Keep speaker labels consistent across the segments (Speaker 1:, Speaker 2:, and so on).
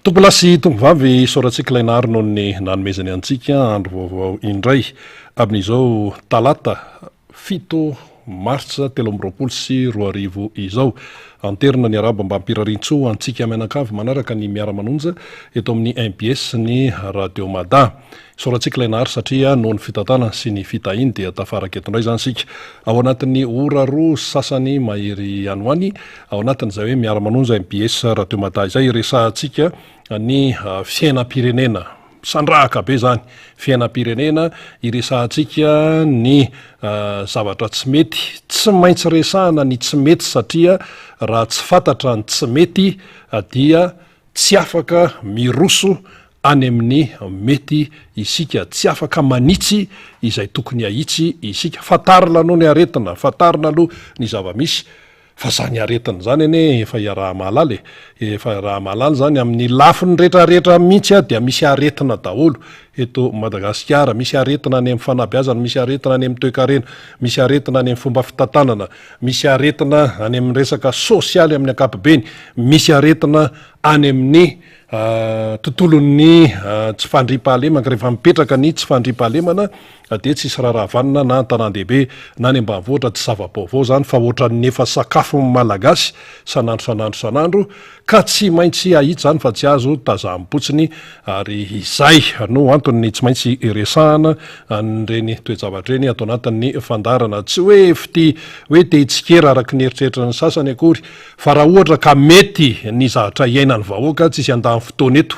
Speaker 1: Tompolahy sy tompovavy, isaorantsika ilay Nahary noho ny nanomezany antsika andro vaovao indray amin'izao talata 7 martsa 2023 izao. Anterina ny arahaba mba hampirarian-tsoa antsika mianakavy manaraka ny miara-manonja eto amin'ny mbs ny Radio Mada. Isaorantsika ilay Nahary satria noho ny fitantanany sy ny fitahiany dia tafaraka eto indray izany isika ao anatin'ny ora roa sasany mahery any ho any ao anatin'izay hoe miara-manonja mbs Radio Mada izay iresahantsika ny fiainam-pirenena. Misandrahaka be izany fiainam-pirenena iresahantsika ny zavatra tsy mety. Tsy maintsy resahana ny tsy mety satria raha tsy fantatra ny tsy mety dia tsy afaka miroso any amin'ny mety isika, tsy afaka manitsy izay tokony hahitsy isika. Fantarina aloha ny aretina, fantarina aloha ny zava-misy, fa izany aretina izany anie efa iaraha-mahalala e, efa iaraha-mahalala izany amin'ny lafiny rehetrarehetra mihitsy dia misy aretina daholo eto Madagasikara, misy aretina any amin'ny fanabeazana, misy aretina any amin'ny toekarena, misy aretina any amin'ny fomba fitantanana, misy aretina any amin'ny resaka sosialy amin'ny ankapobeny, misy aretina any amin'ny tontolon'ny tsy fandriampahalemana, ka rehefa mipetraka ny tsy fandriampahalemana dia tsisy raharaha vanona na an-tanàn-dehibe na any ambanivohitra, tsy zava-baovao izany fa ohatran'ny efa sakafon'ny Malagasy isan'andro isan'andro isan'andro ka tsy maintsy ahitsy izany fa tsy azo tazamim-potsiny ary izay no antony tsy maintsy iresahana an'ireny toe-javatra ireny ato anatin'ny fandaharana. Tsy hoe fitia hoe te hitsikera araka ny eritreritry ny sasany akory Fa raha ohatra ka mety ny zavatra iainan'ny vahoaka, tsisy handany fotoana eto.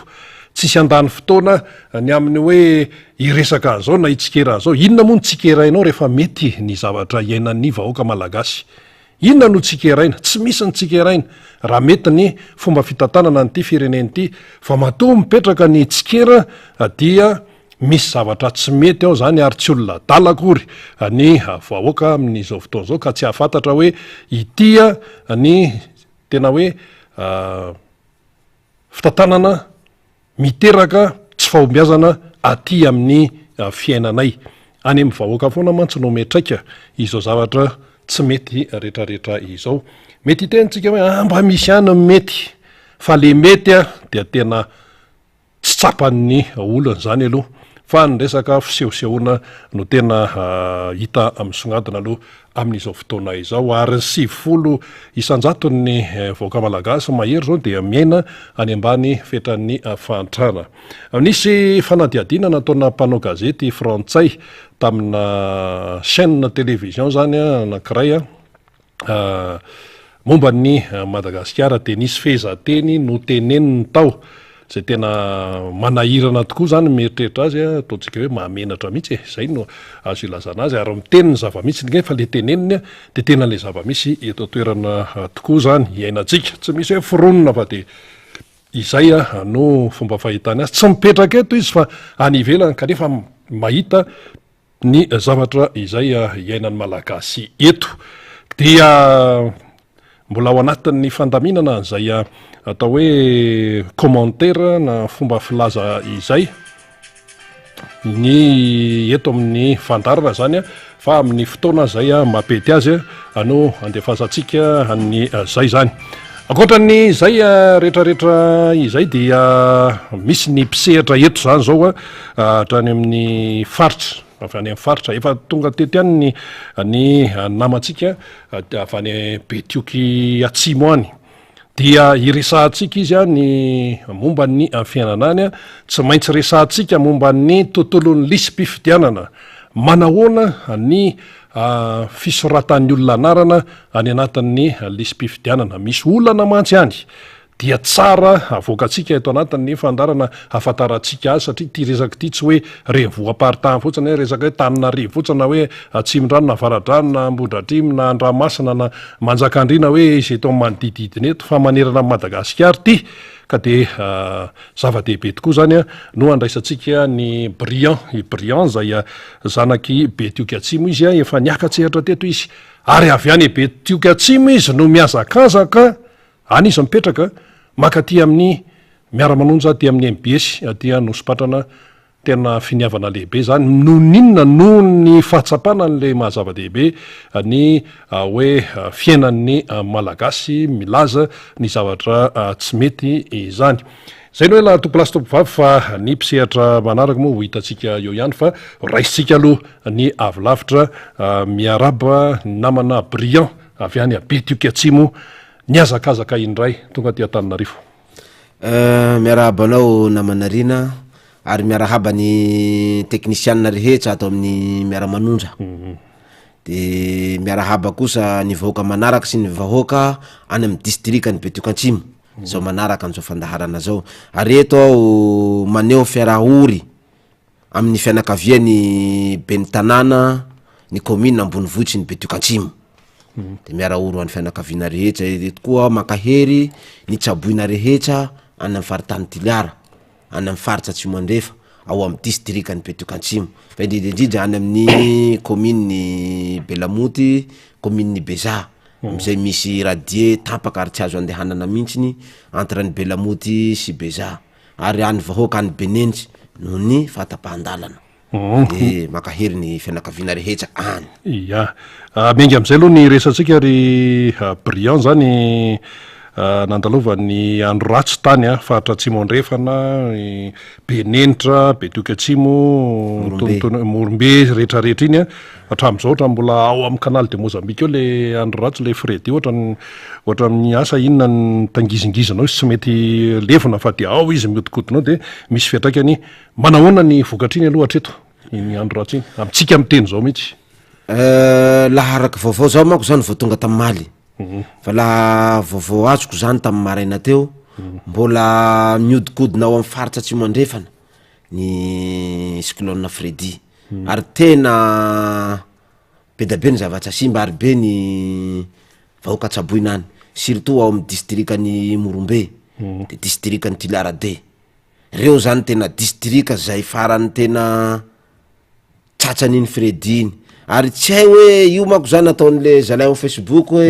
Speaker 1: Tsisy handany fotoana ny amin'ny hoe hiresaka an'izao na hitsikera an'izao. Inona moa no tsikerainao rehefa mety ny zavatra iainan'ny vahoaka malagasy? Inona no tsikeraina? Tsy misy ny tsikeraina raha mety ny fomba fitantanana an'ity firenena ity. Fa matoa mipetraka ny tsikera dia Misy zavatra tsy mety ao izany ary tsy olona adala akory ny vahoaka amin'izao fotoana izao ka tsy hahafantatra hoe ity ny tena hoe fitantanana miteraka tsy fahombiazana aty amin'ny fiainanay. Any amin'ny vahoaka foana mantsy no miantraika izao zavatra tsy mety retraretra izao. Mety hiteny tsika hoe ah mba misy ihany ny mety fa le mety dia tena Tsy tsapan'ny olona izany aloha fa ny resaka fisehosehoana no tena hita misongadina aloha amin'izao fotoana izao ary ny 90 isan-jaton'ny vahoaka malagasy mahery izao dia miaina any ambany fetran'ny fahantrana. Nisy fanadihadiana nataona mpanao gazety frantsay tamina chaîne télévision izany anankiray Momba an'i Madagasikara dia nisy fehezanteny noteneniny tao izay tena manahirana tokoa izany ny mieritreritra azy, ataontsika hoe mahamenatra mihitsy e, izay no azo ilazana azy ary miteny ny zava-misy nefa ilay teneniny dia tena ilay zava-misy eto an-toerana tokoa izany iainantsika, tsy misy hoe foronina fa dia izay no fomba fahitany azy, tsy mipetraka eto izy fa any ivelany kanefa mahita Ny zavatra izay iainan'ny Malagasy eto dia mbola ao anatin'ny fandaminana an'izay atao hoe commentaire na fomba filaza izay ny eto amin'ny fandaharana izany fa amin'ny fotoana izay mampety azy no andefasantsika an'izay izany. Ankoatra ny izay rehetrarehetra izay dia misy ny mpisehatra eto izany izao hatrany amin'ny faritra, avy any amin'ny faritra. Efa tonga teto ihany ny ny namantsika avy any Betioky Atsimo any. Dia hiresahantsika izy ny momba ny fiainana any. Tsy maintsy resahantsika momba ny tontolon'ny lisi-pifidianana. Manahoana ny fisoratan'ny olona anarana any anatin'ny lisi-pifidianana. Misy olana mantsy any dia tsara avoakantsika eto anatin'ny fandaharana hahafantarantsika azy satria ity resaka ity tsy hoe renivohim-paritany fotsiny, hoe resaka hoe Tananarivo fotsiny na hoe Atsimondrano na Avaradrano na Ambohidratrimo na Andramasina na Manjakandriana hoe izay eto amin'ny manodididina eto fa manerana an'i Madagasikara ity ka dia zava-dehibe tokoa izany no handraisantsika an'i Briand, i Briand izay zanak'i Betioky Atsimo izy, efa niaka-tsehatra teto izy ary avy any Betioky Atsimo izy no mihazakazaka, any izy mipetraka, mankaty amin'ny miara-manonja aty amin'ny mbs aty Anosipatrana. Tena finiavana lehibe izany, noho ny inona? Noho ny fahatsapana an'ilay maha zava-dehibe ny hoe fiainan'ny Malagasy milaza ny zavatra tsy mety izany. Zay no hoe laha tompolahy sy tompovavy fa ny mpisehatra manaraka moa ho hitantsika eo ihany fa raisintsika aloha ny avy lavitra miarahaba ny namana Brillant avy any Betioky Atsimo nihazakazaka indray tonga aty Antananarivo.
Speaker 2: Miarahaba anao namana Rina ary miarahaba ny teknisianina rehetra ato amin'ny Miara-manonja. De miarahaba kosa ny vahoaka manaraka sy ny vahoaka any amin'ny distrikan'i Betioky Atsimo zao manaraka an'izao fandaharana zao. Ary eto aho maneho fiaraha-ory amin'ny fianakavian'ny ben'ny tanàna ny kaominina ambonivohitry ny Betioky Atsimo. De miara-ory ho an'ny fianakaviana rehetra, eto koa aho mankahery ny tsaboina rehetra any amin'ny faritany Toliara, any amin'ny faritra Atsimo Andrefa, ao amin'ny distrikan'i Betioky Atsimo, fa indrindra indrindra any amin'ny kaominin'i Belamonty, kaominin'i Bezaha, am'zay misy radier tapaka ary tsy azo andehanana mihitsiny entre an'i Belamoty sy Bezaha. ary any vahoaka any Benentsy noho ny fahatapahan-dalana. De mankahery ny fianakaviana rehetra any.
Speaker 1: Ya. Miainga amin'izay aloha ny resatsika ry Briand zany nandalovan'ny andro ratsy tany a, faritra Atsimo Andrefana, Benenitra, Betioky Atsimo, Morombe, Morombe rehetrarehetra iny a. Hatramin'izao ohatran'ny mbola ao amin'ny canal de Mozambique ao le andro ratsy le Freddy ohatran'ny ohatran'ny asa inona ny tangizingizina ao izy tsy mety levona fa dia ao izy mihodinkodina ao dia misy fiantraikany manahoana ny vokatr'iny aloha hatreto iny andro ratsy iny amintsika miteny izao mihitsy.
Speaker 2: Laha araka vaovao zaho manko zany vao tonga tamimaly fa laha vaovao azoko zany tamin'ny maraina teo mbola mihodinkodina ao amin'ny faritra atsimo andrefana ny cyclone Freddy. Ary tena be da be ny zavatra simba ary be ny vahoaka tsaboina any surtout ao amin'ny distrikan'i Morombe de distrikan'i Toliara de reo zany tena distrika zay farany tena tratran'iny Freddy iny ary tsy hay hoe io manko zany ataon'le zalahy ao facebook hoe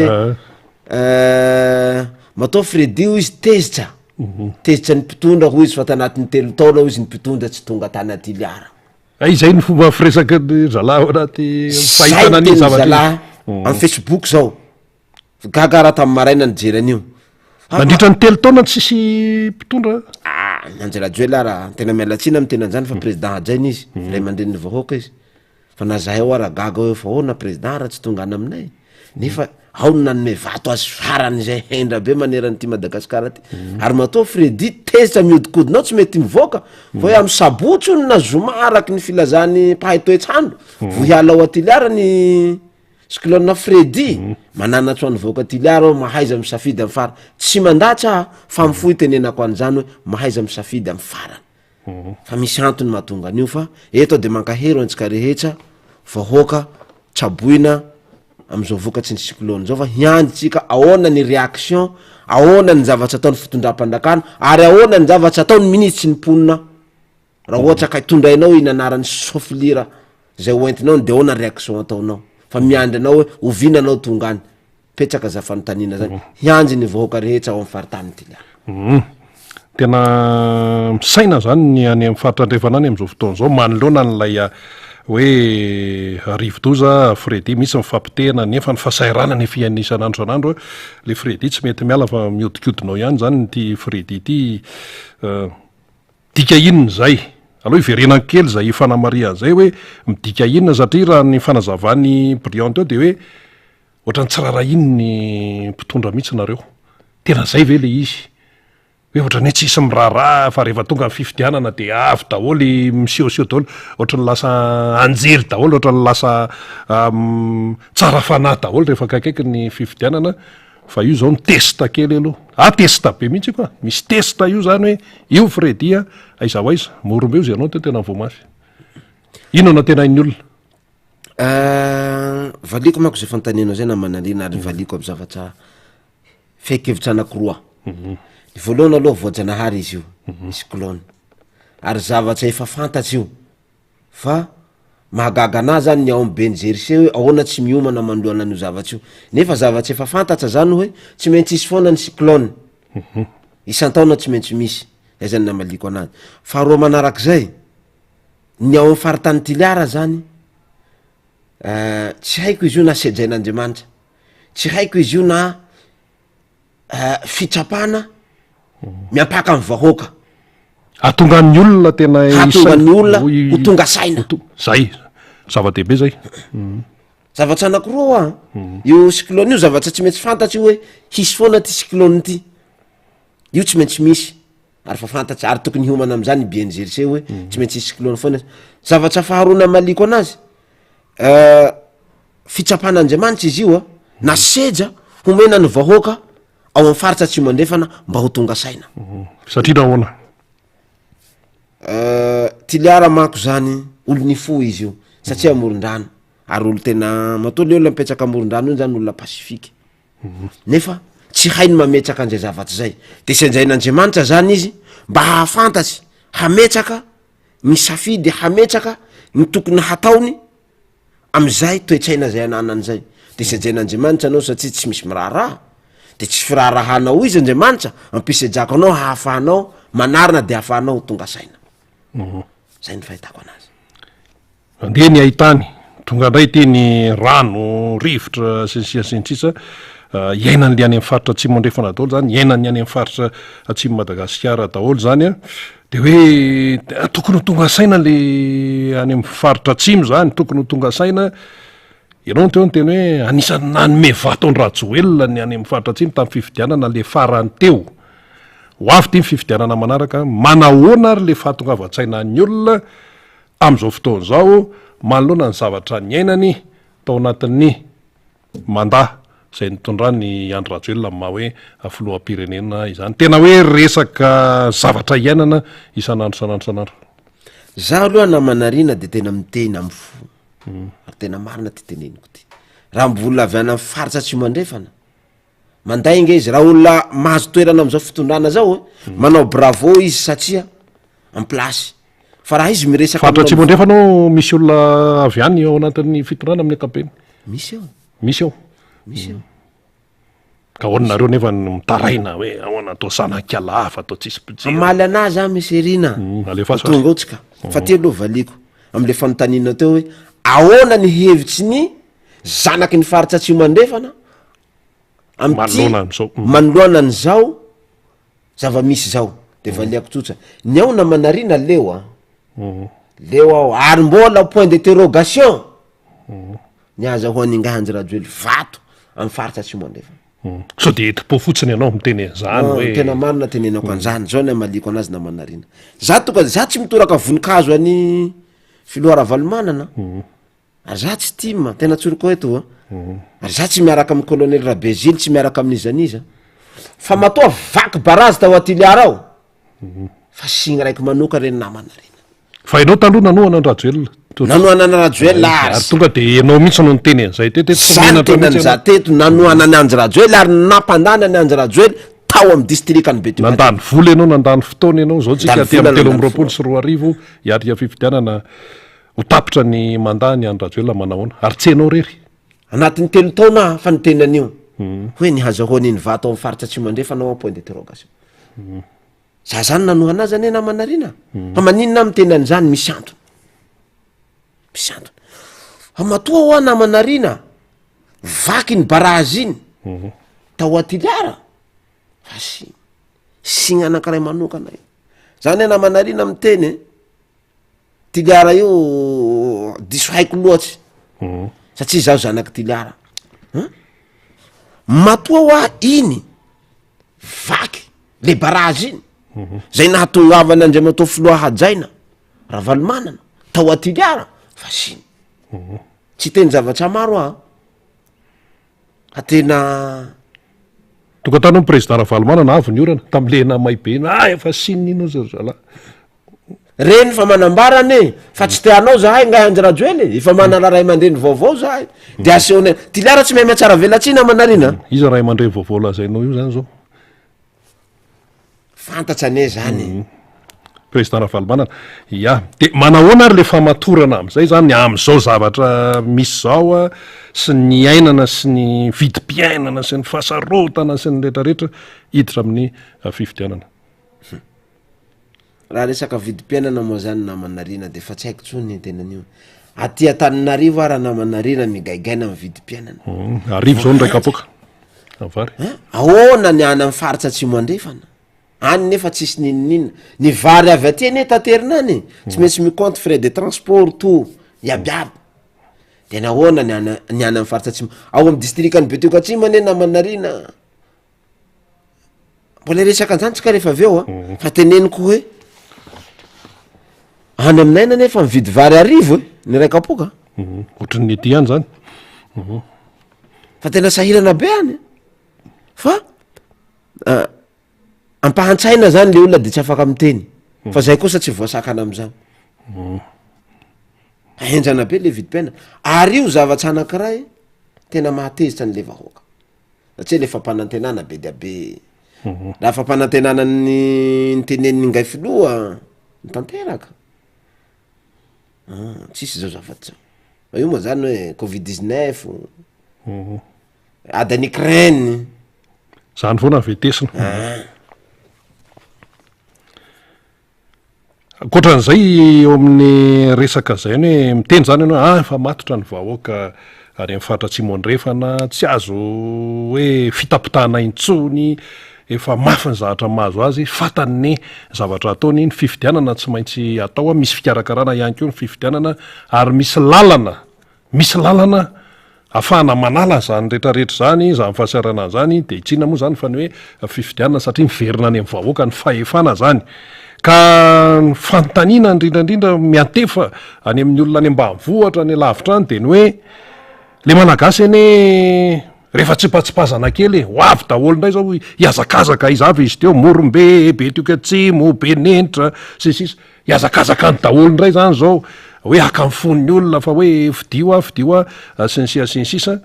Speaker 2: matoa Freddy hoy izy tezitra tezitra ny mpitondra hoy izy fa tanatin'ny telo taona hoy izy ny mpitondra tsy tonga tany Toliara.
Speaker 1: Hay izay ny fomba firesaky ny zalahy ao anaty
Speaker 2: Zay fahitana ny ny zavatra zalahy iny. amin'ny facebook zao. Gaga aho raha tamin'ny maraina nijery an'io.
Speaker 1: Ah, Nandritra ny telo taona tsisy mpitondra.
Speaker 2: Ah, ny Andry Rajoelina raha tena miala tsiny amin'ny tena an'izany fa président hajaina izy, ray aman-drenin'ny vahoaka izy. Fa na zahay ao ara gaga hoe fa ahoana président raha tsy tonga any aminay. Nefa ao no nanome vato azy farany izay hendra be manerana ity Madagasikara ty. Ary matoa Freddy tezitra mihodinkodina ao tsy mety mivoaka fa hoe amin'ny sabotsy hono na zoma araky ny filazan'ny mpahay toetr'andro vao hiala ao Toliara ny cyclone Freddy. Mananatso an'ny vahoaka Toliara aho mahaiza misafidy amin'ny farany. Tsy mandatsa aho fa amin'ny fo itenenako an'izany hoe mahaiza misafidy amin'ny farany. Fa misy antony mahatonga an'io fa eto aho de mankahery ho antsika rehetra vahoaka tsaboina am'zao vokatry ny cyclone zao fa hiandry tsika ahoana ny réaction, ahoana ny zavatra ataon'ny fitondram-panjakana ary ahoana ny zavatra ataon'ny minisitry ny mponina raha ohatra ka tondrainao iny anaran'ny sofilira zay hoentinao de ahoana réaction ataonao fa miandry anao hoe oviana anao tonga any. Petraka za fanontaniana zany, hianjy ny vahoaka rehetra ao am faritany Toliara.
Speaker 1: Humm. Tena misaina zany ny any amin'ny faritra andrefana any amin'izao fotoana izao manoloana an'ilay hoe rivodoza Freddy, misy ny fampotehana nefa ny fahasahiranana efa iainana isan'andro isan'andro, le Freddy tsy mety miala fa mihodinkodina ao ihany zany ity Freddy ity. Midika inona izay? Aleo hiverenako kely izay fanamarihana izay hoe midika inona satria raha ny fanazavan'i Briand teo dia hoe ohatran'ny tsy rarahian'ny mpitondra mihitsy nareo. Tena izay ve ilay izy? Hoe ohatran'ny hoe tsisy miraharaha fa rehefa tonga ny fifidianana dia avy daholo misehoseho daholo, ohatran'ny lasa anjely daholo, ohatran'ny lasa tsara fanahy daholo rehefa akaikaiky ny fifidianana. Fa io zao ny test kely aloha. Ah test be mihitsy io ka. Misy test io zany hoe io Freddy a, aiza ho aiza. Morombe ozy ianao teo tena voa mafy. Inona no antenain'ny olona?
Speaker 2: Valiako manko zay fanontanianao zay namana Liana ary valiako amy zavatra fehin-kevitra anakiroa. Ny voalohany aloha voajanahary izy io, cyclone, ary zavatra efa fantatsa io. Fa mahagaga anah zany ny ao am ben'ny jersey hoe ahoana tsy miomana manoloana an'io zavatra io. Nefa zavatra efa fantatra zany hoe tsy maintsy hisy foana ny cyclone. Isan-taona tsy maintsy misy. Zay zany namaliako anazy. Faharoa manarak'izay, ny ao am faritany Toliara zany, tsy haiko izy io na sedrain'Andriamanitra, tsy haiko izy io na fitsapana miampaka ny vahoaka.
Speaker 1: Hahatonga ny olona tena
Speaker 2: Hahatonga ny olona ho tonga saina.
Speaker 1: Zay, zava-dehibe zay.
Speaker 2: Zavatra anakiroa hoa an, io cyclone io zavatra tsy maintsy fantatry io hoe hisy foana ty cyclone ty, io tsy maintsy misy ary fa fantatry ary tokony hiomana am'zany i BNGRC hoe tsy maintsy hisy cyclone foana, zavatra faharoa namaliako anazy fitsapan'Andriamanitra izy io a, na seja homena ny vahoaka ao am faritra atsimo andrefana mba ho tonga saina.
Speaker 1: Satria nahoana?
Speaker 2: Tiliara manko zany olon'ny fo izy io satria amoron-drano ary olo tena matoa le olona mipetraka amoron-drano io zany olona pacifique nefa tsy hainy mametraka an'izay zavatra zay de senjain'Andriamanitra zany izy mba hahafantatsy hametraka ny safidy hametraka ny tokony hataony am'izay toe-tsaina zay ananany zay de sejain'Andriamanitra anao satria tsy misy miraharaha de tsy firaharahanao izy Andriamanitra ampisejako anao hahafahanao manarina de hahafahanao ho tonga saina mhm. zay ny fahitako anazy
Speaker 1: andeha ny ahitany tonga indray ity ny rano rivotra sy ny sia sy ny sisa eh, iainan'le any amin'ny faritra atsimo andrefana daholo zany iainan'ny any amin'ny faritra atsimo Madagasikara daholo zany a De hoe tokony ho tonga saina le any amin'ny faritra atsimo zany, tokony ho tonga saina, ianao no teo niteny hoe anisan'ny nanome vato an-dRajoelina ny any amin'ny faritra atsimo tamin'ny fifidianana le farany teo. Ho avy ity ny fifidianana manaraka, manahoana ary le fahatongavan-tsainan'ny olona amin'izao fotoana izao manoloana ny zavatra niainany tao anatin'ny mandat izay nitondran' i Andry Rajoelina amin'ny maha hoe filoham-pirenena izany. Tena hoe resaka zavatra iainana isan'andro isan'andro isan'andro.
Speaker 2: Za aloha namana Rina de tena miteny amy fo ary tena marina ty teneniko ty, raha mbola avy any amy faritra atsimo andrefana, mandainga izy, raha olona mahazo toerana am'zao fitondrana zao e, manao bravo izy satria en place, fa raha izy miresaka
Speaker 1: Faritra atsimo andrefana ao misy olona avy any ao anatin'ny fitondrana amin'ny ankapobeny?
Speaker 2: Misy ao.
Speaker 1: Misy ao.
Speaker 2: Misy ao.
Speaker 1: Ka ahoana nareo nefa no mitaraina hoe ahoana atao zanak'ala hafa atao tsisy mpijery.
Speaker 2: Hamaly anahy za Monsieur Rina.
Speaker 1: Alefaso
Speaker 2: ary. Tonga ao tsika. Fa ty aloha valiako am'le fanontaniana teo hoe ahoana ny hevitry ny zanaky ny faritra atsimo andrefana am'ty
Speaker 1: Manoloana an'izao.
Speaker 2: manoloana an'izao zava-misy zao. De valiako tsotra, ny ao namana Rina leo an. Leo aho ary mbola point d'interrogation. Ny ahazahoan'ingahy Andry Rajoely vato amin'ny faritra Atsimo Andrefana.
Speaker 1: Sao dia enti-po fotsiny ianao miteny an'izany hoe.
Speaker 2: Tena marina tenenako an'izany, zao ny hamaliako anazy namana Rina. Za tonga, za tsy mitoraka voninkazo an'i filoha Ravalomanana, ary za tsy tim, tena tsoriko eto a, ary za tsy miaraka amin'ny colonel Rabezily, tsy miaraka amin'iza n'iza, fa matoa vaky barazy tao Toliara ao, Fa signe raiky manoka reny namana reny.
Speaker 1: Fa ianao taloha nanohana an-dRajoelina.
Speaker 2: Nanohana an-dRajoelina
Speaker 1: ary. Ary tonga dia ianao mihitsy no niteny an'izay teto hoe tsy
Speaker 2: Za
Speaker 1: menatra
Speaker 2: niteny
Speaker 1: mihitsy
Speaker 2: an'iza
Speaker 1: ianao.
Speaker 2: teto, nanohana an'i Andry Rajoelina ary nampandany an'i Andry Rajoelina tao amin'ny distrikan'i Betioky.
Speaker 1: Nandany vola ianao, nandany fotoana ianao, izao tsika
Speaker 2: Nandany
Speaker 1: aty
Speaker 2: vola,
Speaker 1: amin'ny telo
Speaker 2: nandany
Speaker 1: amby roapolo
Speaker 2: fotoana.
Speaker 1: sy 2000 hiatrika fifidianana, ho tapitra ny mandat ny Andry Rajoelina manahoana? Ary tsy ianao irery.
Speaker 2: Anatin'ny telo taona aho fa niteny an'io hoe ny hazahoany iny vato ao amin'ny faritra Atsimo Andrefana ao point d'interrogation. Za zany nanohana azy anie namana Rina. Fa maninona aho miteny an'izany? Misy antony. Misy antony. Fa matoa hoa namana Rina vaky iny barazy iny tao Atiliara fa si signa anankiray manokana io. Zany hoe namana Rina miteny e. Tiliara io diso haiko loatsy satria zaho zanak'i Tiliara. Hein? Matoa hoa iny vaky le barazy iny zay nahatongavany Andriamatoa filoha hajaina Ravalomanana tao Toliara fa siny. Tsy hiteny zavatra maro aho fa tena
Speaker 1: Tonga tany hono président Ravalomanana avy ny orana tam'le namay be iny, ah efa siny iny hozy ry zalahy.
Speaker 2: Reny fa manambara anie fa tsy te hanao zahay ngahy Andry Rajoely e, efa manana ray aman-dreny vaovao zahay de asehonay, Tiliara tsy mahay mihatsara velatsihy namana Rina a.
Speaker 1: Iza ray aman-dreny vaovao lazainao io zany zao?
Speaker 2: Fantatra anie zany e.
Speaker 1: Président Ravalomanana, ya, de manahoana ary le famatorana am'zay zany am'zao zavatra misy zao a, sy ny iainana sy ny vidim-piainana sy ny fahasarotana sy ny retraretra hiditra amin'ny fifidianana?
Speaker 2: Raha resaka vidim-piainana moa zany namana Rina de efa tsy haiko tsony ny tena an'io. Aty Antananarivo ara namana Rina migaigaina amin'ny vidim-piainana.
Speaker 1: Arivo zao ny iray kapoaka vary.
Speaker 2: Hein? Ahoana ny any amin'ny faritra Atsimo Andrefana? Any nefa tsisy n'inon'inona. Ny vary avy aty anie taterina any e, tsy maintsy mi-compte frais de transport tout, iabiaby. De nahoana ny any ny any amin'ny faritra atsimo? Ao amin'ny distrikan'i Betioky Atsimo anie namanarina mbola hiresaka an'izany tsika rehefa avy eo a, fa teneniko hoe any aminay any anefa mividy vary arivo e, ny iray kapoaka.
Speaker 1: Ohatran'ny ety ihany zany.
Speaker 2: Fa tena sahirana be any fa Ampahantsaina zany le olona de tsy afaka miteny fa zay kosa tsy voasakana am'zany. Henjana be le vidim-piainana ary io zavatra anankiray tena mahatezitra an'le vahoaka satria le fampanantenana be dia be, raha fampanantenana ny nitenenin'ny ingahy filoha ny tanteraka, tsisy zao zavatra zao, fa io moa zany hoe covid 19. Ady any Ukraine.
Speaker 1: Zany foana ny vetesina.
Speaker 2: Ah.
Speaker 1: Ankoatran'izay eo amin'ny resaka zay ny hoe miteny zany ianao hoe ah efa matotra ny vahoaka any amin'ny faritra Atsimo Andrefana, tsy azo hoe fitapitahana intsony, efa mafy ny zavatra mahazo azy, fantany ny zavatra ataony, ny fifidianana tsy maintsy atao, misy fikarakarana ihany koa ny fifidianana ary misy lalana Misy lalana afahana manala izany rehetra rehetra izany, izany fahasahiranana izany, dia tsy inona moa izany fa ny hoe fifidianana satria miverina any amin'ny vahoaka ny fahefana izany. Ka ny fanontaniana indrindra indrindra miantefa any amin'ny olona any ambanivohitra any lavitra any dia ny hoe le Malagasy anie rehefa tsipatsipazana kely e, ho avy daholo indray izao hihazakazaka aiza avy izy teo, Morombe, Betioky Atsimo, Benenitra, sy ny sisa. Hihazakazaka any daholo indray zany zao hoe haka ny fon'ny olona fa hoe fidio aho fidio aho sy ny sisa sy ny sisa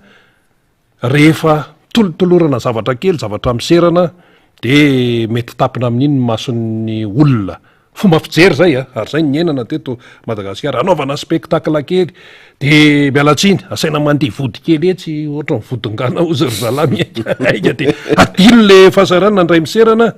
Speaker 1: rehefa tolotolorana zavatra kely zavatra miserana de mety tapina amin'iny ny mason'ny olona fomba fijery zay a ary zay ny niainana teto Madagasikara anaovana spectacle kely de miala tsiny asaina mandeha vody kely etsy ohatran'ny vodingana ozy ry zalahy miainga aika de adino le fahasahiranana ndray miserana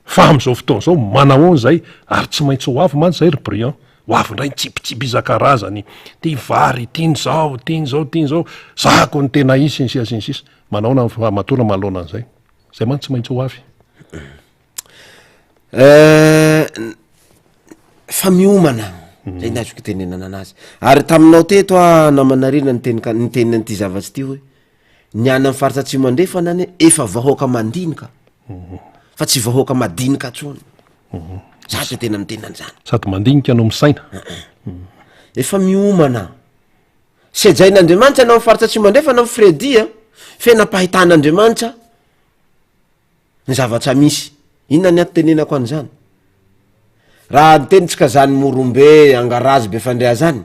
Speaker 1: Fa amin'izao fotoana izao manahoana izay ary tsy maintsy ho avy mantsy izay ry Briand, ho avy indray ny tsipitsipy isan-karazany, ity vary, ity ny izao, ity ny izao, ity ny izao, zahako ny tena izy sy ny sisa sy ny sisa. Manahoana ny fahamatoana manoloana an'izay? Izay mantsy tsy maintsy ho avy.
Speaker 2: Fa miomana, zay ny azoko itenenana anazy. Ary taminao teto aho namana Rina niteny ka- niteny an'ity zavatra ity hoe Ny any amin'ny faritra Atsimo Andrefana anie efa vahoaka mandinika fa tsy vahoaka madinika tsony. Za de tena miteny an'izany.
Speaker 1: Sady mandinika no misaina.
Speaker 2: Efa miomana. Sejain'Andriamanitra anao amin'ny faritra Atsimo Andrefana ny Freddy a, fe nampahitan'Andriamanitra ny zavatra misy. Inona ny antenenako an'izany? Raha nitenitsika zany Morombe, Angarazy, Befandrea zany,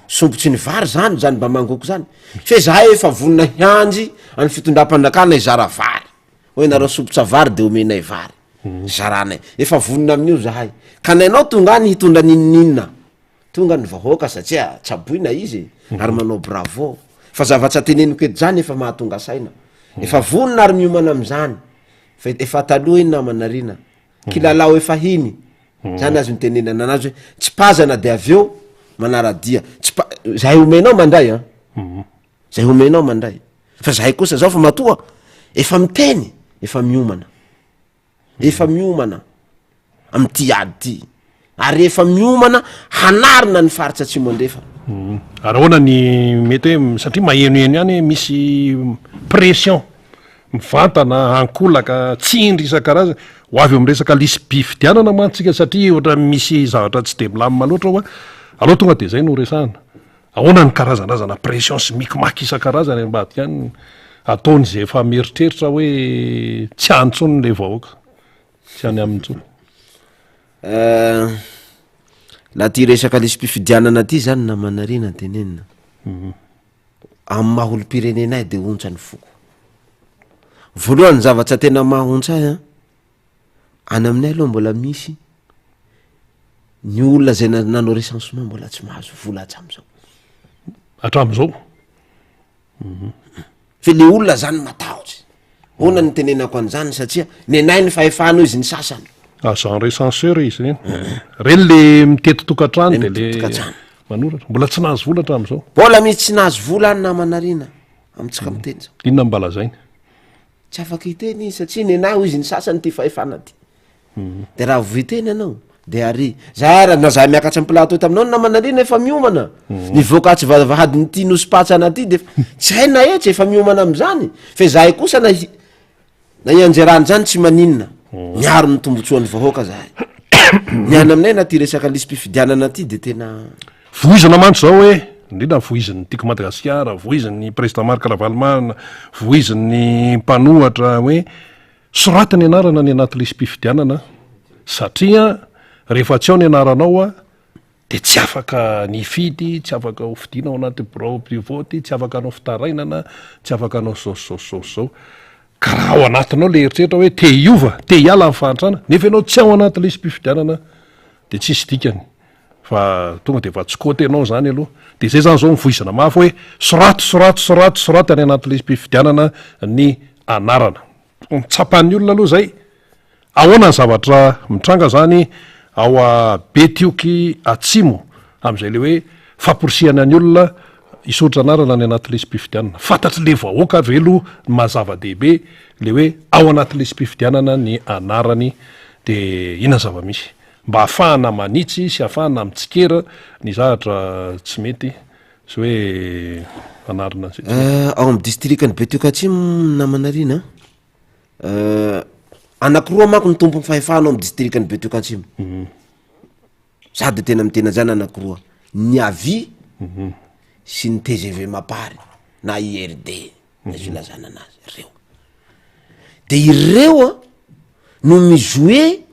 Speaker 2: sompitry ny vary zany, zany mba mangoko zany. Fe zahay efa vonona hianjy any fitondram-panjakana hizara vary. Hoe nareo sompitra vary de omenay vary. Zaranay. Efa vonona amin'io zahay. Ka nainao tonga any hitondra n'inon'inona. Tonga ny vahoaka satria tsaboina izy ary manao bravo. Fa zavatra teneniko eto zany efa mahatonga saina. Efa vonona ary miomana am'zany. Fa efa taloha iny namana Rina. Kilalao efa hiny. Zany azo nitenenana anazy hoe tsipazana de avy eo manara-dia. Tsipa- zay omenao mandray an. Zay omenao mandray. Fa zahay kosa zao fa matoa efa miteny, efa miomana. Efa miomana amin'ity ady ity ary efa miomana hanarina ny faritra Atsimo Andrefana.
Speaker 1: Ary ahoana ny mety hoe satria mahenoheno ihany hoe misy pression mivantana, ankolaka, tsindry isan-karazany, ho avy eo amin'ny resaka lisi-pifidianana mantsy tsika satria ohatran'ny misy zavatra tsy dia milamina loatra ao an, aleo tonga dia izay no resahana. Ahoana ny karazanazana pression sy micmac isan-karazany any ambadika any ataon'izay efa mieritreritra hoe tsy any intsony le vahoaka, tsy any aminy intsony.
Speaker 2: Laha ty resaka lisi-pifidianana ty zany namana Rina tenenina, amin'ny maha olom-pirenena ahy de ontsa ny foko. Voalohany zavatra tena maha ontsa ahy an, any aminay aloha mbola misy ny olona zay nanao recensement mbola tsy mahazo vola hatram'izao.
Speaker 1: Hatram'izao?
Speaker 2: Fa le olona zany matahotsy. Ahoana no itenenako an'izany satria nenay ny fahefana hoy izy ny sasany.
Speaker 1: Agent recenseur izy ireny. Ireny le mitety tokantrano de le manoratra. Mbola tsy nahazo vola hatramin'izao.
Speaker 2: Mbola misy tsy nahazo vola any namana Rina amintsika miteny zao.
Speaker 1: Inona no mba lazainy?
Speaker 2: Tsy afaka hiteny izy satria nenay hoy izy ny sasany ty fahefana ty. De raha vohiteny ianao de ary. Za ara na za miakatra am plateau taminao ny namana Rina efa miomana. Mivoaka atsy vavahadin'ity nosy patsana ty de tsy hay na etsy efa miomana am'zany. Fe zahay kosa na hi- na hianjerany zany tsy maninona. Miaro ny tombotsoan'ny vahoaka zahay. Ny any aminay na ty resaka lisi-pifidianana ty de tena.
Speaker 1: Voizina mantsy zao hoe, indrindra voizin'ny Tiako Madagasikara, voizin'ny Président Marc Ravalomanana, voizin'ny mpanohatra hoe soraty ny anarana any anaty lisi-pifidianana satria rehefa tsy ao ny anaranao a dia tsy afaka ny hifidy, tsy afaka ho fidiana ao anaty birao mpivoty, tsy afaka hanao fitarainana, tsy afaka hanao zao sy zao sy zao sy zao. Ka raha ao anatinao le eritreritra hoe te hiova, te hiala amin'ny fahantrana, nefa ianao tsy ao anaty lisi-pifidianana dia tsisy dikany. Fa tonga dia efa tsy côté nao zany aloha. Dia zay zany zao ny voizina mafy hoe soraty soraty soraty soraty any anaty lisi-pifidianana ny anarana. Tsapan'ny olona aloha zay. Ahoana ny zavatra mitranga zany ao Betioky Atsimo amin'izay le hoe famporisihana ny olona hisoratra anarana any anaty lisi-pifidianana. Fantatry le vahoaka ve aloha ny maha zava-dehibe le hoe ao anaty lisi-pifidianana ny anarany dia inona ny zava-misy? Mba hahafahana manitsy sy hahafahana mitsikera ny zavatra tsy mety sy hoe manarina an'izay tsy mety.
Speaker 2: Ao amin'ny distrikan'i Betioky Atsimo namana Rina a, anakiroa manko ny tompon'ny fahefana ao amin'ny distrikan'i Betioky Atsimo, za de tena miteny an'zany anakiroa, ny avi sy ny tgv Mapar na IRD azo ilazana anazy reo, de ireo an no mi-jouer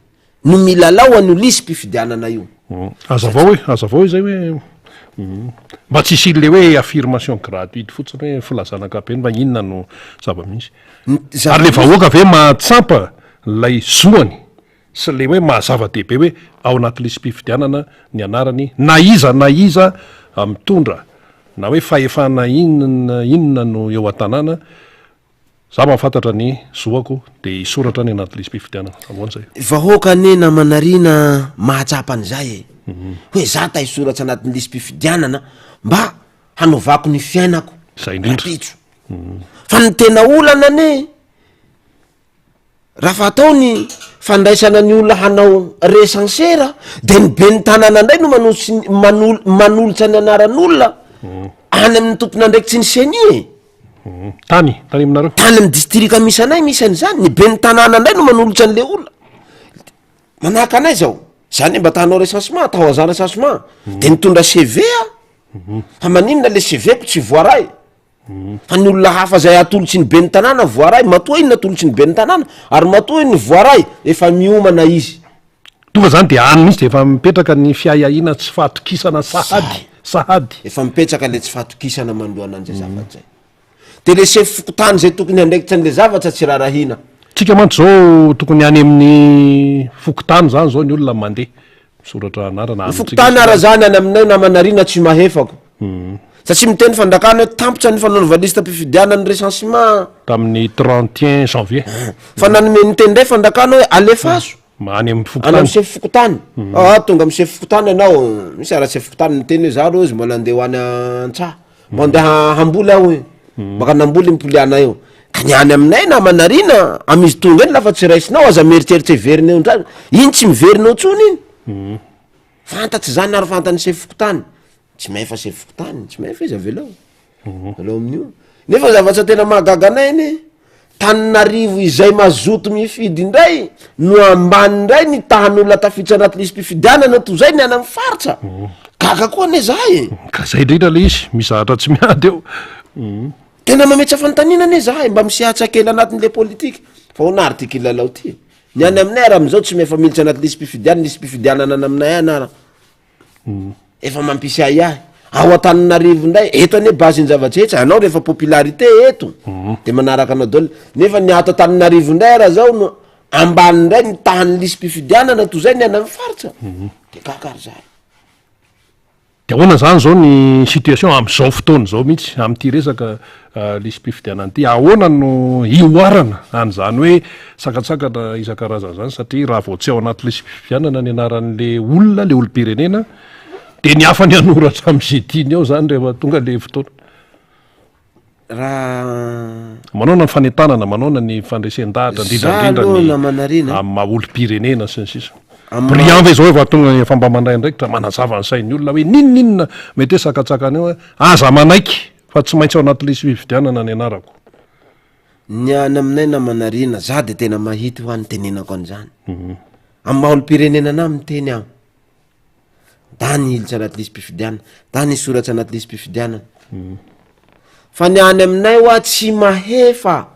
Speaker 2: no milalao an'io lisi-pifidianana io.
Speaker 1: Hazavao hoe, hazavao izay hoe mba tsy hisian'le hoe affirmation gratuite fotsiny hoe filazana ankapobeny fa inona no zava-misy. Ary le vahoaka ve mahatsampa lay zoany sy le hoe maha zava-dehibe hoe ao anaty lisi-pifidianana ny anarany na iza na iza mitondra na hoe fahefana inona inona no eo an-tanàna Za mahafantatra ny zoako de hisoratra any anaty lisi-pifidianana. Ahoana
Speaker 2: zay? Vahoaka anie namanarina mahatsapa an'izay e! Hoe za ta hisoratra anatin'ny lisi-pifidianana mba hanaovako ny fiainako
Speaker 1: Zay indrindra.
Speaker 2: rahampitso. Fa ny tena olana anie Raha fa atao ny fandraisana ny olona hanao recenser de ny ben'ny tanàna indray no manosy manol- manolotra ny anaran'olona any amin'ny tompon'andraikitry ny ceni e.
Speaker 1: Tany, tany aminareo?
Speaker 2: Tany amin'ny distrika misy anay misy an'izany, ny ben'ny tanàna indray no manolotra an'le olona. Manahaka anay zao, za anie mba ta hanao recensement, ta ho agent recensement, de nitondra CV aho, fa maninona le CV-ko tsy voaray? Fa ny olona hafa izay atolotry ny ben'ny tanàna voaray, matoa iny natolotry ny ben'ny tanàna, ary matoa iny voaray, efa miomana izy.
Speaker 1: Tonga zany de any mihitsy de efa mipetraka ny fiahiahiana tsy fahatokisana sahady, sahady.
Speaker 2: Efa mipetraka le tsy fahatokisana manoloana an'izay zavatra zay. De le sefo fokontany zay tokony handraikitra an'le zavatra tsy rarahina.
Speaker 1: Tsika mantsy zao tokony any amin'ny fokontany zany zao ny olona mandeha. Misoratra anarana
Speaker 2: Ny fokontany ara zany any aminay namana Rina tsy mahefako. Satria miteny fanjakana hoe tampitra ny fanaovana liste-pifidianana ny recensement.
Speaker 1: Tamin'ny 31 janvier.
Speaker 2: Fa nanome niteny indray fanjakana hoe alefaso.
Speaker 1: Any amin'ny fokontany.
Speaker 2: Any amin'ny sefo fokontany. Ah tonga amin'ny sefo fokontany ianao, misy ara sefo fokontany niteny hoe za aloha izy mbola andeha ho any an-tsaha. Mandeha hamboly aho e. Maka namboly mipoliana eo. Ka ny any aminay namana Rina, amin'izy tonga eny lafa tsy raisinao aza mieritreritra hiverina eo indray. Iny tsy miverina eo intsony iny. Fantatry zany ary fantan'ny sefo fokontany. Tsy mahefa sefo fokontany, tsy mahefa izy avelao. Avelao amin'io. Nefa zavatra tena mahagaga anay anie, Taninarivo izay mazoto mifidy indray no ambany indray ny tahan'olona tafiditra anaty lisi-pifidianana toy izay ny any amin'ny faritra. Gaga koa anie zahay e!
Speaker 1: Ka zay indrindra le izy, misy zavatra tsy miady eo.
Speaker 2: Tena mametra fanontaniana anie zahay mba misehatsa kely anatin'le politika. Fa ahoana ary ty kilalao ty? Ny any aminay ary amin'izao tsy efa miditra anaty lisi-pifidianana, lisi-pifidianana any aminay any ara. Efa mampisy ahiahy. Ao Antananarivo indray, eto anie base ny zava-drehetra, anao rehefa popularité eto de manaraka anao daholo, nefa ny ato Antananarivo indray ara zao no ambany indray ny tahan'ny lisi-pifidianana toy zay ny any amin'ny faritra, de gaga ary zahay.
Speaker 1: De ahoana zany zao ny situation am'zao fotoana izao mihitsy am'ty resaka lisi-pifidianana ity? Ahoana no hihoarana an'izany hoe sakantsakana isan-karazany zany satria raha vao tsy ao anaty lisi-pifidianana ny anaran'le olona, le olom-pirenena de ny hafa ny hanoratra am'zay tiany ao zany rehefa tonga le fotoana.
Speaker 2: Raha.
Speaker 1: Manaona ny fanentanana, manaona ny fandresen-dahatra indrindra
Speaker 2: Za
Speaker 1: indrindra
Speaker 2: aloha
Speaker 1: ny
Speaker 2: namana Rina a.
Speaker 1: amin'ny maha olom-pirenena sy ny sisa.
Speaker 2: Amin'ny maha.
Speaker 1: Briand ve izao efa tonga efa mba mandray andraikitra manazava ny sain'ny olona hoe n'inon'inona mety hoe sakantsakana eo, aza manaiky fa tsy maintsy ao anaty lisi-pifidianana ny anarako.
Speaker 2: Ny any aminay namana Rina, za de tena mahity hoa ny tenenako an'izany. Amin'ny maha olom-pirenena anah miteny aho. Da ny hiditra anaty lisi-pifidianana, da ny hisoratra anaty lisi-pifidianana. Fa ny any aminay hoa tsy mahefa.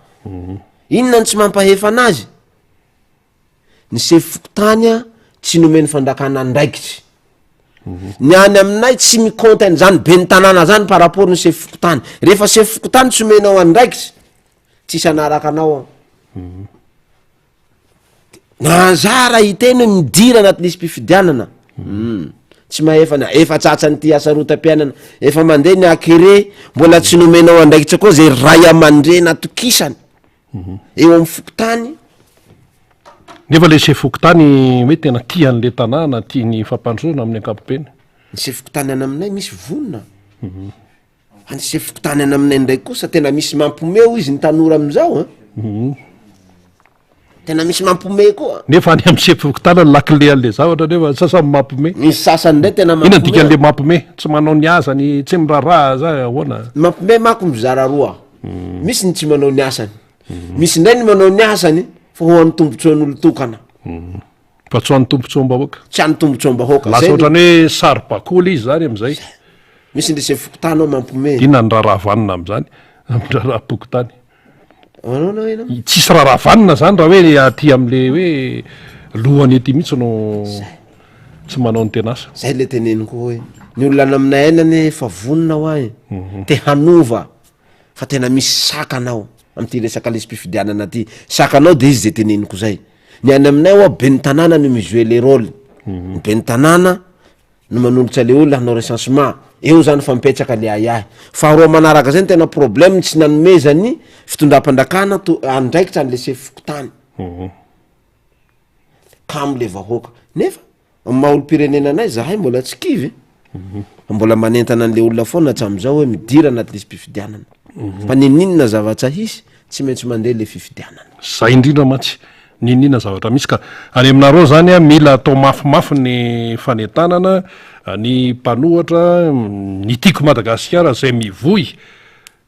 Speaker 2: Inona no tsy mampahefa anazy? Ny sefo fokontany a tsy nomen'ny fanjakana andraikitry. Ny any aminay tsy mi-compte an'izany ben'ny tanàna zany par rapport ny sefo fokontany. Rehefa sefo fokontany tsy omenao andraikitry, tsisy hanaraka anao ao. Na zara hiteny hoe midira anaty lisi-pifidianana. Hum. Tsy mahefa na efa tratran'ity hasarotam-piainana, efa mandeha ny akere, mbola tsy nomenao andraikitra koa zay ray aman-dreny atokisana eo amin'ny fokontany.
Speaker 1: Nefa le sefo fokontany hoe tena tia an'le tanàna, tia ny fampandrosoana amin'ny ankapobeny.
Speaker 2: Ny sefo fokontany any aminay misy vonona. Fa ny sefo fokontany any aminay indray kosa tena misy mampome hoy izy ny tanora amin'izao an. Mhm. Tena misy mampome koa.
Speaker 1: Nefa any amin'ny sefo fokontany ny lakile an'le zavatra nefa sasany mampome.
Speaker 2: Misy sasany indray tena
Speaker 1: mampome. Inona dikan'le mampome? Tsy manao ny asany, tsy miraharaha za ahoana?
Speaker 2: Ny mampome manko mizara roa. Mhm. Misy ny tsy manao ny asany. Mhm. Misy indray ny manao ny asany fa ho an'ny tombontsoan'olon-tokana.
Speaker 1: Fa tsy ho an'ny tombontsoam-bahoaka.
Speaker 2: Tsy an'ny tombontsoam-bahoaka.
Speaker 1: Lasa ohatran'ny hoe saribakoly izy zany amin'izay.
Speaker 2: Misy ny sefo fokontany ao mampiomehy.
Speaker 1: Inona ny raharaha vanona amin'izany? Amin'ny raharaham-pokontany.
Speaker 2: Ahoana hoe ianao?
Speaker 1: Tsisy raharaha vanona zany raha hoe aty amin'le hoe lohany aty mihitsy no tsy manao ny tena asa.
Speaker 2: Zay le teneniko hoe ny olona any aminay any anie efa vonona hoa e. Te hanova fa tena misy sakana ao amin'ity resaka lisi-pifidianana ty. Sakana ao de izy zay teneniko zay. Ny any aminay hoa ben'ny tanàna no mi-jouer le rôle. Ny ben'ny tanàna no manolotra le olona hanao recensement, eo zany fa mipetraka le ahiahy. Faharoa manaraka zay ny tena problème tsy nanomezan'ny fitondram-panjakana to- andraikitra an'le sefo fokontany. Kamo le vahoaka. Nefa Amin'ny maha olom-pirenena anay, zahay mbola tsy kivy fa mbola manentana an'le olona foana hatramin'izao hoe midira anaty lisi-pifidianana. Fa n'inon'inona zavatra hisy, tsy maintsy mandeha le fifidianana.
Speaker 1: Zay indrindra mantsy, n'inon'inona zavatra misy ka. Any aminareo zany an, mila atao mafimafy ny fanentanana ny mpanohatra, ny Tiako Madagasikara izay mivoy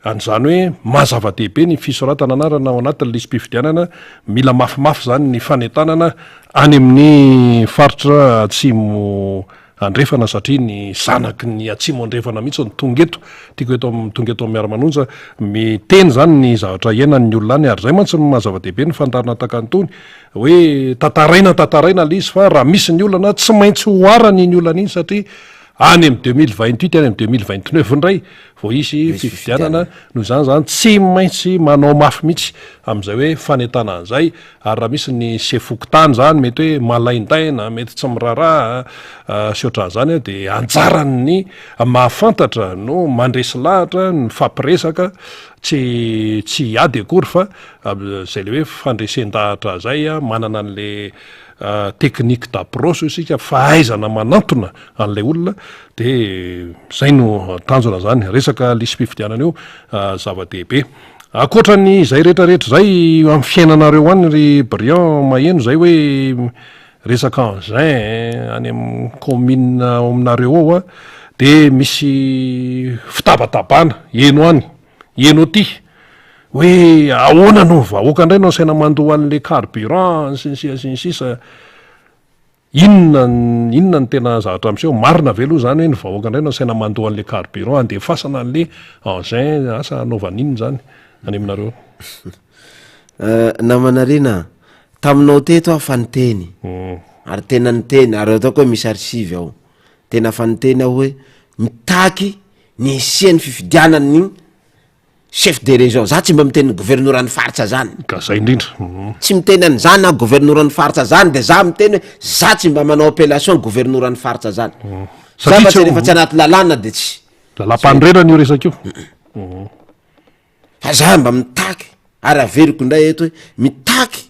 Speaker 1: An'izany hoe maha zava-dehibe ny fisoratana anarana ao anatin'ny lisi-pifidianana, mila mafimafy izany ny fanentanana any amin'ny faritra atsimo andrefana satria ny zanaky ny atsimo andrefana mihitsy no tonga eto, tiako eto amin'ny tonga eto amin'ny Miara-manonja, miteny izany ny zavatra iainan'ny olona any ary izay mantsy no maha zava-dehibe ny fandaharana tahaka an'itony hoe tantaraina tantaraina ilay izy fa raha misy ny olana tsy maintsy oharana iny olana iny satria any amin'ny 2028 any amin'ny 2029 indray Vao hisy fifidianana, noho izany izany tsy maintsy manao mafy mihitsy amin'izay hoe fanentanana izay, ary raha misy ny sefo fokontany izany mety hoe malaindaina, mety tsy miraharaha sy ohatran'izany dia anjaran'ny mahafantatra no mandresy lahatra, mifampiresaka, tsy tsy hiady akory fa izay le hoe fandresen-dahatra izay, manana an'le technique d'approche hoy isika, fahaizana manantona an'ilay olona de zay no tanjona zany, resaka lisi-pifidianana io zava-dehibe. Ankoatra ny zay rehetra rehetra zay amin'ny fiainanareo any ry Briand maheno zay hoe resaka engin any amin'ny commune ao aminareo ao a, de misy fitabatabana heno any, heno aty hoe ahoana no vahoaka indray no asaina mandoa an'le carburant sy ny sisa sy ny sisa. Inona inona no tena zavatra miseho? Marina ve aloha izany hoe ny vahoaka indray no asaina mandoa an'ilay carburant handefasana an'ilay engin asa hanaovana inona izany any aminareo?
Speaker 2: Namana Rina a, taminao teto aho fa niteny, ary tena niteny, ary ataoko hoe misy archive ao, tena fa niteny aho hoe mitaky ny hisian'ny fifidianana ny Chef de région, za tsy mba miteny ny governoran'ny faritra zany.
Speaker 1: Ka zay indrindra.
Speaker 2: Tsy miteny an'izany aho governoran'ny faritra zany de za miteny hoe za tsy mba manao appellation governoran'ny faritra zany.
Speaker 1: Satria
Speaker 2: Zavatra
Speaker 1: tsy
Speaker 2: rehefa tsy anaty lalàna de tsy.
Speaker 1: Lalàm-panorenana io resaka io.
Speaker 2: Fa za mba mitaky ary averiko indray eto hoe mitaky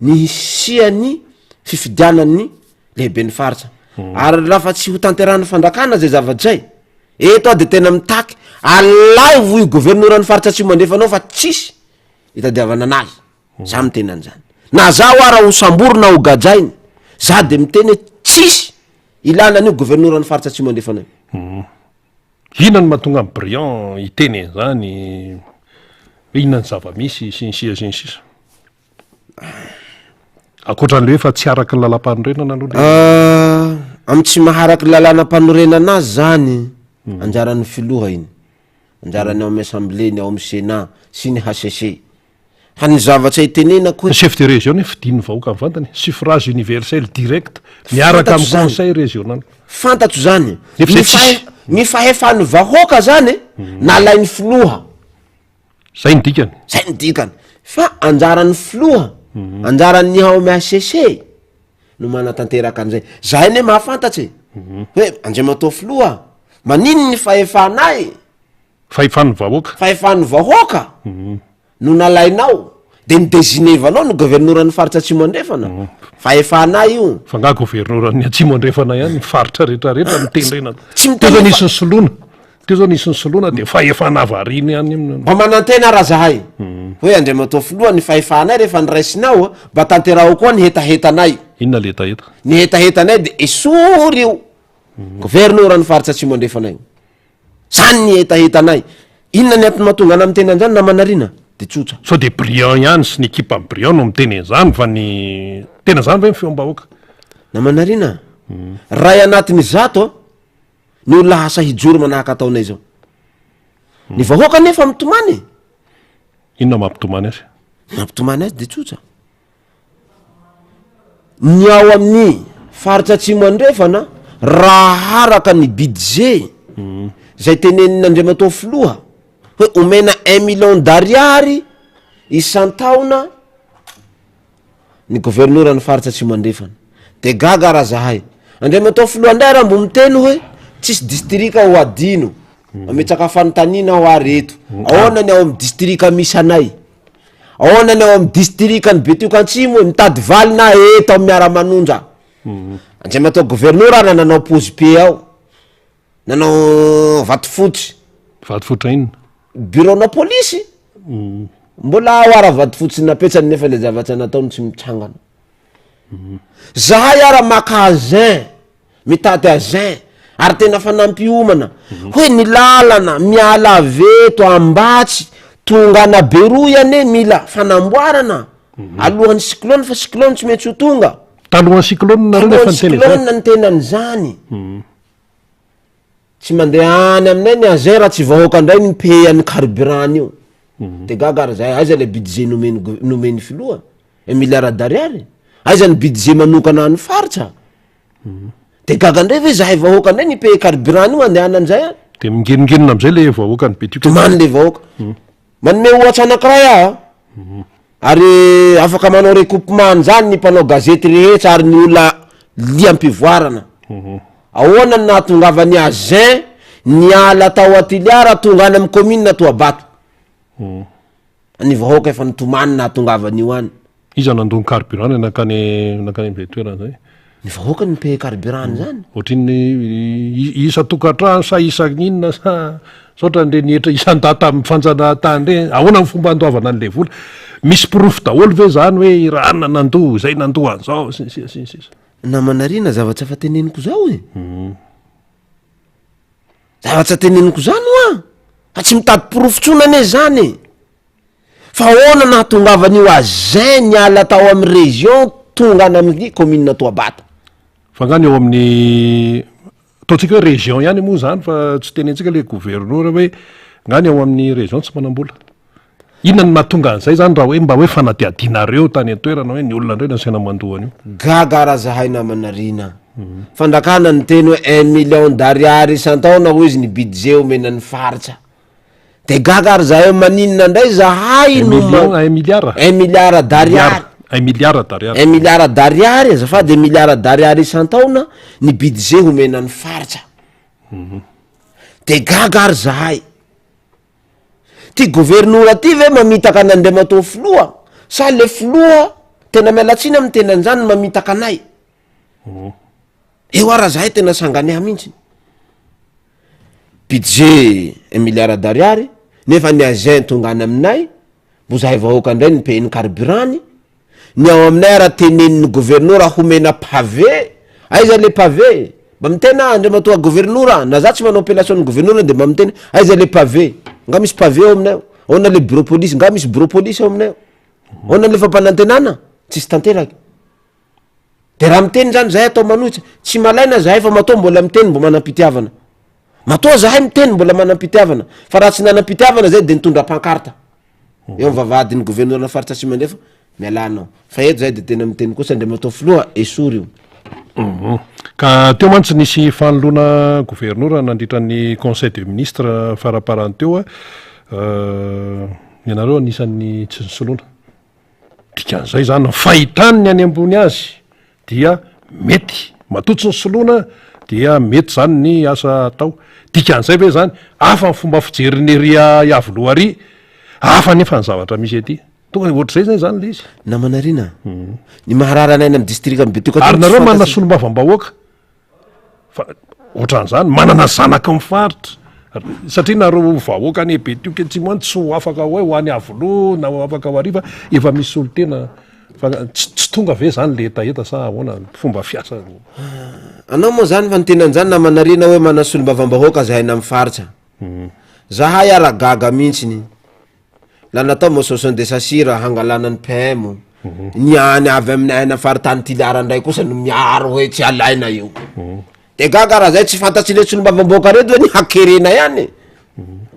Speaker 2: ny hisian'ny fifidianan'ny lehiben'ny faritra. Ary lafa tsy ho tanterahan'ny fanjakana zay zavatra zay, eto aho de tena mitaky. Alaivo io governoran'ny faritra Atsimo Andrefana ao fa tsisy itadiavana anazy. Za miteny an'izany. Na zaho ara ho samborina ho gadraina, za de miteny hoe tsisy ilana an'io governoran'ny faritra Atsimo Andrefana io.
Speaker 1: Inona no mahatonga an'i Briand hiteny an'izany hoe inona ny zava-misy sy ny sisa sy ny sisa. Ankoatra an'le hoe fa tsy araky ny lalàm-panorenana aloha le.
Speaker 2: Amin'ny tsy maha araky ny lalànam-panorenana azy zany, anjaran'ny filoha iny, anjaran'ny ao amin'ny assemblée, ny ao amin'ny sénat sy ny HCC. Fa ny zavatra itenenako hoe.
Speaker 1: Ny chef de région anie fidin'ny vahoaka mivantana e, suffrage universel direct miaraka amin'ny conseil régional.
Speaker 2: Fantatro zany,
Speaker 1: Nefa
Speaker 2: ny
Speaker 1: zay tsisy.
Speaker 2: fahe- ny fahefan'ny vahoaka zany nalain'ny filoha.
Speaker 1: Zay ny dikany.
Speaker 2: Zay ny dikany. Fa anjaran'ny filoha, anjaran'ny ao amin'ny HCC no manatanteraka an'izay. Zahay anie mahafantatsa e, hoe Andriamatoa filoha, manino ny fahefanay?
Speaker 1: Fahefan'ny vahoaka.
Speaker 2: Fahefan'ny vahoaka no nalainao de ni-designer-vanao ny governoran'ny faritra Atsimo Andrefana. Fahefanay io.
Speaker 1: Fa nga governoran'ny Atsimo Andrefana ihany ny faritra rehetra rehetra no tendrena.
Speaker 2: Tsy
Speaker 1: Teo zao
Speaker 2: miteny
Speaker 1: nisy nisoloana. Teo zao nisy nisoloana de fahefana avarina ihany io.
Speaker 2: Mba manantena raha zahay hoe Andriamatoa Filoha ny fahefanay rehefa noraisinao mba tanteraho koa ny hetahetanay.
Speaker 1: Inona le hetaheta?
Speaker 2: Ny hetahetanay de esory io governoran'ny faritra Atsimo Andrefana io. Zany ny hetahetanay. Inona ny antony mahatonga anah miteny an'izany namana Rina? De tsotra.
Speaker 1: Sao de Briand ihany sy ny ekipan'i Briand no miteny an'izany fa ny tena zany ve ny feom-bahoaka?
Speaker 2: Namana Rina a! Ray anatin'ny zato a, ny olona asa hijoro manahaka ataonay zao. Ny vahoaka anefa mitomany e!
Speaker 1: Inona mampitomany azy?
Speaker 2: Ny mampitomany azy de tsotra. Ny ao amin'ny faritra Atsimo Andrefana, raha araka ny budget izay tenenin'Andriamatoa Filoha hoe omena un million d'ariary isan-taona ny governoran'ny faritra Atsimo Andrefana. De gaga raha zahay. Andriamatoa Filoha indray raha mbo miteny hoe tsisy distrika ho adino. Mametraka fanontaniana aho ary eto. Ahoana ny ao amin'ny distrika misy anay? Ahoana ny ao amin'ny distrikan'i Betioky Antsimo e? Mitady valiny aho eto amin'ny Miara-manonja. Andriamatoa Governora ary nanao pause pied ao. Nanao vatofotsy.
Speaker 1: Vatofotra inona?
Speaker 2: Bureau-na polisy. Mbola ao ara vatofotsy napetrany nefa le zavatra nataony tsy mitsangana. Zahay ara maka agent. Mitady agent ary tena fa nampiomana hoe ny lalana miala avy eto Ambatsy tonga ana Beroy anie mila fanamboarana alohan'ny cyclone fa cyclone tsy maintsy ho tonga.
Speaker 1: Talohan'ny cyclone nareo no efa
Speaker 2: Talohan'ny
Speaker 1: niteny izany?
Speaker 2: cyclone niteny an'izany. Tsy mandeha any aminay ny agent raha tsy vahoaka indray ny mi-payer an'ny carburant io. De gaga ary zahay, aiza le budget nomen'ny gov- nomen'ny filoha? Un milliard d'ariary? Aiza ny budget manokana an'ny faritra? De gaga ndray ve zahay vahoaka ndray ny payer carburant io andehanany zay any?
Speaker 1: De mingenongenona amizay le vahoaka ny Betioky.
Speaker 2: Tomany le vahoaka. Manome ohatra anakiray aho a, ary afaka manao recoupement an'izany ny mpanao gazety rehetra ary ny olona liam-pivoarana. Ahoana no nahatongavan'ny agent niala tao Toliara tonga any amin'ny commune Toabato? Ny vahoaka efa nitomany nahatongavan'io any.
Speaker 1: Iza nandoa ny carburant ny nankany nankany amin'izay toerana izay?
Speaker 2: Ny vahoaka no mi-payer carburant an'izany.
Speaker 1: Ohatrin'ny isan-tokantrano sa isan'inona sa sa ohatran'ireny hetra isan-data amin'ny fanjanahantany ireny? Ahoana ny fomba andoavana an'ilay vola? Misy porofo daholo ve izany hoe i Ranona nandoa, izay nandoa an'izao, sy ny sisa sy ny sisa.
Speaker 2: Namana Rina, zavatra efa teneniko izao e. Zavatra teneniko izany hoa, fa tsy mitady porofo intsony anie izany e. Fa ahoana nahatongavan'io agent niala tao amin'ny région tonga any amin'ny commune Toabato?
Speaker 1: Fa nga ny ao amin'ny ataontsika hoe région ihany moa zany fa tsy tenentsika le gouverneur hoe nga ny ao amin'ny région tsy manam-bola? Inona no mahatonga an'izay zany raha hoe mba hoe fanadihadianareo tany an-toerana hoe ny olona indray no asaina mandoa an'io?
Speaker 2: Gaga raha zahay namana Rina. Fanjakana niteny hoe un million d'ariary isan-taona hoy izy ny budget omena ny faritra. De gaga ary zahay maninona ndray zahay
Speaker 1: Un
Speaker 2: no
Speaker 1: million, un milliard?
Speaker 2: Un milliard d'ariary.
Speaker 1: Un milliard d'ariary.
Speaker 2: Un milliard d'ariary azafady, un milliard d'ariary isan-taona ny budget homena ny faritra. De gaga ary zahay. Ty governora ty ve mamitaka an'Andriamatoa filoha sa le filoha tena miala tsiny amin'ny teny an'izany no mamitaka anay? Eo ara zahay tena sanganehana mihitsy. Budget un milliard d'ariary nefa ny agent tonga any aminay mbo zahay vahoaka ndray ny payer ny carburant-ny, ny ao aminay ara tenenin'ny governora homena pavé, aiza le pavé? Mba miteny aho andriamatoa governora na za tsy manao appellation ny governora de mba miteny aiza le pavé? Nga misy pavé ao aminay ao? Ahoana le bureau police? Nga misy bureau police ao aminay ao? Ahoana le fampanantenana? Tsisy tanteraky. De raha miteny zany zahay atao manohitra, tsy malaina zahay fa matoa mbola miteny mbo manam-pitiavana. Matoa zahay miteny mbola manam-pitiavana, fa raha tsy nanam-pitiavana zay de nitondra pancarte eo am vavahadin'ny governoran'ny faritra Atsimo Andrefa, mialà anao. Fa eto zahay de tena miteny kosa Andriamatoa Filoha, esory io.
Speaker 1: Ka teo mantsy nisy fanoloana governora nandritra ny conseil de ministre faraparany teo, ny anareo anisan'ny tsy nisoloana. Dikan'izay izany ny fahitany ny any ambony azy dia mety, matoa tsy nisoloana dia mety izany ny asa atao. Dikan'izay ve izany hafa ny fomba fijerin'ny ery Iavoloha ary, hafa anefa ny zavatra misy aty. Tonga dia ohatr'izay zay izany ilay izy.
Speaker 2: Namana Rina, ny maharary anay any amin'ny distrikan'i Betioky
Speaker 1: aty Ary nareo manana solombavambahoaka. Fa ohatran'izany, manana zanaky ny faritra, satria nareo vahoaka any Betioky Atsimo any tsy ho afaka hoe ho any Iavoloha na ho afaka ho ary fa efa misy solontena fa tsy tsy tonga ve zany le hetaheta sa ahoana ny fomba fiasa?
Speaker 2: Anao moa zany fa niteny an'izany namana Rina hoe manana solombavambahoaka zahay any amin'ny faritra. Zahay ara gaga mihitsiny. La natao motion de censure hangalana ny PM, ny any avy amin'ny aina faritany Toliara ndray kosa no miaro hoe tsy alaina io. De gaga raha zay tsy fantatry le solombavambahoaka reto hoe ny hakerena ihany.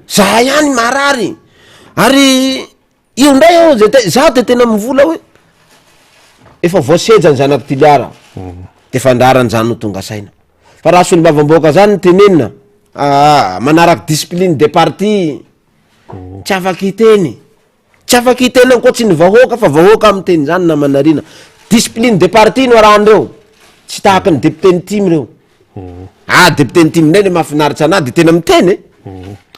Speaker 2: Za ihany marary. Ary io ndray aho zay te- za de tena mivola hoe efa voaseja ny zanak'i Toliara, de fandrarany zany no tonga saina. Fa raha solombavambahoaka zany no tenenina, aa manaraky discipline de parti, Tsy afaka hiteny, tsy afaka hiteny ankoatry ny vahoaka fa vahoaka miteny zany namana Rina. Discipline de parti no arahandreo, tsy tahaky ny député ny tim reo. Ah député ny tim ndray le mahafinaritra anah de tena miteny e.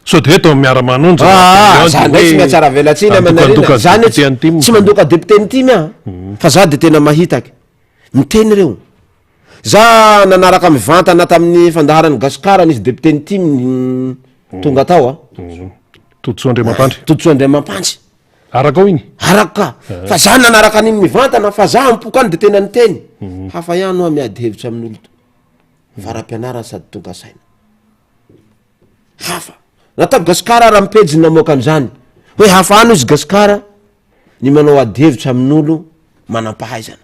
Speaker 1: Sao de hoe toa miara-manonja
Speaker 2: Ah, za ndray tsy mihatsara velatsihy namana Rina, za anie tsy mandoka député ny tim aho fa za de tena mahitaky, miteny reo. Za nanaraka mivantana tamin'ny fandaharan'i Gasikara nisy député ny tim tonga tao a.
Speaker 1: Todisoa Andriamampandry.
Speaker 2: Todisoa Andriamampandry.
Speaker 1: Araka ao iny?
Speaker 2: Arako ka. Fa za nanaraka an'iny mivantana fa za ampoka any de tena niteny. Hafa ihany hoa miady hevitra amin'olo vara-pianarana sady tonga saina. Hafa. Natao Gasikara ary amin'ny pejiny namoaka an'izany. Hoe hafa any ozy Gasikara ny manao ady hevitra amin'olo manam-pahaizana.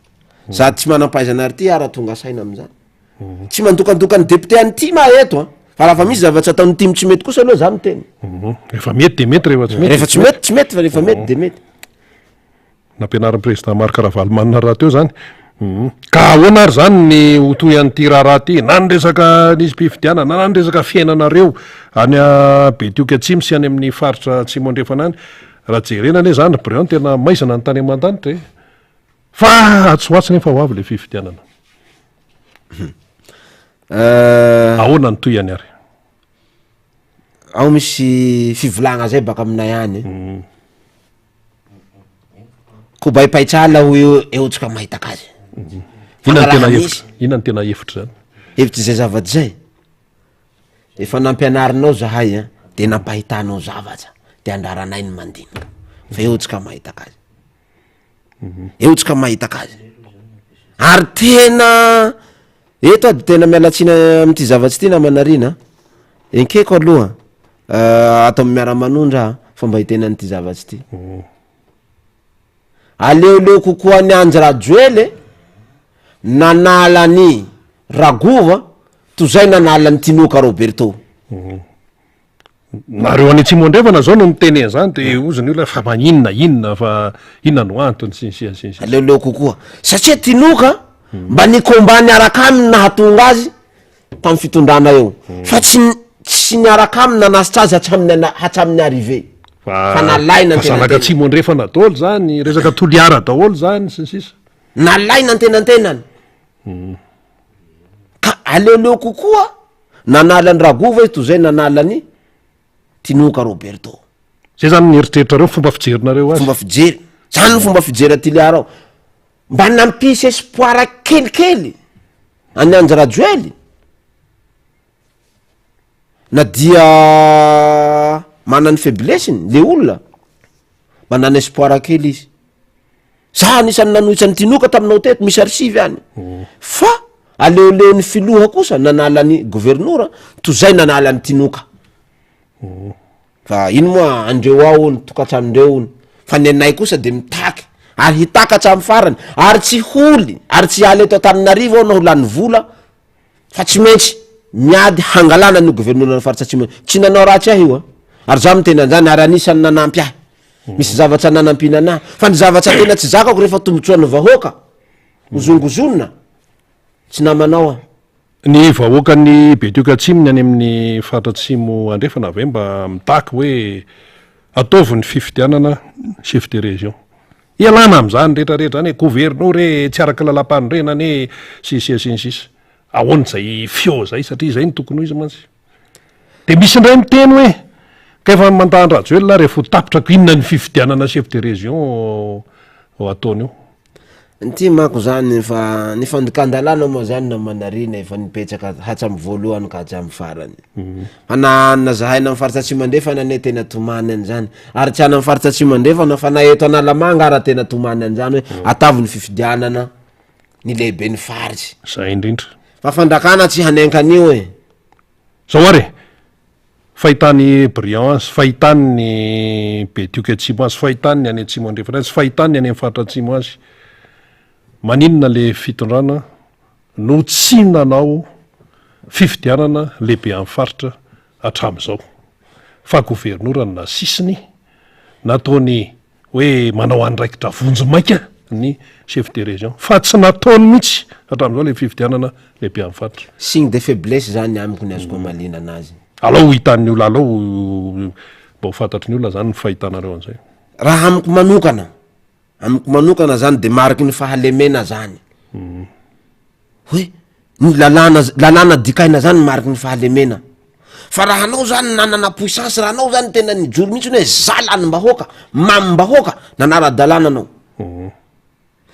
Speaker 2: Za tsy manam-pahaizana ary ty ara tonga saina amin'izany. Tsy mandokandoka ny député an'ny tim aho eto an. Fa raha fa misy zavatra ataon'ny tim tsy mety kosa aloha za miteny.
Speaker 1: Rehefa mety de mety, rehefa tsy mety.
Speaker 2: Rehefa tsy mety, tsy mety fa rehefa mety de mety.
Speaker 1: Nampianarin'ny président Marc Ravalomanana rahateo izany. Ka ahoana ary izany ny ho tohy an'ity raharaha ity? Na ny resaka lisi-pifidianana, na ny resaka fiainanareo any Betioky Atsimo sy any amin'ny faritra Atsimo Andrefana any. Raha jerena anie izany ry Briand tena maizina ny tany aman-danitra e! Fa atsy ho atsy nefa ho avy ilay fifidianana. Ahoana ny tohiny ary?
Speaker 2: Ao misy fivolagna zay baka aminay any. Kobay paitsala hoy eo eo tsika mahita kazy.
Speaker 1: Inona no tena hevitra? Inona no tena hevitra zany?
Speaker 2: Hevitra izay zavatra izay. Efa nampianarinao zahay an, de nampahitanao zavatra, de andraranay ny mandinika. Fa eo tsika mahita kazy. Eo tsika mahita kazy. Ary tena eto aho de tena miala tsiny am'ty zavatsy ty namana Rina a, enkeko aloha ato amy miara-manondra aho fa mba hiteny an'ity zavatsy ty. Aleoleo kokoa an'i Andry Rajoely e, nanala an'i Ragova toy zay nanala an'i Tinoka Roberto.
Speaker 1: Nareo any Atsimo Andrefana zao no miteny an'izany de hozy ny olona fa maninona inona fa inona no antony sy ny sisa sy ny sisa.
Speaker 2: Aleoleo kokoa satria Tinoka mba ni combat niaraka aminy nahatonga azy tamin'ny fitondrana eo fa tsy tsy niaraka aminy nanasitra azy hatramin'ny ana- hatramin'ny arrivée
Speaker 1: fa nalaina Fa zanaka Atsimo Andrefana daholo zany, resaka Toliara daholo zany sy ny sisa.
Speaker 2: Nalaina antenantenany ka aleoleo kokoa Nanala an'i Ragova izy toy izay nanala an'i Tinoka Roberto.
Speaker 1: Zay zany ny eritreritrareo, fomba fijerinareo azy.
Speaker 2: Fomba fijery. Zany ny fomba fijery an'i Toliara ao. Mba nampisy espoir kelikely an'i Andry Rajoely. Na dia manana ny faiblesse-ny le olona, manana espoir kely izy. Za anisan'ny nanohitra an'i Tinoka taminao teto, misy archive any. Fa aleoleon'ny filoha kosa nanala ny governora toy zay nanala an'i Tinoka. Fa ino moa andreo ao hono, tokantranondreo hono. Fa ny anay kosa de mitaky ary hitaky hatramin'ny farany ary tsy holy ary tsy hiala eto Antananarivo aho na ho lany vola fa tsy maintsy miady hangalana an'io governoran'ny faritra atsimo io. Tsy nanao ratsy ahy io an! Ary za miteny an'izany ary anisan'ny nanampy ahy. Misy zavatra nanampiana anahy. Fa ny zavatra tena tsy zakako rehefa tombotsoan'ny vahoaka hozongozonina, tsy namanao aho.
Speaker 1: Ny vahoakan'i Betioky Atsimo ny any amin'ny faritra Atsimo Andrefana ve mba mitaky hoe ataovy ny fifidianana chef de région? Ialana amin'izany rehetra rehetra izany e, governora e, tsy araka lalàmpanorenana e, sy ny sisa sy ny sisa. Ahoana izay feo izay satria izay no tokony ho izy mantsy. Dia misy indray miteny hoe ka efa mandat an-dRajoelina ary efa ho tapitra ko inona ny fifidianana chef de région ho ataony eo.
Speaker 2: Ity manko zany fa ny fandikan-dalàna moa zany namanarina efa nipetraka hatramin'ny voalohany ka hatramin'ny farany. Fa na na zahay na amin'ny faritra Atsimo Andrefana anie tena tomany an'izany. Ary tsy any amin'ny faritra Atsimo Andrefana fa na eto Analamanga ara tena tomany an'izany hoe atavo ny fifidianana ny lehiben'ny faritsy.
Speaker 1: Zay indrindra.
Speaker 2: Fa fandrakana tsy hanenka an'io e.
Speaker 1: Zao ary e! Fahitan'i Briand azy, fahitan'ny Betioky Atsimo azy, fahitan'ny any Atsimo Andrefana azy, fahitan'ny any amin'ny faritra Atsimo azy. Maninona le fitondrana no tsy nanao fifidianana lehibe amin'ny faritra hatramin'izao? Fa governora no nasisiny, nataony hoe manao andraikitra vonjimaika ny chef de région fa tsy nataony mihitsy hatramin'izao ilay fifidianana lehibe amin'ny faritra.
Speaker 2: Signe de faiblesse zany amiko ny azoko amaliana anazy.
Speaker 1: Alao ho hitan'ny olona alao mba ho fantatry ny olona zany ny fahitanareo an'izay.
Speaker 2: Raha amiko manokana, amiko manokana zany de mariky ny fahalemena zany. Hoe ny lalàna lalàna dikaina zany mariky ny fahalemena. Fa raha anao zany nanana puissance, raha anao zany tena nijoro mihitsy hoe za lanim-bahoaka, mamim-bahoaka, nanara-dalàna anao.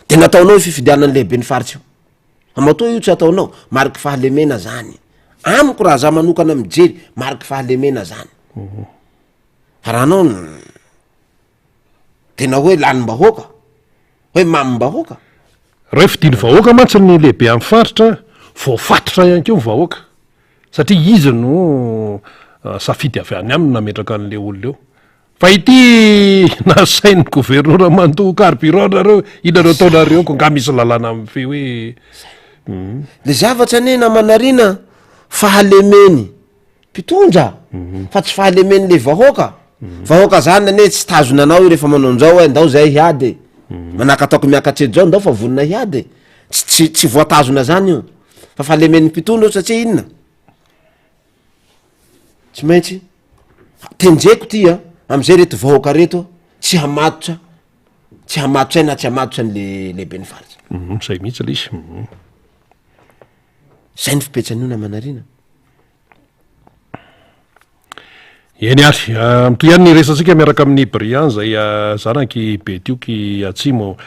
Speaker 2: De nataonao io fifidianana lehiben'ny faritra io. Fa matoa io tsy ataonao, mariky fahalemena zany. Amiko raha za manokana mijery, mariky fahalemena zany. Fa raha anao tena hoe lanim-bahoaka, hoe mamim-bahoaka.
Speaker 1: Raha fidin'ny vahoaka mantsy ny lehibe amin'ny faritra, voafatotra ihany koa ny vahoaka, satria izy no safidy avy any aminy nametraka an'le olona eo. Fa ity nasain'ny governora mandoa carburant nareo, inona ireo ataonareo eo, ko nga misy lalàna mifehy hoe.
Speaker 2: Le zavatra anie namanarina fahalemeny. Mpitondra fa tsy fahalemen'ny le vahoaka, vahoaka zany anie tsy tazona anao io rehefa manao an'zao hoe ndao zay hiady e, manahaka ataoko miakatra eto zao ndao fa vonona hiady e, tsy tsy tsy voatazona zany io fa fahalemen'ny mpitondra io satria inona tsy maintsy tenjeko ty a am'zay reto vahoaka reto tsy hamatotra tsy hamatotra ahy na tsy hamatotra an'le lehiben'ny faritra.
Speaker 1: Zay mihitsy le izy.
Speaker 2: Zay ny fipetsan'io namanarina.
Speaker 1: Eny ary, mitohy ihany ny resatsika miaraka amin'i Briand izay zanak'i Betioky Atsimo.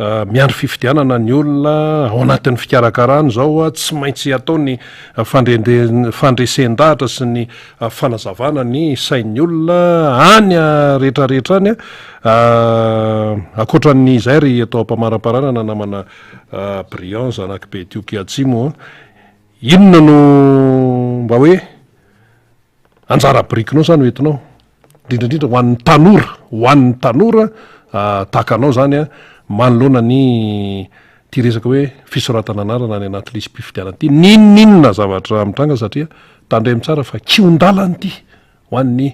Speaker 1: Miandry fifidianana ny olona ao anatin'ny fikarakarana izao, tsy maintsy atao ny fandresen-dahatra sy ny fanazavana ny sain'ny olona any rehetrarehetra any. Ankoatra an'izay ry eto am-pamaramparanana namana Briand zanak'i Betioky Atsimo, Inona no mba hoe anjara birikinao zany hoentinao? Indrindra indrindra ho an'ny tanora, ho an'ny tanora tahaka anao zany an, manoloana ny ity resaka hoe fisoratana anarana any anaty lisi-pifidianana ity, n'inon'inona zavatra mitranga satria tandremo tsara fa kihon-dalana ity ho an'ny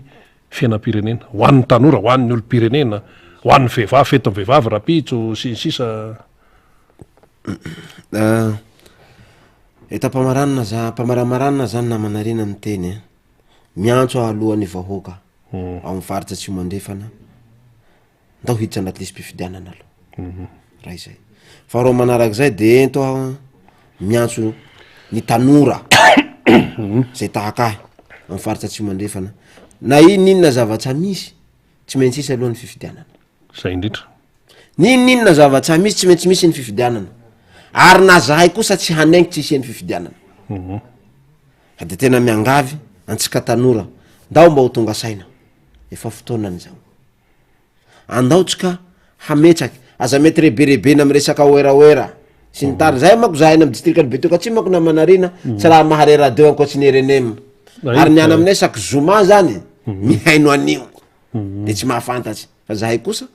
Speaker 1: fiainam-pirenena, ho an'ny tanora, ho an'ny olom-pirenena, ho an'ny vehivavy, fetin'ny vehivavy rahampitso sy ny sisa.
Speaker 2: Eto am-pamaranana za- am-pamaramaranana zany namana Rina miteny a, miantso aho aloha ny vahoaka ao amin'ny faritra Atsimo Andrefana, ndao hiditra anaty lisi-pifidianana aloha, raha izay. Faharoa manarak'izay de ento aho miantso ny tanora zay tahaka ahy amin'ny faritra Atsimo Andrefana, na inon'inona zavatra misy tsy maintsy hisy aloha ny fifidianana.
Speaker 1: Zay indrindra.
Speaker 2: N'inon'inona zavatra misy tsy maintsy misy ny fifidianana ary na zahay kosa tsy hanenky tsy hisian'ny fifidianana. Fa de tena miangavy. Antsika tanora, ndao mba ho tonga saina. Efa fotoanany izao. Andao tsika hametsaky, aza mety reberebena am resaka werawera sy ny tariny, zahay manko zahay any am distrikan'i Betioky Atsimo manko namana Rina tsy raha mahare radio ankoatsy ny rnm, ary ny any aminay chaque zoma zany mihaino an'io de tsy mahafantatsy fa zahay kosa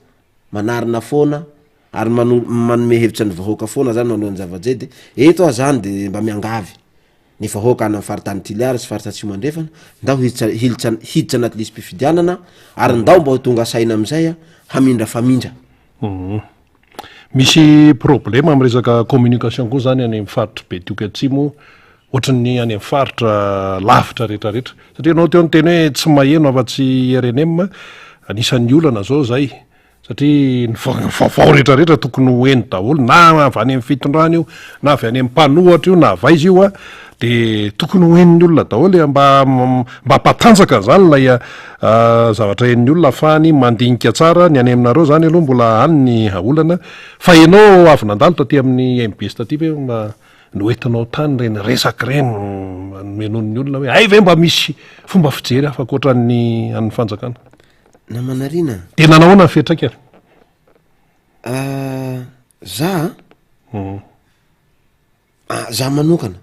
Speaker 2: manarina foana ary mano- manome hevitra ny vahoaka foana zany manoloana ny zava-jay de eto aho zany de mba miangavy Ny vahoaka any amin'ny faritany Toliara sy faritra Atsimo Andrefana, ndao hiditra hiditra hiditra anaty lisi-pifidianana ary ndao mba ho tonga saina amin'izay hamindra famindra.
Speaker 1: Misy problème amin'ny resaka communication koa zany any amin'ny faritr'i Betioky Atsimo ohatran'ny any amin'ny faritra lavitra rehetra rehetra. Satria ianao teo niteny hoe tsy maheno afa-tsy rnm, anisan'ny olana zao zay. Satria ny vaovao rehetra rehetra tokony ho heno daholo na avy any amin'ny fitondrana io na avy any amin'ny mpanohatra io na avy aiza io a, de tokony ho henon'ny olona daholo e, mba mba hampatanjaka zany ilay zavatra henon'ny olona ahafahany mandinika tsara, ny any aminareo zany aloha mbola any ny olana, fa ianao avy nandalo taty amin'ny mbs taty ve mba noentinao tany ireny resaka ireny nohenoin'ny olona hoe hay ve mba misy fomba fijery hafa ankoatran'ny an'ny fanjakana?
Speaker 2: Namana Rina a!
Speaker 1: Dia nanao ahoana ny fiantraikany?
Speaker 2: Ah, za a, ah, za manokana,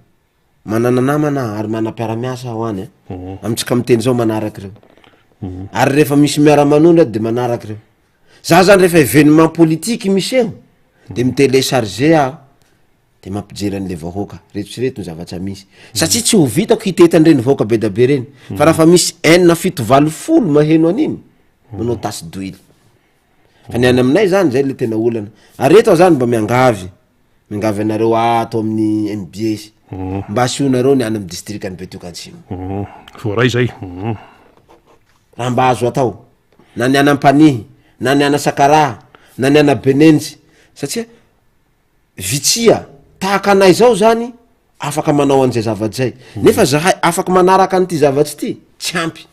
Speaker 2: manana namana aho ary mana mpiara-miasa aho any a, amintsika miteny zao manaraka ireo, ary rehefa misy miara-manondro aho de manaraka ireo, za zany rehefa evenement politique miseho de mi-telecharger aho de mampijery an'le vahoaka, reto sy reto ny zavatra misy, satria tsy ho vitako hitety an'ireny vahoaka be da be reny, fa raha fa misy enina fito valo folo maheno an'iny, manao tasy doily, fa ny any aminay zany zay le tena olana, ary eto aho zany mba miangavy, miangavy anareo ato amin'ny mbs, mba asionareo ny any amin'ny distrikan'i Betioky Atsimo.
Speaker 1: Voaray zay.
Speaker 2: Raha mba azo atao, na ny any Ampanihy, na ny any Sakaraha, na ny any Benenjy, satria Vitsia, tahaka anay zao zany afaka manao an'izay zavatra zay, nefa zahay afaky manaraka an'ity zavatra ity tsy ampy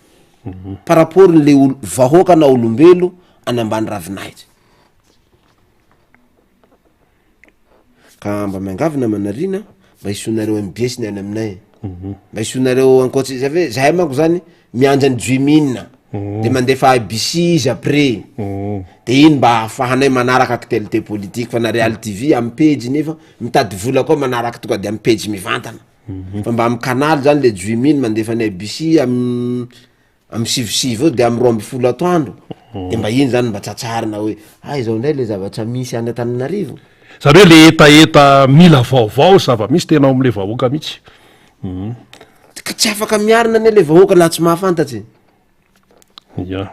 Speaker 2: par rapport n'le olo vahoaka na olombelo any ambany ravinahitra. Ka mba miangavy namana Rina mba hisoanareo mbs ny any aminay. Mba isoanareo ankoatry zay ve zahay manko zany miandry an'i Juimin de mandefa ABC izy après de iny mba ahafahanay manaraka actualité politique fa na Real TV amy pejy nefa mitady vola koa manaraka tonga de amy pejy mivantana fa mba amy canal zany le Juimin mandefa ny ABC am Amin'ny sivisivy eo de amin'ny 12 atoandro de mba iny zany mba tsatsarina hoe hay zao indray le zavatra misy any Antananarivo.
Speaker 1: Zany hoe le hetaheta mila vaovao zava-misy tena ao amle vahoaka mihitsy.
Speaker 2: Ka tsy afaka miarina anie le vahoaka laha tsy mahafantatsa e.
Speaker 1: Ya.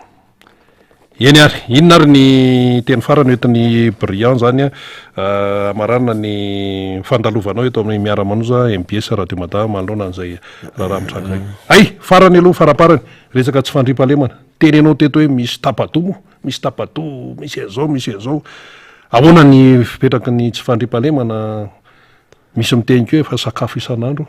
Speaker 1: Eny ary, inona ary ny teny farany hoentin'i Briand zany hamaranana ny fandalovanao eto amin'ny Miara-manoza mbs Radio Mada manoloana an'izay raharaha mitranga izay. Hay, farany aloha, faraparany, resaka tsy fandriampahalemana. Tenenao teto hoe misy tapa-doha moa, misy tapa-doha, misy an'izao, misy an'izao. Ahoana ny fipetraky ny tsy fandriampahalemana? Misy miteny koa hoe efa sakafo isan'andro.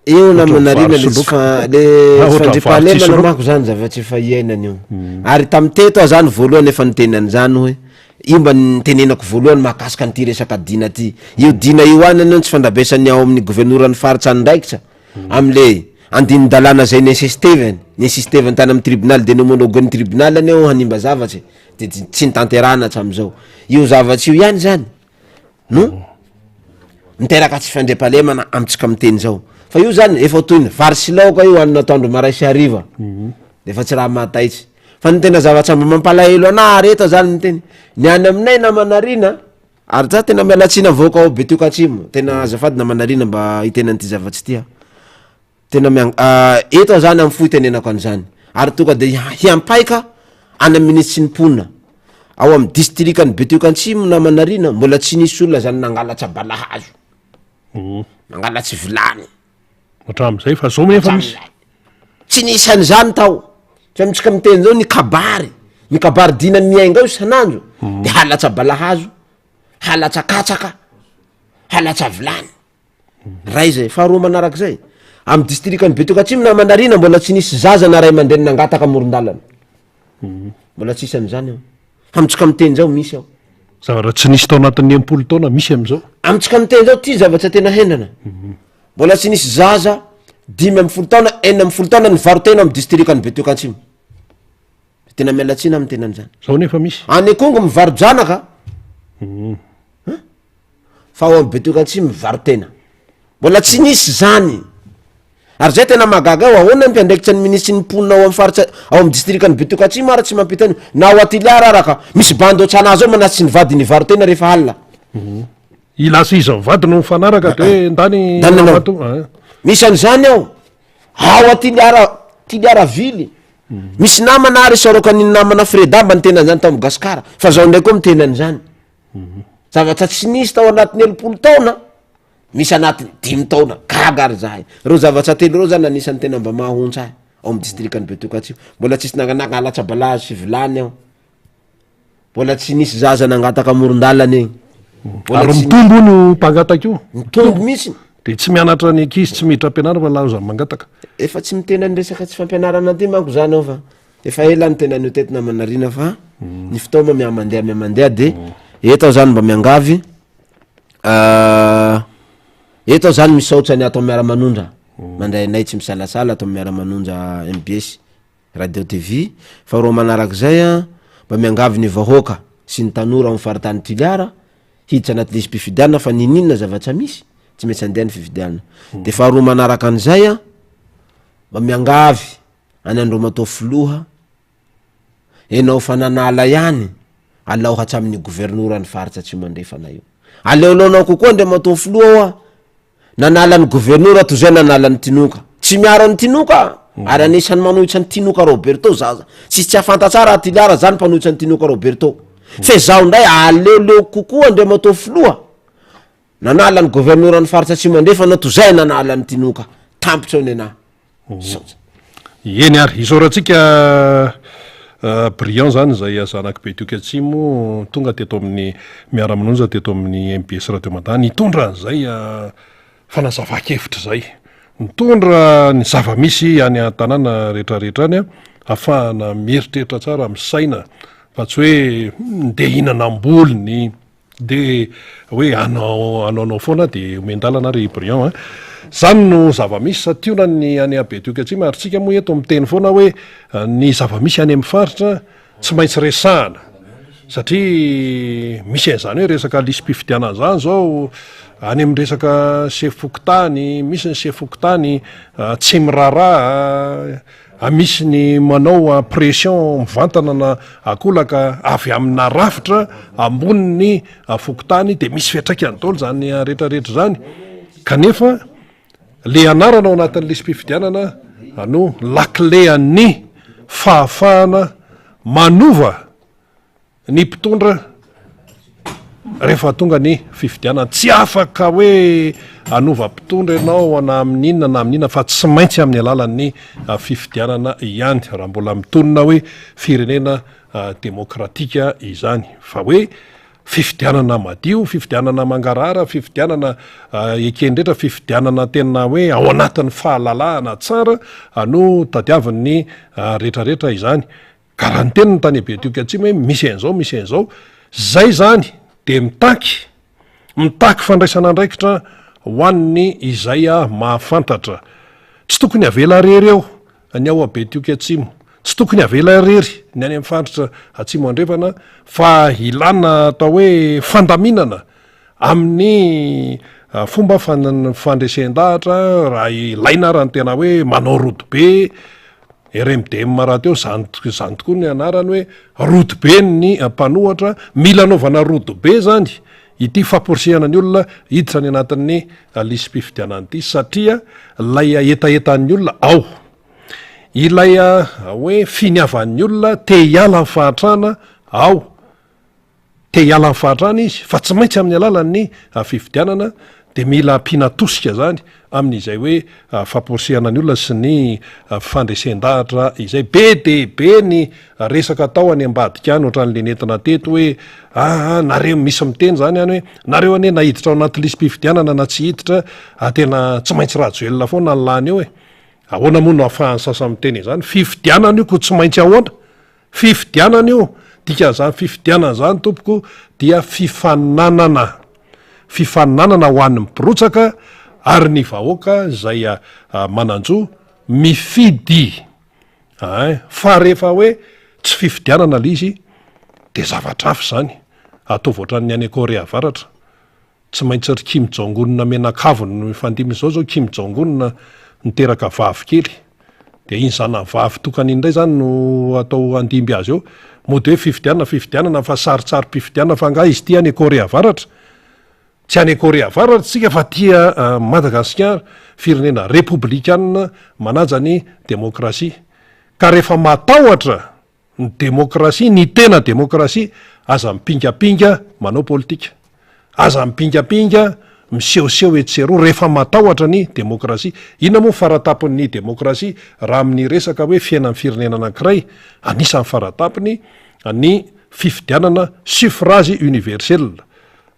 Speaker 2: Eo namana Rina le tsy fa- le tsy fandriampahalemana manko zany zavatra efa iainana io. Ary tamin'ny teto aho zany voalohany efa niteny an'izany hoe io mba nitenenako voalohany mahakasika an'ity resaka dina ty. Io dina io ihany anie no tsy fandrabesan'ny ao amin'ny governoran'ny faritra andraikitra am'le andinin-dalàna zay ni-insistevany, ni-insistevany tany amin'ny tribunal de nomologuen'ny tribunal anie io hanimba zavatra e, de tsy nitanterahana hatramin'izao. Io zavatra io ihany zany. no miteraka tsy fandriampahalemana amintsika miteny zao fa io zany efa toy ny vary sy laoka io hanina atoandro maray sy hariva mhm. de efa tsy raha mahataitsy fa ny tena zavatra mba mampalahelo anah ary eto zany miteny ny any aminay namanarina ary za tena mialatsina voaka ao betioka atsimo tena azafady namanarina mba hiteny an'ity zavatsy ty aho Tena miang eto aho zany am fo itenenako an'izany ary tonga de hiampaika any am minisitry ny mponina ao am distrikan'i Betioky Antsimo namanarina mbola tsy nisy olona zany nangalatra balahazo nangalatsy vilany
Speaker 1: Hatramin'izay fa zao nefa misy.
Speaker 2: Tsy nisy an'izany tao fa amintsika miteny zao ny kabary ny kabary dina miainga ao isan'andro de halatsa balahazo halatsa katsaka halatsa vilany Ray zay. Faharoa manarak'izay, amin'ny distrikan'i Betioky Atsimo na Manarina mbola tsy nisy zaza na ray aman-dreny nangataka amoron-dalana. Mbola tsisy an'izany ao. Fa amintsika miteny zao misy ao.
Speaker 1: Zavatra tsy nisy tao anatin'ny 60 taona misy amin'izao.
Speaker 2: Amintsika miteny zao ty zavatra tena hendrana. Mbola tsy nisy zaza. 15 taona, 16 taona nivaro-tena ao amin'ny distrikan'i Betioky Atsimo. Tena miala tsiny amin'ny tenany zany.
Speaker 1: Zao nefa misy.
Speaker 2: Any Ikongo mivaro-janaka. Fa ao amin'ny Betioky Atsimo mivaro-tena. Mbola tsy nisy zany. Ary zay tena mahagaga ahy, ahoana ny mpiandraikitra ny minisitry ny mponina ao amin'ny faritra, ao amin'ny distrikan'i Betioky Atsimo ary tsy mampita an'io, na ao Toliara ara ka, misy bandy ohatranà zao manatitsy ny vadiny hivaro-tena rehefa alina.
Speaker 1: I lasa izy mivady no mifanaraka de hoe ndany
Speaker 2: Ndany nanao.
Speaker 1: ramatoa, ah.
Speaker 2: Misy an'izany ao, ao a Toliara, Toliara ville. Misy namana ary isaorako an'iny namana Freda mba niteny an'izany tao amin'ny Gasikara, fa zaho indray koa miteny an'izany. Zavatra tsy nisy tao anatin'ny 60 taona, misy anatin'ny dimy taona, gaga ary zahay. Ireo zavatra telo ireo zany anisan'ny tena mba mahaontsa ahy ao amin'ny distrikan'i Betioky Atsimo. Mbola tsisy nanganaka latsa-balahazo sy vilany aho. Mbola tsy nisy zaza nangataka amoron-dalana egny.
Speaker 1: Mbola Ary tsy mitombo hono io mpangataka io.
Speaker 2: Mitombo mihitsy.
Speaker 1: De tsy mianatra ny ankizy, tsy miditra am-pianarana fa laza mangataka.
Speaker 2: Efa tsy miteny ny resaka tsy fampianarana ty manko zany aho fa efa ela niteny an'io teto namanarina fa ny fitaoma mihamandeha mihamandeha de eto aho zany mba miangavy eto aho zany misaotra ny ato amin'ny Miara-manonja mandray anay tsy misalasala ato amin'ny Miara-manonja mbs. Radio TV, Faharoa manarak'izay an, mba miangavy ny vahoaka sy ny tanora ao amin'ny faritany Toliara hiditra anaty lisi-pifidianana fa niniana zavatra misy, tsy maintsy handeha ny fifidianana. De faharoa manaraka an'izay an, mba miangavy any Andriamatoa Filoha, enao fa nanala ihany, alao hatramin'ny governoran'ny faritra Atsimo Andrefana io. Aleoleonao kokoa Andriamatoa Filoha hoa, Nanala ny governora toy izay nanala an'i Tinoka. Tsy miaro an'i Tinoka aho, ary anisan'ny manohitra an'i Tinoka Roberto za. Tsisy tsy hahafanta tsara aho Toliara za ny mpanohitra an'i Tinoka Roberto. Fe zaho indray aleoleo kokoa Andriamatoa Filoha nanala ny governoran'ny faritra Atsimo Andrefana toy izay nanala an'i Tinoka. Tampitra eo nenaha. Misaotra.
Speaker 1: Eny ary, isaorantsika Briand zany izay zanak'i Betioky Atsimo tonga teto amin'ny Miara-manonja teto amin'ny mbs Radio Mada nitondra an'izay fanazavan-kevitra izay. Nitondra ny zava-misy any an-tanàna rehetrarehetra any ahafahana mieritreritra tsara, misaina fa tsy hoe ndeha hihinana am-bolony. De hoe hanao hanaonao foana de omen-dalana ry Briand a! Zany no zava-misy santionany any Betioky Atsimo ary tsika moa eto miteny foana hoe ny zava-misy any amin'ny faritra tsy maintsy resahana satria misy an'izany hoe resaka lisi-pifidianana zany zao any amin'ny resaka sefo fokontany, misy ny sefo fokontany tsy miraharaha Misy ny manao pression mivantana na akolaka avy amina rafitra ambonin'ny fokontany dia misy fiantraikany daholo izany rehetrarehetra izany kanefa le anarana ao anatin'ny lisi-pifidianana no lakile an'ny fahafahana manova Ny mpitondra rehefa tonga ny fifidianana, tsy afaka hoe hanova mpitondra ianao na amin'inona na amin'inona fa tsy maintsy amin'ny alalan'ny fifidianana ihany raha mbola mitonona hoe firenena demokratika izany. Fa hoe fifidianana madio, fifidianana mangarahara, fifidianana eken'ny rehetra, fifidianana tena hoe ao anatin'ny fahalalahana tsara no tadiavin'ny rehetrarehetra izany. Ka raha niteny ny tany Betioky Atsimo hoe misy an'izao, misy an'izao, zay zany de mitaky, mitaky fandraisana andraikitra ho an'ny izay mahafantatra. Tsy tokony avela rery eo ny ao Betioky Atsimo, tsy tokony avela rery ny any amin'ny faritra Atsimo Andrefana fa ilana atao hoe fandaminana amin'ny fomba fandresen-dahatra raha ilaina ara ny tena hoe manao rodobe, RMDM rahateo zany zany tokoa ny anarany hoe rodobe ny mpanohatra, mila anaovana rodobe zany ity famporisihana ny olona hiditra any anatin'ny lisi-pifidianana ity satria ilay hetahetan'ny olona ao, ilay hoe finiavan'ny olona te hiala amin'ny fahantrana ao. Te hiala amin'ny fahantrana izy fa tsy maintsy amin'ny alalan'ny fifidianana dia mila ampiana tosika zany amin'izay hoe famporisihana ny olona sy ny fandresen-dahatra izay. Be dia be ny resaka atao any ambadika any ohatran'le nentina teto hoe aa nareo misy miteny zany any hoe nareo anie na hiditra ao anaty lisi-pifidianana na tsy hiditra tena tsy maintsy Rajoelina foana ny lany eo e. Ahoana moa no ahafahan'ny sasany miteny izany? Fifidianana io ko tsy maintsy ahoana? Fifidianana io, dikan'izany fifidianana izany tompoko dia fifaninanana, fifaninanana ho an'ny mpirotsaka ary ny vahoaka izay manan-jo mifidy ein, fa rehefa hoe tsy fifidianana le izy de zavatra hafa izany, ataovy ohatran'ny any Korea Avaratra, Tsy maintsy ry Kim Jong Un menakavy no mifandimby izao zao Kim Jong Un niteraka vavy kely dia iny zanany vavy tokana iny indray zany no atao handimby azy eo mody hoe fifidianana fifidianana fa sarintsarim-pifidianana fa angaha izy ity any Korea Avaratra? Tsy any Korea Avaratra isika fa aty Madagasikara firenena repoblikanina manaja ny demokrasia ka rehefa matahotra Ny demokrasia, ny tena demokrasia, aza mipingapinga manao politika. Aza mipingapinga misehoseho etsy sy eroa rehefa matahotra ny demokrasia. Inona moa ny faratapon'ny demokrasia raha amin'ny resaka hoe fiainan'ny firenena anankiray? Anisan'ny faratampony ny fifidianana suffrage universel.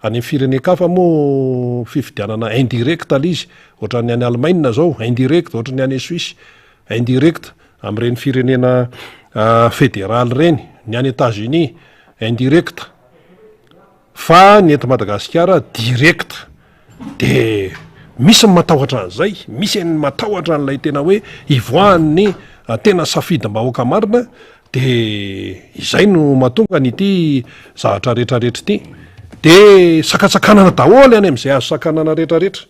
Speaker 1: Any amin'ny firenen-kafa moa fifidianana indirect ilay izy, ohatran'ny any Alemaina izao, indirect, ohatran'ny any Suisse, indirect. Amin'ireny firenena federaly ireny, ny any Etats-Unis, indirect, fa ny eto Madagasikara direct. De misy ny matahotra an'izay, misy ny matahotra an'ilay tena hoe hivoahan'ny tena safidim-bahoaka marina, de izay no mahatonga an'ity zavatra rehetrarehetra ity. De sakantsakanana daholo any amin'izay azo sakanana rehetrarehetra.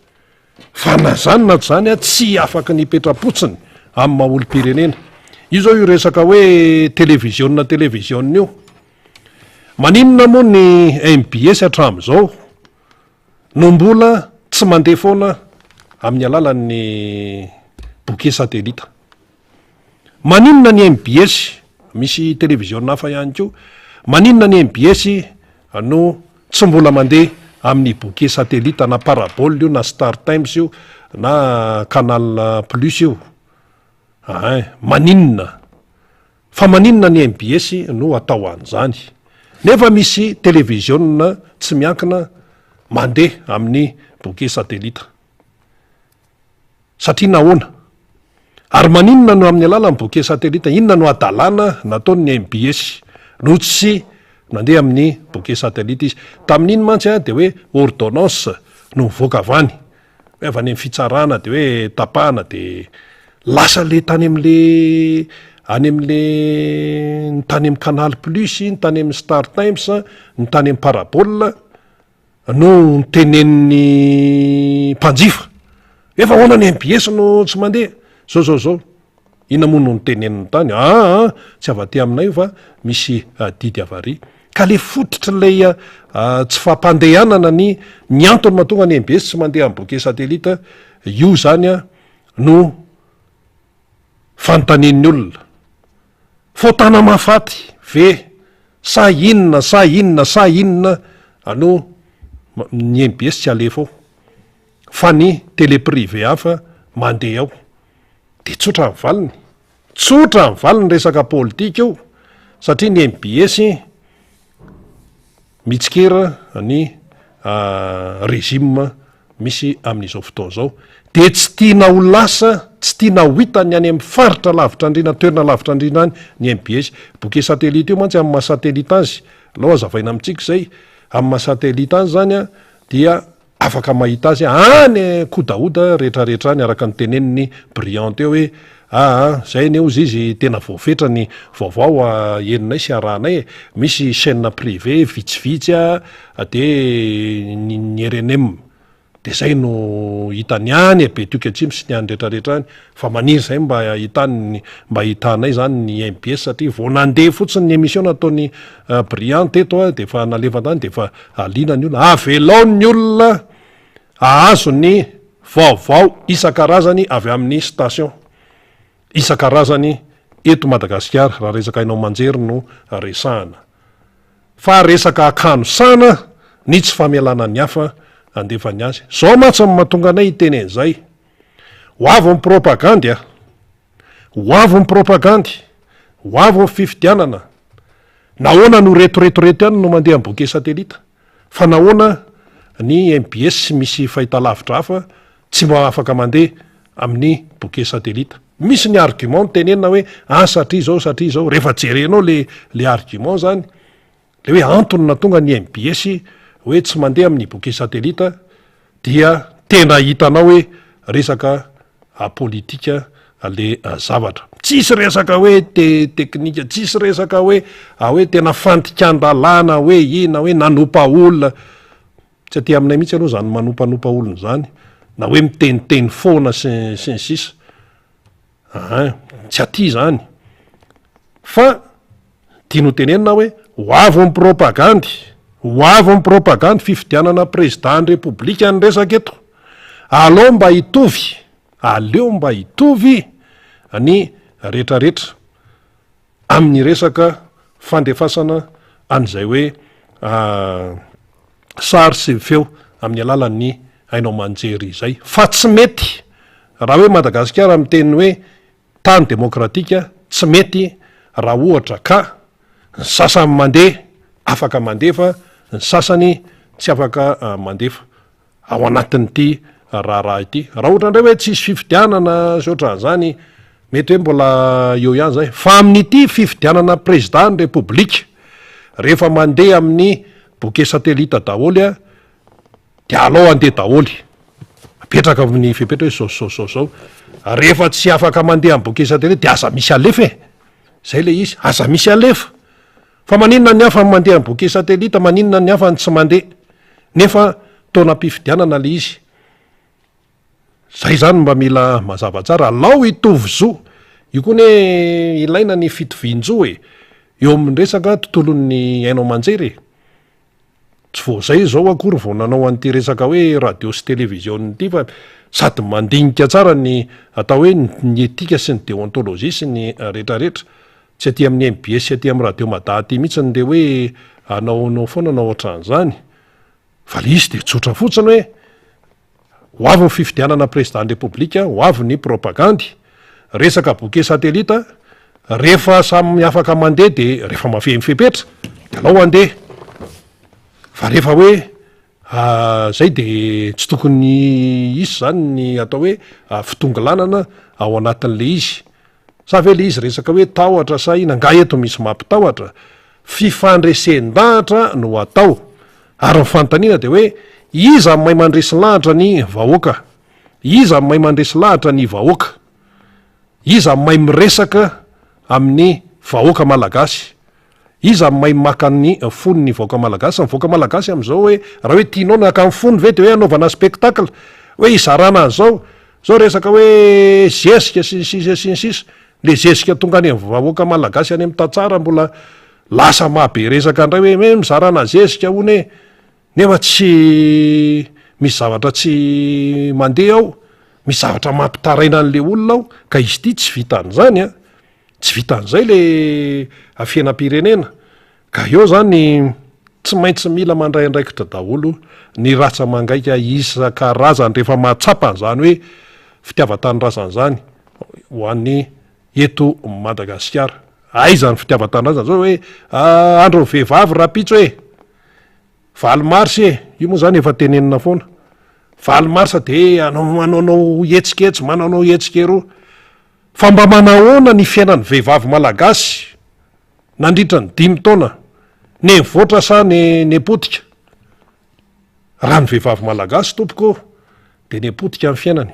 Speaker 1: Fa na zany na tsy zany a, tsy afaky ny hipetra-potsiny amin'ny maha olom-pirenena. Io zao io resaka hoe televiziona televiziona io. Maninona moa ny mbs hatramin'izao no mbola tsy mandeha foana amin'ny alalan'ny bouquet satellite? Maninona ny mbs, misy televiziona hafa ihany koa, maninona ny mbs no tsy mbola mandeha amin'ny bouquet satellite na parabole io na star times io na canal plus io? Ein, maninona? Fa maninona ny mbs no atao an'izany? Nefa misy televiziona tsy miankina mandeha amin'ny bouquet satellite. Satria nahoana? Ary maninona no amin'ny alalan'ny bouquet satellite? Inona no hadalana nataon'ny mbs no tsy nandeha amin'ny bouquet satellite izy? Tamin'iny mantsy dia hoe ordonnance no mivoaka avy any, hoe avy any amin'ny fitsarana dia hoe tapahana dia lasa le tany amin'le any amin'le ny tany amin'ny canal plus, ny tany amin'ny star times, ny tany amin'ny parabole. no notenenin'ny mpanjifa hoe fa ahoana ny mbs no tsy mandeha zao zao zao, inona moa no noteneniny tany, aa tsy avy aty aminay io fa misy didy avy ary, ka le fototr'ilay tsy fampandehanana ny ny antony mahatonga ny mbs tsy mandeha amin'ny bouquet satellite io zany no fanontanian'ny olona. Fotana mahafaty ve sa inona sa inona sa inona aloha ny mbs tsy alefa ao fa ny tele privé hafa mandeha ao de tsotra ny valiny, tsotra ny valiny resaka politika io satria ny mbs Mitsikera ny régime misy amin'izao fotoana izao dia tsy tiana ho lasa, tsy tiana ho hitany any amin'ny faritra lavitra andriana, toerana lavitra andriana any ny mbs. Bouquet satellite io mantsy amin'ny maha satellite azy, alao hazavaina amintsika izay, amin'ny maha satellite azy izany dia Afaka mahita azy any kodahoda rehetra rehetra any araka ny tenenin'i Briand teo hoe aa zay anie ozy izy tena voafetra ny vaovao henonay sy arahanay e, misy chaine privée vitsivitsy a de ny rnm de zay no hitany any e Betioky Atsimo sy ny any rehetra rehetra any Fa maniry izay mba ahitany mba ahitanay izany ny mbs satria vao nandeha fotsiny ny émission nataon'i Briand teto a dia efa nalefa tany dia efa liana ny olona. Avelao ny olona ahazo ny vaovao isan-karazany avy amin'ny station isan-karazany eto Madagasikara raha resaka haino aman-jery no resahana. Fa resaka hakanosana ny tsy famelana ny hafa handefa ny azy. Zao mantsy no mahatonga anay hiteny an'izay. Ho avy ny propagandy a! Ho avy ny propagandy! Ho avy ny fifidianana! Nahoana no reto reto reto ihany no mandeha amin'ny bouquet satellite? Fa nahoana ny mbs sy misy fahitalavitra hafa tsy mba afaka mandeha amin'ny bouquet satellite? Misy ny argument tenenina hoe ah satria izao satria izao, rehefa jerenao le le argument zany, Le hoe antony nahatonga ny mbs hoe tsy mandeha amin'ny bouquet satellite dia. tena hitanao hoe resaka politika le zavatra. Tsisy resaka hoe te teknika, tsisy resaka hoe hoe tena fandikan-dalàna hoe ina hoe nanopa olona. Tsy aty aminay mihitsy aloha zany manompanopa olona zany na hoe miteniteny foana sy sy ny sisa. Aa tsy aty zany. Fa tiany ho tenenina hoe ho avy ny propagandy, ho avy ny propagandy fifidianana prezida ny repoblika ny resaka eto. Aleo mba hitovy, aleo mba hitovy ny retraretra amin'ny resaka fandefasana an'izay hoe sary sy feo amin'ny alalan'ny haino aman-jery izay. Fa tsy mety raha hoe Madagasikara miteny hoe tany demokratika, tsy mety raha ohatra ka ny sasany mandeha afaka mandefa, ny sasany tsy afaka mandefa. ao anatin'ity raharaha ity. Raha ohatra indray hoe tsisy fifidianana sy ohatran'izany, mety hoe mbola eo ihany zay. Fa amin'ity fifidianana prezida ny repoblika, rehefa mandeha amin'ny bouquet satellite daholo a, de alao handeha daholo. Apetraka amin'ny fepetra hoe zao sy zao sy zao zao. Rehefa tsy afaka mandeha amin'ny bouquet satellite de aza misy alefa e! Zay le izy, aza misy alefa. Fa maninona ny hafa ny mandeha amin'ny bouquet satellite, maninona ny hafa ny tsy mandeha? Nefa taonam-pifidianana le izy. Zay zany mba mila mazava tsara, alao hitovy zo. Io koa anie ilaina ny fitovian-jo e, eo amin'ny resaka tontolon'ny haino aman-jery e. Tsy vao zay izao akory vao nanao an'ity resaka hoe radio sy télévision ity fa sady mandinika tsara ny atao hoe ny éthique sy ny déontologie sy ny retraretra. Tsy aty amin'ny mbs sy aty amin'ny radio mada aty mihitsy ny le hoe anaonao foana na ohatran'izany fa le izy de tsotra fotsiny hoe ho avy ny fifidianana président ny repoblika, ho avy ny propagandy, resaka bouquet satellite, rehefa samy afaka mandeha de rehefa mafehy ny fepetra de alao handeha fa rehefa hoe zay de tsy tokony hisy zany ny atao hoe fitongilanana ao anatin'le izy. Sa ve le izy resaka hoe tahotra sa ina? Nga eto misy mampitahotra? Fifandresen-dahatra no atao. Ary ny fanontaniana dia hoe iza no mahay mandresy lahatra ny vahoaka? Iza no mahay mandresy lahatra ny vahoaka? Iza no mahay miresaka amin'ny vahoaka malagasy? Iza no mahay maka ny fony ny vahoaka malagasy? Ny vahoaka malagasy amin'izao hoe raha hoe tianao ny haka ny fony ve dia hoe hanaovana spectacle? Hoe hizarana an'izao? Izao resaka hoe zezika sy ny sisa sy ny sisa. Le zezika tonga any amin'ny vahoaka malagasy any amin'ny tantsaha mbola lasa maha be resaka indray hoe hoe mizarana zezika hono e! Nefa tsy misy zavatra tsy mandeha ao, misy zavatra mampitaraina an'le olona ao, ka izy ity tsy vitan'izany an! Tsy vitan'izay le fiainam-pirenena ka eo zany tsy maintsy mila mandray andraikitra daholo ny ratsa-mangaika isan-karazany rehefa mahatsapa an'izany hoe fitiavan-tanindrazana izany ho an'ny eto Madagasikara. Aiza ny fitiavan-tanindrazana zao hoe andron'ny vehivavy rahampitso e! Valo mars e! Io moa zany efa tenenina foana. Valo mars de manaonao hetsika etsy, manaonao hetsika eroa. Fa mba manahoana ny fiainan'ny vehivavy malagasy nandritra ny dimy taona? Nivoatra sa nipotika? Raha ny vehivavy malagasy tompoko dia nipotika ny fiainany.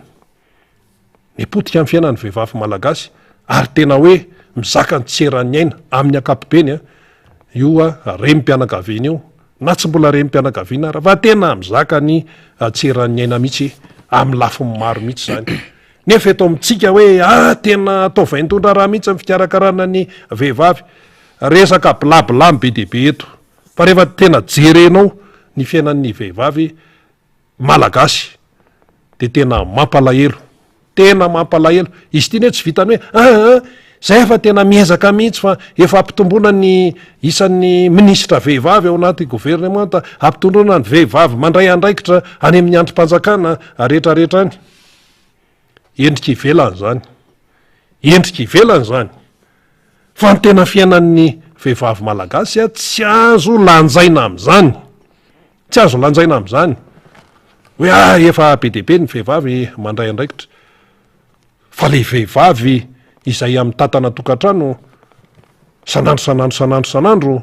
Speaker 1: Nipotika ny fiainan'ny vehivavy malagasy ary tena hoe mizaka ny tsy eran'ny aina amin'ny ankapobeny io renim-pianakaviana io na tsy mbola renim-pianakaviana ara fa tena mizaka ny tsy eran'ny aina mihitsy amin'ny lafiny maro mihitsy izany. Nefa eto amintsika hoe ah tena atao vaindohan-draharaha mihitsy ny fikarakarana ny vehivavy. Resaka blabla no be dia be eto. Fa rehefa tena jerenao ny fiainan'ny vehivavy malagasy dia tena mampalahelo. Tena mampalahelo. Izy ity anie tsy vitan'ny hoe ah ah zay efa tena miezaka mihitsy fa efa ampitomboana ny isan'ny minisitra vehivavy ao anaty governemanta, ampitondroana ny vehivavy mandray andraikitra any amin'ny andrim-panjakana rehetrarehetra any. Endrika ivelany izany. Endrika ivelany izany. Fa ny tena fiainan'ny vehivavy malagasy tsy azo lanjaina amin'izany. Tsy azo lanjaina amin'izany. Hoe ah efa be dia be ny vehivavy mandray andraikitra. Fa le vehivavy izay mitantana tokantrano sanandro sanandro sanandro sanandro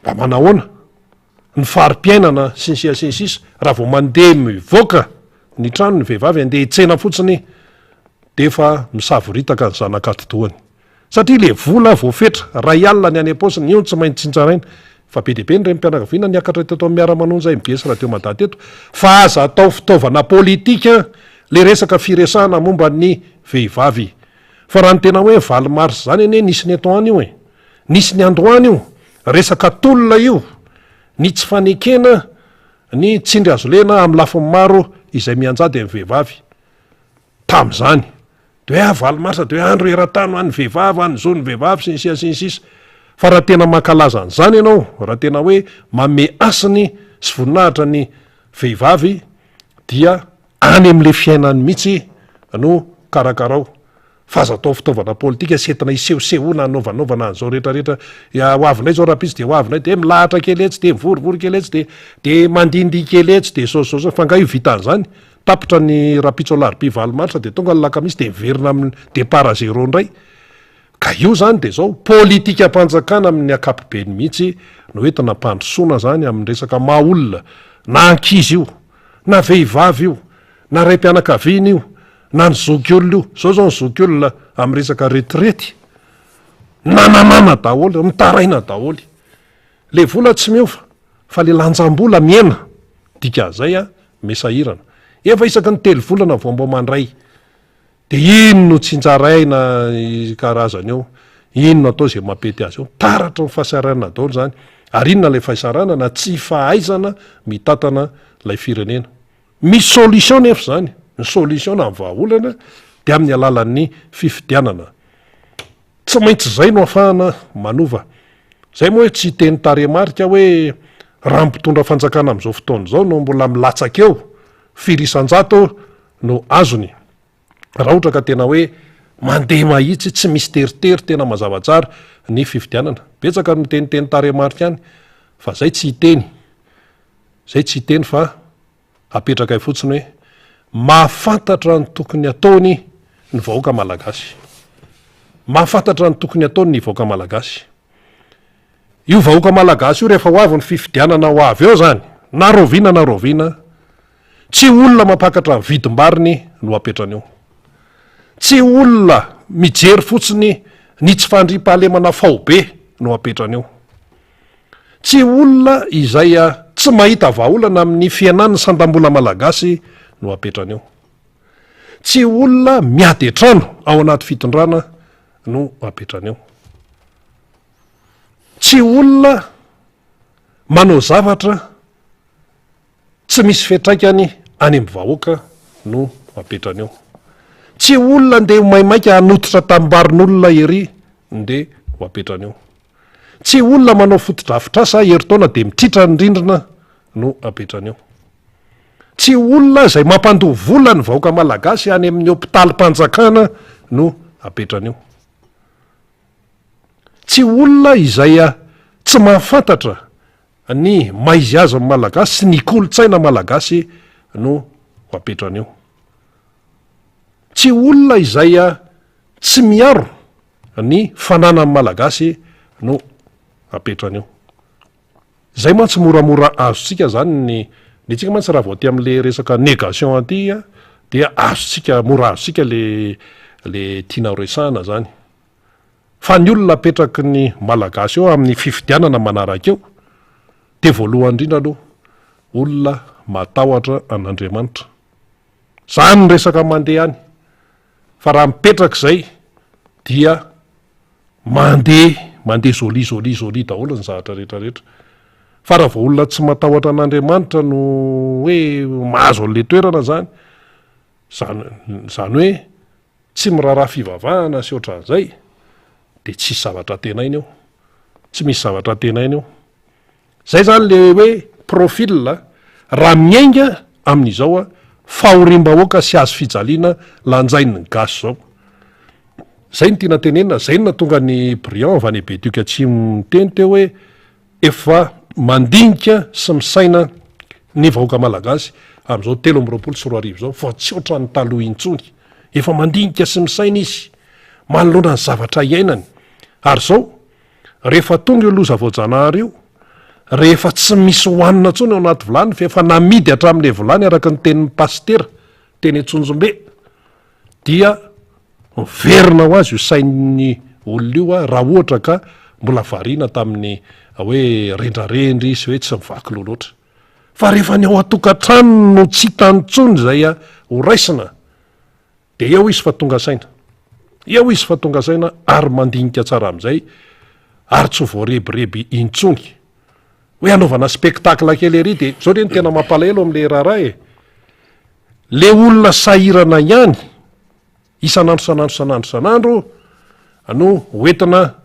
Speaker 1: mba manahoana? ny fari-piainana sy ny sisa sy ny sisa, raha vao mandeha mivoaka ny trano ny vehivavy andeha hitsena fotsiny dia efa misavoritaka ny zanak'atidohany. Satria le vola voafetra, ray alina ny any am-paosiny, io no tsy maintsy tsinjaraina. Fa be dia be ny renim-pianakaviana niakatra teto amin'ny Miara-manonja mbs Radio Mada teto, fa aza atao fitaovana politika le resaka firesahana momba ny vehivavy. Fa raha ny tena hoe valo mars zany anie nisy ny eto any io e! Nisy ny androany io, resaka tolona io, ny tsy fanekena ny tsindry hazolena amin'ny lafiny maro izay mianjady amin'ny vehivavy. Tamin'izany. Dia hoe ah valo marsa dia hoe andro eran-tany ho an'ny vehivavy, ho an'ny zon'ny vehivavy sy ny sisa sy ny sisa. Fa raha tena mankalaza an'izany ianao, raha tena hoe manome hasiny sy voninahitra ny vehivavy dia any amin'ilay fiainany mihitsy no karakarao. Fa aza atao fitaovana politika sy entina hisehosehoana hanaovanaovana an'izao rehetra rehetra, ho avy indray izao rahampitso dia ho avy indray, dia milahatra kely etsy, dia mivorivory kely etsy, dia dia mandihindihy kely etsy, dia izao izao izao, fa angaha io vitan'izany? Tapitra ny rahampitso alarobia valo marsa dia tonga ny lakamisy dia miverina amin'ny départ à zéro indray. Ka io izany dia izao, politikam-panjakana amin'ny ankapobeny mihitsy no entina hampandrosoana izany amin'ny resaka maha olona, na ankizy io, na vehivavy io, na raim-pianakaviana io, na ny zokiolona io, zao zao ny zokiolona amin'ny resaka retraite, nananana daholo, mitaraina daholo. Le vola tsy miova fa le lanjam-bola mihena, dikan'izay an, mesahirana. Efa isaky ny telo volana vao mba mandray. De iny no tsinjaraina karazany eo, iny no atao izay mampety azy eo. Taratry ny fahasahiranana daholo zany. Ary inona ilay fahasahiranana? Tsy fahaizana mitantana ilay firenena. Misy solution nefa izany, ny solution na ny vahaolana dia amin'ny alalan'ny fifidianana. Tsy maintsy izay no afahana manova. Izay moa hoe tsy hiteny tarehimarika hoe raha ny mpitondra fanjakana amin'izao fotoana izao no mbola milatsaka eo, firy isan-jato no azony. Raha ohatra ka tena hoe mandeha mahitsy, tsy misy teritery, tena mazava tsara ny fifidianana. Betsaka ny miteniteny tarehimarika any fa izay tsy hiteny. Zay tsy hiteny fa apetrakay fotsiny hoe mahafantatra ny tokony ataony ny vahoaka malagasy. Mahafantatra ny tokony ataony ny vahoaka malagasy. Io vahoaka malagasy io rehefa ho avy ny fifidianana ho avy eo zany, na raoviana na raoviana, tsy olona mampakatra ny vidim-bariny no apetrany eo. Tsy olona mijery fotsiny ny tsy fandriampahalemana faobe no apetrany eo. Tsy olona izay tsy mahita vahaolana amin'ny fihenan'ny sandam-bola malagasy no apetrany eo. Tsy olona miady an-trano ao anaty fitondrana no apetrany eo. Tsy olona manao zavatra tsy misy fiantraikany any amin'ny vahoaka no apetrany eo. Tsy olona ndeha ho maimaika hanototra tambarin'olona ery ndeha ho apetrany eo. Tsy olona manao fotodrafitrasa herintaona dia mitritra ny rindrina no apetrany eo. Tsy olona izay mampandoa vola ny vahoaka malagasy any amin'ny hopitalim-panjakana no apetrany eo. Tsy olona izay tsy mahafantatra ny maizy azy ny malagasy sy ny kolontsaina malagasy no apetrany eo. Tsy olona izay tsy miaro ny fananan'ny malagasy no apetrany eo. Zay mantsy moramora azontsika zany ny ny antsika mantsy raha vao aty am'le resaka négation aty dia azontsika mora azontsika le le tiana ho resahana zany. Fa ny olona apetraky ny malagasy eo amin'ny fifidianana manaraka eo dia voalohany indrindra aloha olona matahotra an'Andriamanitra. Zany ny resaka mandeha any. Fa raha mipetraka izay dia mandeha mandeha joli joli joli daholo ny zavatra rehetra rehetra. Fa raha vao olona tsy matahotra an'Andriamanitra no hoe mahazo an'ilay toerana zany, zany zany hoe tsy miraharaha fivavahana sy ohatran'izay dia tsisy zavatra antenaina eo. Tsy misy zavatra antenaina eo. Zay zany le hoe profil raha miainga amin'izao fahoriam-bahoaka sy hazo fijaliana lanjain'ny gasy zao. Zay no tiana tenenina, zay no nahatonga an'i Briand avy any Betioky Atsimo niteny teo hoe efa mandinika sy misaina ny vahoaka malagasy amin'izao 2023 izao fa tsy ohatran'ny taloha intsony. Efa mandinika sy misaina izy manoloana ny zavatra iainany. Ary zao, Rehefa tonga io loza voajanahary io, Rehefa tsy misy hohanina intsony ao anaty vilany fa efa namidy hatramin'ilay vilany araka ny tenin'ny pasitera teny Antsonjombe dia miverina ho azy io sain'ny olona io raha ohatra ka mbola variana tamin'ny hoe rendrarendry sy hoe tsy mivaky loha loatra. Fa rehefa ny ao an-tokantrano no tsy hitany intsony izay ho raisina Dia eo izy fa tonga saina. Eo izy fa tonga saina ary mandinika tsara amin'izay ary tsy ho voarebireby intsony. Hoe hanaovana spectacle kely ery dia zao re ny tena mampalahelo amin'le raharaha e. Le olona sahirana ihany isan'andro isan'andro isan'andro isan'andro no hoentina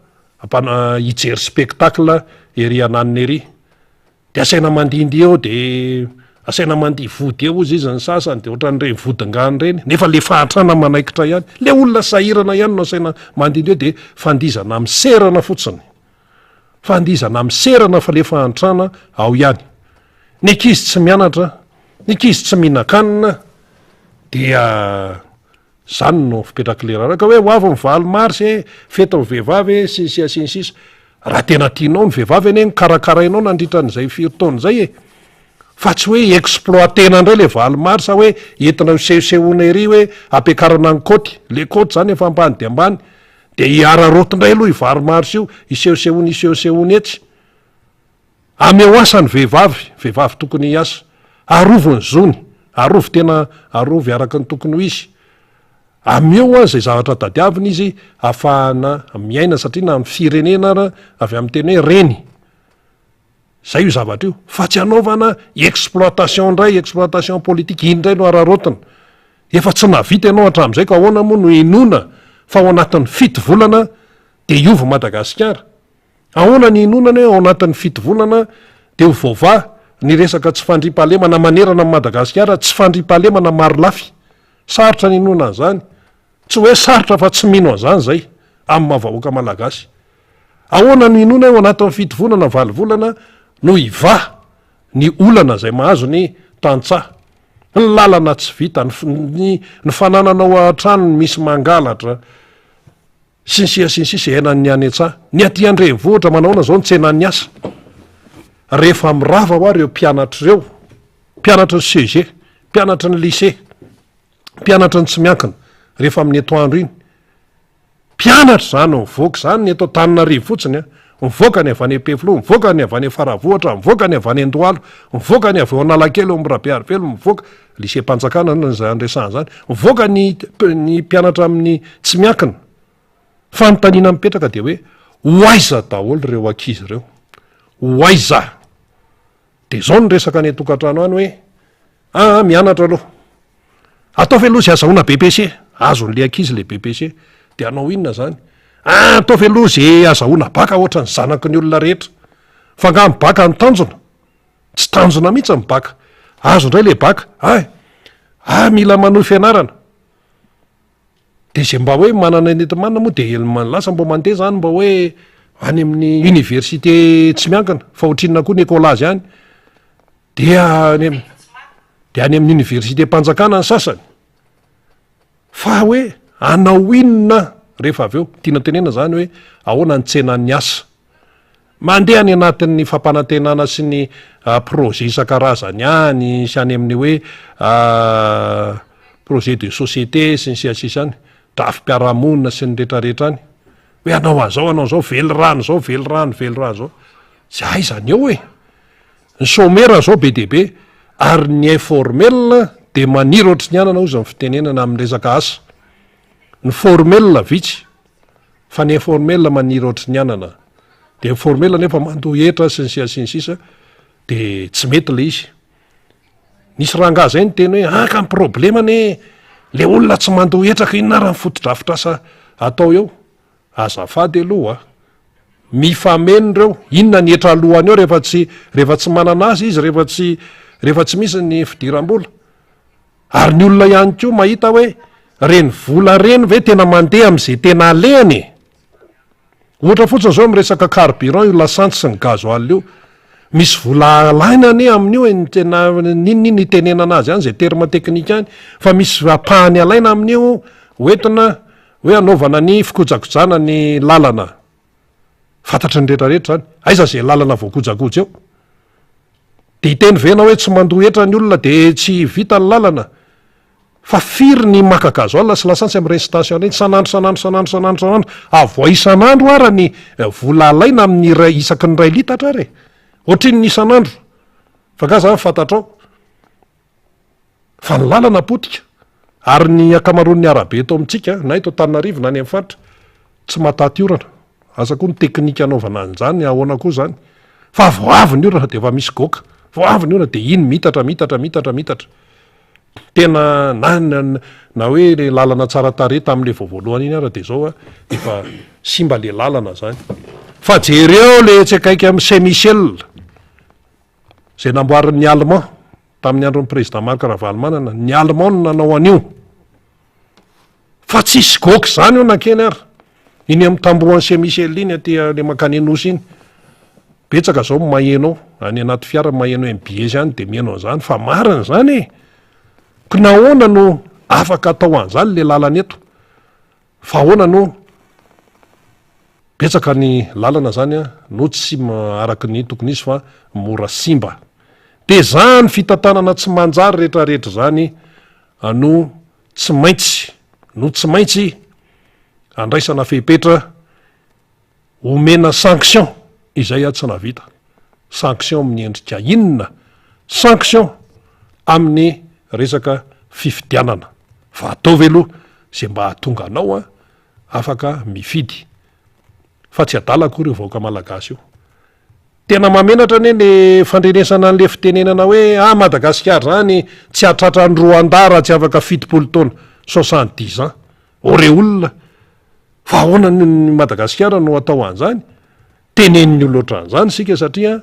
Speaker 1: hampana- hijery spectacle ery ananona ery. De asaina mandihindihy eo de asaina mandihy vody eo ozy izy ny sasany de ohatran'ireny vodingany ireny nefa le fahantrana manaikitra ihany, le olona sahirana ihany no asaina mandihindihy eo de fandihizana miserana fotsiny, fandihizana miserana fa le fahantrana ao ihany, ny ankizy tsy mianatra, ny ankizy tsy mihinan-kanina dia. Zany no fipetrak'le raharaha ka hoe ho avy ny valo mars e, fetin'ny vehivavy e, sy ny sisa sy ny sisa. Raha tena tianao ny vehivavy anie nokarakarainao nandritra an'izay firy taona izay e. Fa tsy hoe exploiter-na indray le valo mars hoe entina ho sehosehoana ery hoe ampiakarana ny kaoty. Le kaoty zany efa ambany dia ambany. Dia hiararaoty indray aloha io valo mars io, hisehosehoana hisehosehoana etsy. Ameo asa ny vehivavy, vehivavy tokony hiasa. Arovy ny zony, arovy tena arovy araka ny tokony ho izy. Ameo azy izay zavatra tadiaviny izy ahafahana miaina satria na ny firenena ara avy amin'ny teny hoe reny. Zay io zavatra io. Fa tsy anaovana exploitation indray, exploitation politique, iny indray no araraotina. Efa tsy nahavita ianao hatramin'izay ka ahoana moa no inoana fa ao anatin'ny fito volana dia hiova Madagasikara? Ahoana ny inoana ny hoe ao anatin'ny fito volana dia ho voavaha ny resaka tsy fandriampahalemana manerana an'i Madagasikara, tsy fandriampahalemana marolafy. Sarotra ny inoana an'izany. Tsy hoe sarotra fa tsy mino an'izany izay amin'ny maha vahoaka malagasy. Ahoana no inoana hoe ao anatin'ny fito volana, valo volana no hivaha ny olana izay mahazo ny tantsaha. Ny lalana tsy vita, ny ny fananana ao an-trano misy mangalatra. Sy ny sisa sy ny sisa iainan'ny any an-tsaha. Ny aty an-drenivohitra manahoana izao ny tsenan'ny asa? Rehefa mirava hoa ireo mpianatra ireo, mpianatry ny CEG, mpianatry ny lycée, mpianatry ny tsy miankina, rehefa amin'ny atoandro iny, mpianatra izany mivoaka izany ny eto Antananarivo fotsiny an, mivoaka ny avy any Ampefiloha, mivoaka ny avy any Faravohitra, mivoaka ny avy any Andohalo, mivoaka ny avy eo Analakely, eo amin'ny Rabearivelo, mivoaka, Lycée-mpanjakana no resahana izany. Mivoaka ny ny mpianatra amin'ny tsy miankina. Fanontaniana mipetraka dia hoe ho aiza daholo ireo ankizy ireo? Ho aiza? Dia izao ny resaka any an-tokantrano any hoe aa mianatra aloha. Ataovy aloha izay azahoana BEPC. Azon'ilay ankizy ilay BEPC. Dia hanao inona izany? Aa ataovy aloha izay azahoana baka ohatran'ny zanaky ny olona rehetra. Fa angaha ny baka no tanjona? Tsy tanjona mihitsy ny baka. Azo indray le baka. Hay! Ah, mila manohy fianarana. De izay mba hoe manana ny enti-manana moa de lasa mba mandeha zany mba hoe any amin'ny université tsy miankina fa ohatrinona koa ny écolage any. Dia any am-, de any amin'ny université-mpanjakana ny sasany. Fa hoe hanao inona rehefa avy eo? Tiana tenena zany hoe ahoana ny tsenan'ny asa? Mandeha any anatin'ny fampanantenana sy ny projet isan-karazany any sy any amin'ny hoe projet de société sy ny sisa sisa any, drafi-piarahamonina sy ny retraretra any. Hoe hanao an'izao, hanao an'izao, velirano izao, velirano, velirano izao. Tsy aiza ny eo e! Ny chômeur zao be dia be ary ny informel dia maniry ohatry ny anana hozy ny fitenenana amin'ny resaka asa. Ny formel vitsy fa ny informel maniry ohatry ny anana. Dia ny formel nefa mandoa hetra sy ny sisa sy ny sisa dia tsy mety le izy. Nisy rangahy zay niteny hoe ah ka ny problema anie le olona tsy mandoa hetra ka inona ary ny fotodrafitrasa atao eo. Azafady aloha a! Mifameno ireo, inona ny hetra alohany eo rehefa tsy rehefa tsy manana asa izy, rehefa tsy rehefa tsy misy ny fidiram-bola. Ary ny olona ihany koa mahita hoe reny vola reny ve tena mandeha amin'izay tena alehany e? Ohatra fotsiny izao miresaka carburant io lasantsy sy ny gasoil io. Misy vola alaina anie amin'io e, ny tena n'inon'inona itenenana azy any, izay terme technique any, fa misy ampahany alaina amin'io hoentina Hoe hanaovana ny fikojakojana ny lalana. Fantatry ny rehetra rehetra izany. Aiza izay lalana voakojakoja eo? De hiteny ve ianao hoe tsy mandoa hetra ny olona de tsy vita ny lalana? Fa firy ny maka gasoil sy lasantsy amin'ireny station ireny isan'andro isan'andro isan'andro isan'andro isan'andro, avoay isan'andro ara ny vola alaina amin'ny iray isaky ny iray litatra ary e! Ohatrinona isan'andro? Fa nga zany fantatrao? Fa ny lalana potika ary ny ankamaroan'ny arabe eto amintsika na eto Antananarivo na any amin'ny faritra tsy mahataty orana. Asa koa ny teknika anaovana an'izany ahoana koa izany? Fa vao avy ny orana dia efa misy goaka, vao avy ny orana dia iny miitatra miitatra miitatra miitatra. Tena na na hoe le lalana tsara tarehy tamin'le vao voalohany iny ara de zao a efa simba le lalana zany. Fa jereo le etsy akaiky amin'ny Saint Michel zay namboarin'ny Allemand tamin'ny andron'ny président Marc Ravalomanana, ny Allemand no nanao an'io. Fa tsisy goaka izany eo na kely ary. Iny amin'ny tambohon'i Saint Michel iny aty le mankany Anosy iny. Betsaka zao ny maheno ao, any anaty fiara maheno MBS any de miheno an'izany fa marina izany e! Ko nahoana no afaka atao an'izany le lalana eto? Fa ahoana no betsaka ny lalana zany no tsy araky ny tokony izy fa mora simba. De zany fitantanana tsy manjary retraretra zany no tsy maintsy no tsy maintsy andraisana fepetra omena sanction izay aho tsy nahavita, sanction amin'ny endrika inona? Sanction amin'ny resaka fifidianana, fa ataovy aloha izay mba hahatonga anao afaka mifidy, fa tsy adala akory io vahoaka malagasy io. Tena mahamenatra anie le fandrenesana an'le fitenenana hoe ah Madagasikara zany tsy hahatratra an'i Rwanda raha tsy afaka 70 taona, 70 ans. Oh re olona, fa ahoana ny Madagasikara no atao an'izany? Tenenin'ny olona ohatran'izany isika satria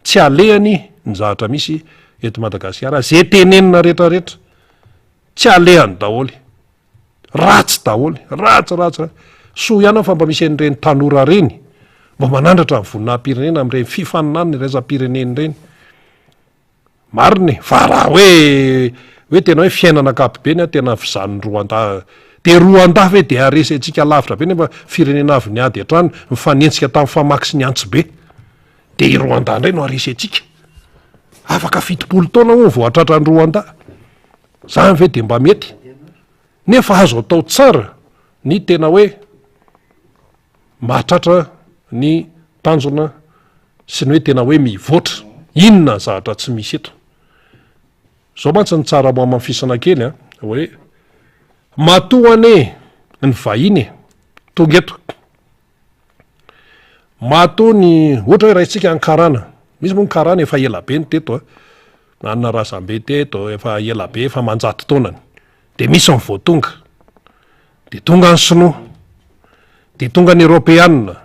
Speaker 1: tsy alehany ny zavatra misy eto Madagasikara. Ze tenenina retraretra, tsy alehany daholo. Ratsy daholo, ratsy ratsy ratsy. Soa ihany aho fa mba misy an'ireny tanora ireny, mba manandratra ny voninahi-pirenena amin'ireny fifaninanana iraisam-pirenena ireny. Marina e, fa raha hoe hoe tena hoe fiainana ankapobeny an, tena vizan'ny Rwanda. Dia Rwanda ve dia haharesy antsika lavitra be nefa firenena avy niady hatrany, nifanenjika tamin'ny famaky sy ny antsibe. Dia i Rwanda indray no haharesy antsika. Afaka 70 taona hono vao hahatratra an'i Rwanda. Zany ve de mba mety? Nefa azo atao tsara ny tena hoe mahatratra ny tanjona sy ny hoe tena hoe mivoatra. Inona ny zavatra tsy misy eto? Zao mantsy ny tsara ho hamafisana kely an, hoe matoa anie ny vahiny e, tonga eto. Matoa ny, ohatra hoe raisitsika ny karana, misy moa ny karana efa ela be ny teto a, nanana razambe teto efa ela be efa aman-jato taonany, de misy ny vao tonga, de tonga ny sinoa, de tonga ny eropeana,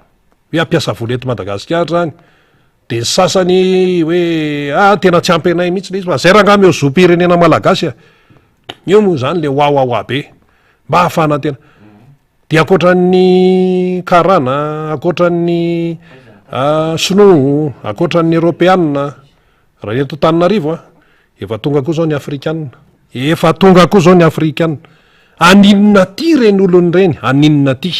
Speaker 1: hoe hampiasa vola eto Madagasikara zany, de ny sasany hoe ah tena tsy ampy anay mihitsy le izy fa zay rangaha omeo zom-pirenena malagasy a, io moa zany le wawawa be, mba ahafahana tena. Dia ankoatran'ny karana, ankoatran'ny sinoa, ankoatran'ny eropeanina, raha ny eto Antananarivo an, efa tonga koa izao ny afrikanina, efa tonga koa izao ny afrikanina. Haninona aty ireny olona ireny, haninona aty?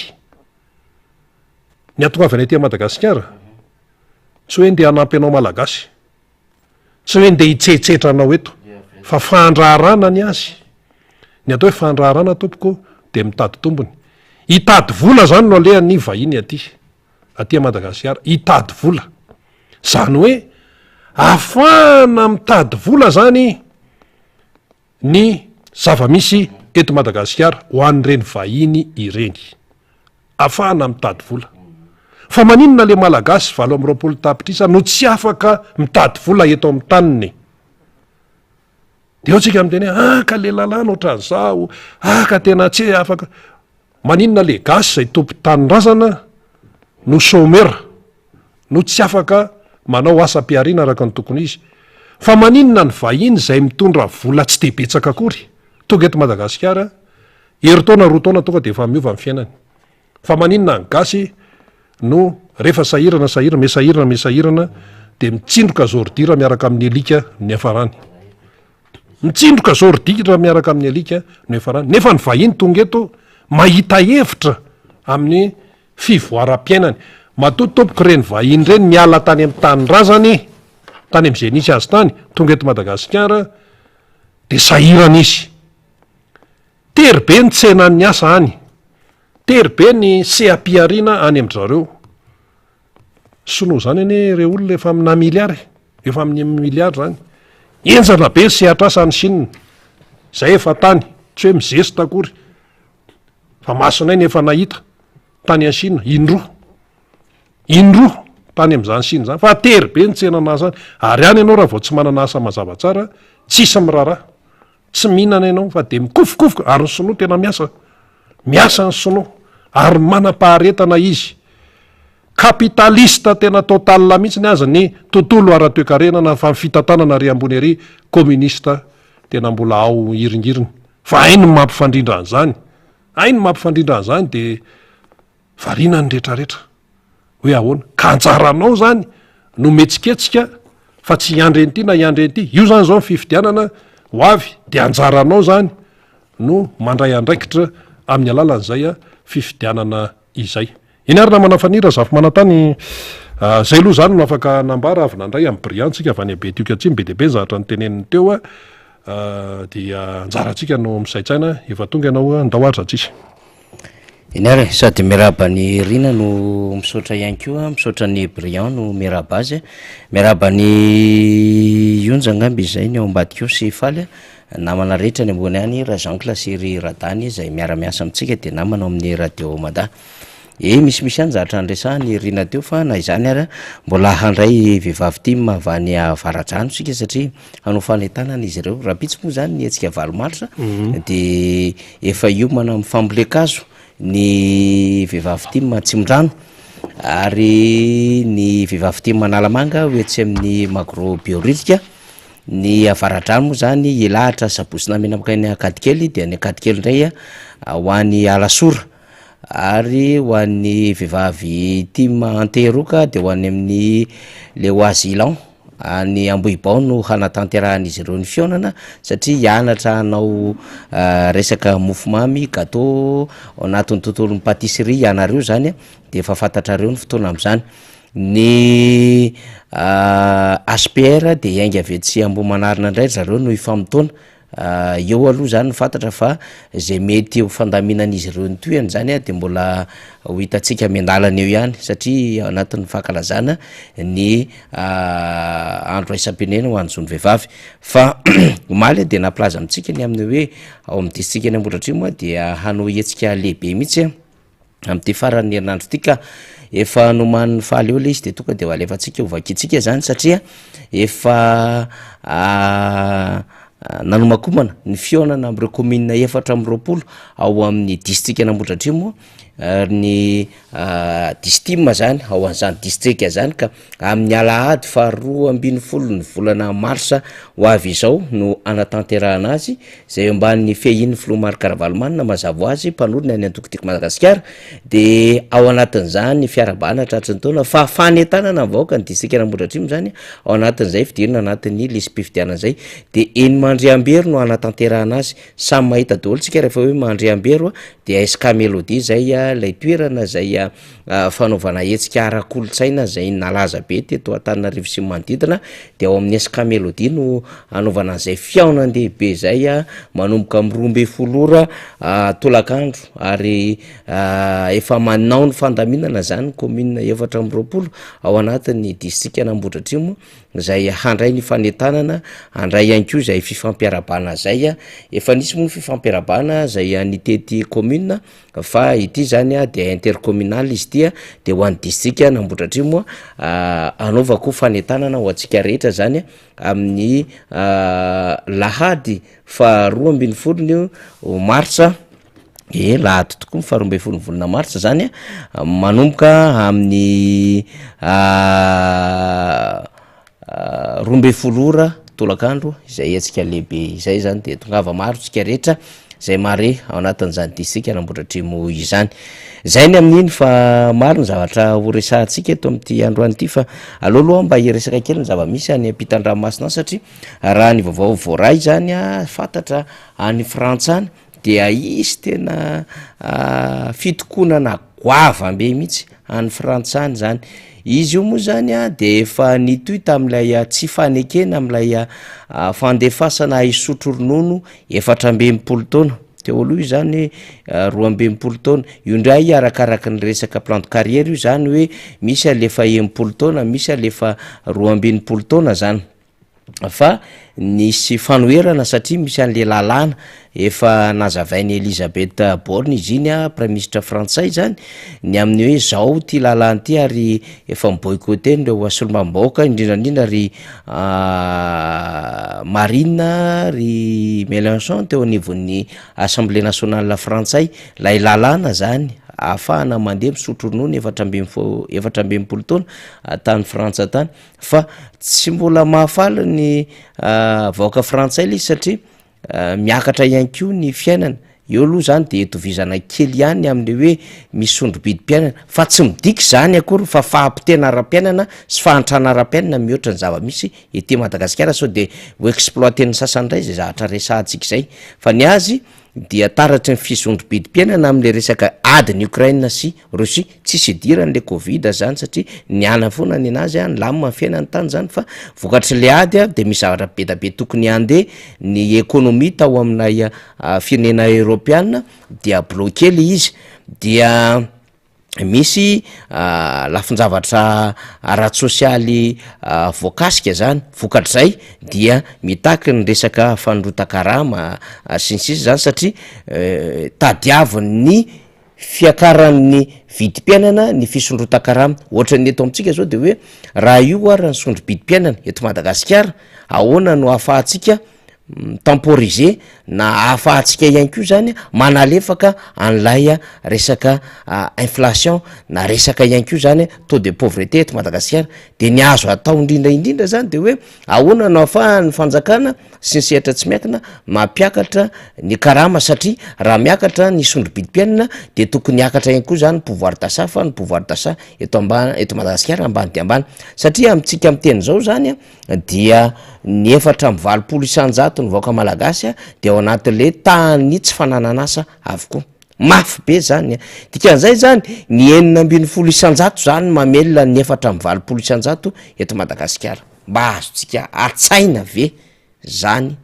Speaker 1: Ny hahatongavany aty Madagasikara, tsy hoe ndeha hanampy anao Malagasy. Tsy hoe ndeha hitsetsetra anao eto fa fandraharana ny azy. Ny atao hoe fandraharana tompoko dia mitady tombony. Hitady vola zany no alehan'ny vahiny aty, aty Madagasikara, hitady vola. Zany hoe ahafahana mitady vola zany ny zava-misy eto Madagasikara ho an'ireny vahiny ireny. Afahana mitady vola. Fa maninona le Malagasy 28 tapitrisa no tsy afaka mitady vola eto amin'ny taniny? De eo tsika miteny hoe ah ka le lalàna ohatran'izao, ah ka tena tsy afaka. Maninona le gasy izay tompon-tanindrazana no chômeur, no tsy afaka manao asam-pihariana araka ny tokony izy? Fa maninona ny vahiny izay mitondra vola tsy dia betsaka akory tonga eto Madagasikara, herintaona roa taona tonga dia efa miova ny fiainany? Fa maninona ny gasy no rehefa sahirana sahirana, miha sahirana miha sahirana dia mitsindroka zôridira miaraka amin'ny alika ny niafarany? Mitsindroka zôridira miaraka amin'ny alika no niafarany. Nefa ny vahiny tonga eto mahita hevitra amin'ny fivoaram-piainany. Matoa tompoko ireny vahiny ireny miala tany amin'ny tanindrazany. tany amin'izay nisy azy tany, tonga eto Madagasikara dia sahirana izy. Tery be ny tsenan'ny asa any, tery be ny seha-pihariana any amin-dry zareo. Sinoa izany anie ireo olona efa amina milliard e, efa amin'ny milliard izany. Henjana be ny sehatr'asa any Chine, izay efa tany, tsy hoe mizesta akory, fa masonay no efa nahita tany any Chine, indroa, indroa tany amin'izany Chine izany, fa tery be ny tsenan'asa any, ary any ianao raha vao tsy manana asa mazava tsara, tsisy miraharaha. Tsy mihinana ianao fa dia mikofokofoka ary ny sinoa tena miasa. Miasa ny sinoa ary manam-paharetana izy. Capitaliste tena total mihitsy aza ny tontolo ara-toekarena na fa ny fitantanana ary ambony ary communiste tena mbola ao hiringiriny. Fa hainy ny mampifandrindra an'izany. Hainy ny mampifandrindra an'izany dia Variana ny retraretra. Hoe ahoana? Ka anjaranao zany no mihetsiketsika fa tsy hiandry an'ity na hiandry an'ity. Io zany zao ny fifidianana ho avy de anjaranao zany no mandray andraikitra amin'ny alalan'izay fifidianana izay. Eny ary namana Faniry Razafimanantany, zay aloha zany no afaka nambara avy nandray amin'i Briand tsika avy any Betioky Atsimo, be dia be ny zavatra noteneniny teo dia anjarantsika no misaintsaina, efa tonga ianao ndao ary Ratsisy.
Speaker 2: Eny ary e, sady miarahaba an'i Rina no misaotra ihany koa, misaotra an'i Briand no miarahaba azy, miarahaba an'i Ionja angamba izay ny ao ambadika ao sy Faly a, namana rehetra any ambony any, Rajeancle sy ry Radany izay miara-miasa amintsika dia namana ao amin'ny Radio Mada. E, misimisy ihany zavatra niresahan'i Rina teo fa na izany ary mbola handray vehivavy tim avy any Avaradrano isika satria hanao fanentanana izy ireo. Rahampitso moa izany ny hetsika valo marsa dia efa hiomana amin'ny fambolen-kazo ny vehivavy tim Atsimondrano ary ny vehivavy tim Analamanga ho etsy amin'ny Magro Behoririka. Ny Avaradrano moa izany hilahatra sabotsy namena mankany Ankadikely dia ny Ankadikely indray ho any Alasora ary ho an'ny vehivavy tim Antehiroka dia ho any amin'ny Le Oazilan. Any Ambohibao no hanatanterahan'izy ireo ny fihaonana satria hianatra hanao resaka mofomamy, gateau, ao anatin'ny tontolon'ny patisserie ianareo izany dia efa fantatrareo ny fotoana amin'izany. Ny HPR dia hiainga avy etsy Ambohimanarina indray ry zareo no hifamotoana Eo aloha zany no fantatra fa zay mety ho fandaminan'izy ireo ny tohiny zany dia mbola ho hitantsika miandalana eo ihany satria ao anatin'ny fankalazana ny andro iraisam-pirenena ho an'ny zon'ny vehivavy. Fa omaly dia nampilaza amintsika ny amin'ny hoe ao amin'ny distrikan'i Ambohidratrimo dia hanao hetsika lehibe mihitsy. amin'ity faran'ny herinandro ity ka efa nomanin'ny faly eo le izy de tonga de ho alefantsika ho vakintsika zany satria efa nanomakomana ny fihaonana amin'ireo kaominina 24 ao amin'ny distrikan'Ambohidratrimo ny distim zany ao an'izany distrika zany ka Amin'ny alahady faha 12 ny volana marsa ho avy izao no hanatanterahana azy, izay eo ambanin'ny fiahian'ny filoha Marc Ravalomanana mazava ho azy, mpanorina ny antoko Tiako Madagasikara, dia ao anatin'izany fiarahabana tratry ny taona fa fanentanana ny vahoaka ny distrikan'Ambohidratrimo izany ao anatin'izay fidirana anatin'ny lisi-pifidianana izay, dia eny Mandriambero no hanatanterahana azy, samy mahita daholo tsika rehefa hoe Mandriambero dia SK Melody izay ilay toerana izay fanaovana hetsika ara-kolontsaina izay nalaza be teto Antananarivo sy ny manodidina dia ao amin'ny SK Melody no hanaovana an'izay fihaonan-dehibe izay manomboka amin'ny 12 ora tolakandro ary efa manao ny fandaminana izany ny commune 24 ao anatin'ny distrikan'Ambohidratrimo izay handray ny fanentanana, handray ihany koa izay fifampiarahabana izay, efa nisy moa ny fifampiarahabana izay nitety commune Fa ity zany a dia intercommunal izy ity a, de ho an'ny distrika an'Ambohidratrimo a, anaovako fanentanana ho antsika rehetra zany amin'ny lahady faha 12 ny martsa, ie lahady tokoa ny faha 12 ny volana martsa zany a, manomboka amin'ny 12 ora tolakandro izay hetsika lehibe izay zany de tongava maro tsika rehetra izay mahare ao anatin'izany distrika an'Ambohidratrimo izany. Zay ny amin'iny fa maro ny zavatra ho resahantsika eto amin'ity androany ity fa aleo aloha mba hiresaka kely ny zava-misy any ampitan-dranomasina any satria raha ny vaovao voaray zany a fantatra any Frantsa any dia hisy tena fitokonana goavambe mihitsy.
Speaker 3: any Frantsa any izany. Izy io moa izany dia efa nitohy tamin'ilay tsy fanekena amin'ilay fandefasana hisotro ronono 64 taona. Teo aloha io izany 62 taona. Io indray arakaraky ny resaka plan de carrière io izany hoe misy alefa 60 taona, misy alefa 62 taona zany. Fa nisy fanoherana satria misy an'le lalàna efa nazavain'i Elisabeth Borne izy iny a, praiminisitra frantsay zany, ny amin'ny hoe zao ty lalàna ty ary efa mi-boycotter-n'ireo solombavambahoaka indrindra indrindra ry Marine ry Mélenchon teo anivon'ny assemblée nationale frantsay, lay lalàna zany ahafahana mandeha misotro ronono 64 taona tany Frantsa tany. Fa tsy mbola mahafaly ny vahoaka frantsay le izy satria miakatra ihany koa ny fiainana, eo aloha zany de itovizana kely ihany am'le hoe misy sondro-bidim-piainana fa tsy midika izany akory fa fahapotehana ara-piainana sy fahantrana ara-piainana mihoatra ny zava-misy ety Madagasikara sao de ho exploiter-n'ny sasany indray zay zavatra resahantsika izay fa ny azy dia taratry ny fisondro-bidim-piainana amin'ilay resaka adin'i Ukraine sy Russie, tsisy idiran'ilay covid zany satria niala foana nenazy a, nilamina ny fiainany tany zany fa vokatr'ilay ady a de misy zavatra be da be tokony handeha ny économie tao aminay firenena eoropeana dia bloqué le izy dia misy lafin-javatra ara-tsosialy voakasika zany, vokatr'izay dia mitaky ny resaka fanondrotan-karama sy ny sisa zany satria tadiavin'ny fiakaran'ny vidim-piainana ny fisondrotan-karama, ohatran'ny eto amintsika zao de hoe raha io ary ny sondro-bidim-piainana eto Madagasikara ahoana no ahafahantsika mi-temporiser na ahafahantsika ihany koa zany manalefaka an'ilay resaka inflation na resaka ihany koa zany taux de pauvreté eto Madagasikara, de ny azo atao indrindra indrindra zany de hoe ahoana no ahafahan'ny fanjakana sy ny sehatra tsy miankina mampiakatra ny karama satria raha miakatra ny sondro-bidim-piainana de tokony hiakatra ihany koa zany pouvoir d'achat fa ny pouvoir d'achat eto amba- eto Madagasikara ambany dia ambany satria amintsika miteny zao zany a dia ny 84 isan-jato ny vahoaka malagasy dia ao anatin'le tahan'ny tsy fananan'asa avokoa. Mafy be zany a! Dikan'izay zany ny 16% zany mamelona ny 84% eto Madagasikara. Mba azontsika an-tsaina ve zany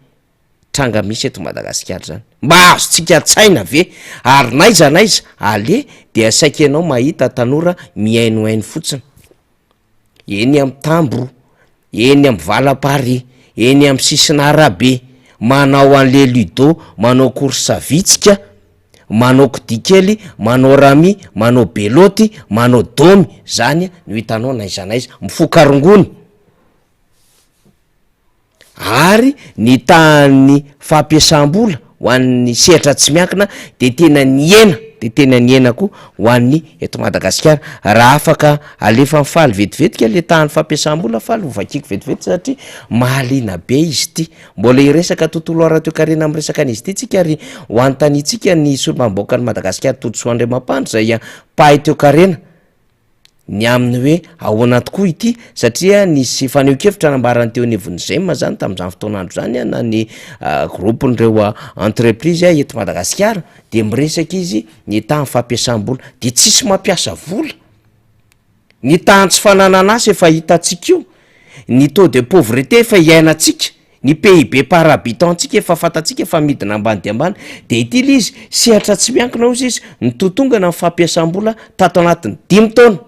Speaker 3: tranga misy eto Madagasikara zany? Mba azontsika an-tsaina ve? Ary n'aiza n'aiza aleha dia saika ianao mahita tanora mihainohaino fotsiny. Eny amin'ny tamboho, eny amin'ny valam-parihy, eny amin'ny sisin'arabe, manao an'le ludo, manao course vitsika, manao kodia kely, manao rami, manao beloty, manao domy, zany no hitanao n'aiza n'aiza, mifoka rongony. Ary ny tahan'ny fampiasam-bola ho an'ny sehatra tsy miankina dia tena nihena dia tena nihena koa ho an'ny eto Madagasikara. Raha afaka alefa mifaly vetivetika le tahan'ny fampiasam-bola faly ho vakiako vetivety satria mahaliana be izy ity. Mbola hiresaka tontolo ara-toekarena amin'ny resaka an'izy ity tsika ary ho anontaniantsika ny solombavambahoakan'i Madagasikara Todisoa Andriamampandry izay mpahay toekarena. ny amin'ny hoe ahoana tokoa ity satria nisy fanehoan-kevitra nambaran'ny teo anivon'ny GEM zany tamin'izany fotoan'andro izany na ny groupe-n'ireo entreprise eto Madagasikara de miresaka izy ny tahan'ny fampiasam-bola de tsisy mampiasa vola, ny tahan'ny tsy fananan'asa efa hitantsika io, ny taux de pauvreté efa iainantsika. Ny PIB par habitant ntsika efa fantatsika fa midina ambany dia ambany, de ity le izy, sehatra tsy miankina hozy izy, nitotongana ny fampiasam-bola tato anatin'ny dimy taona,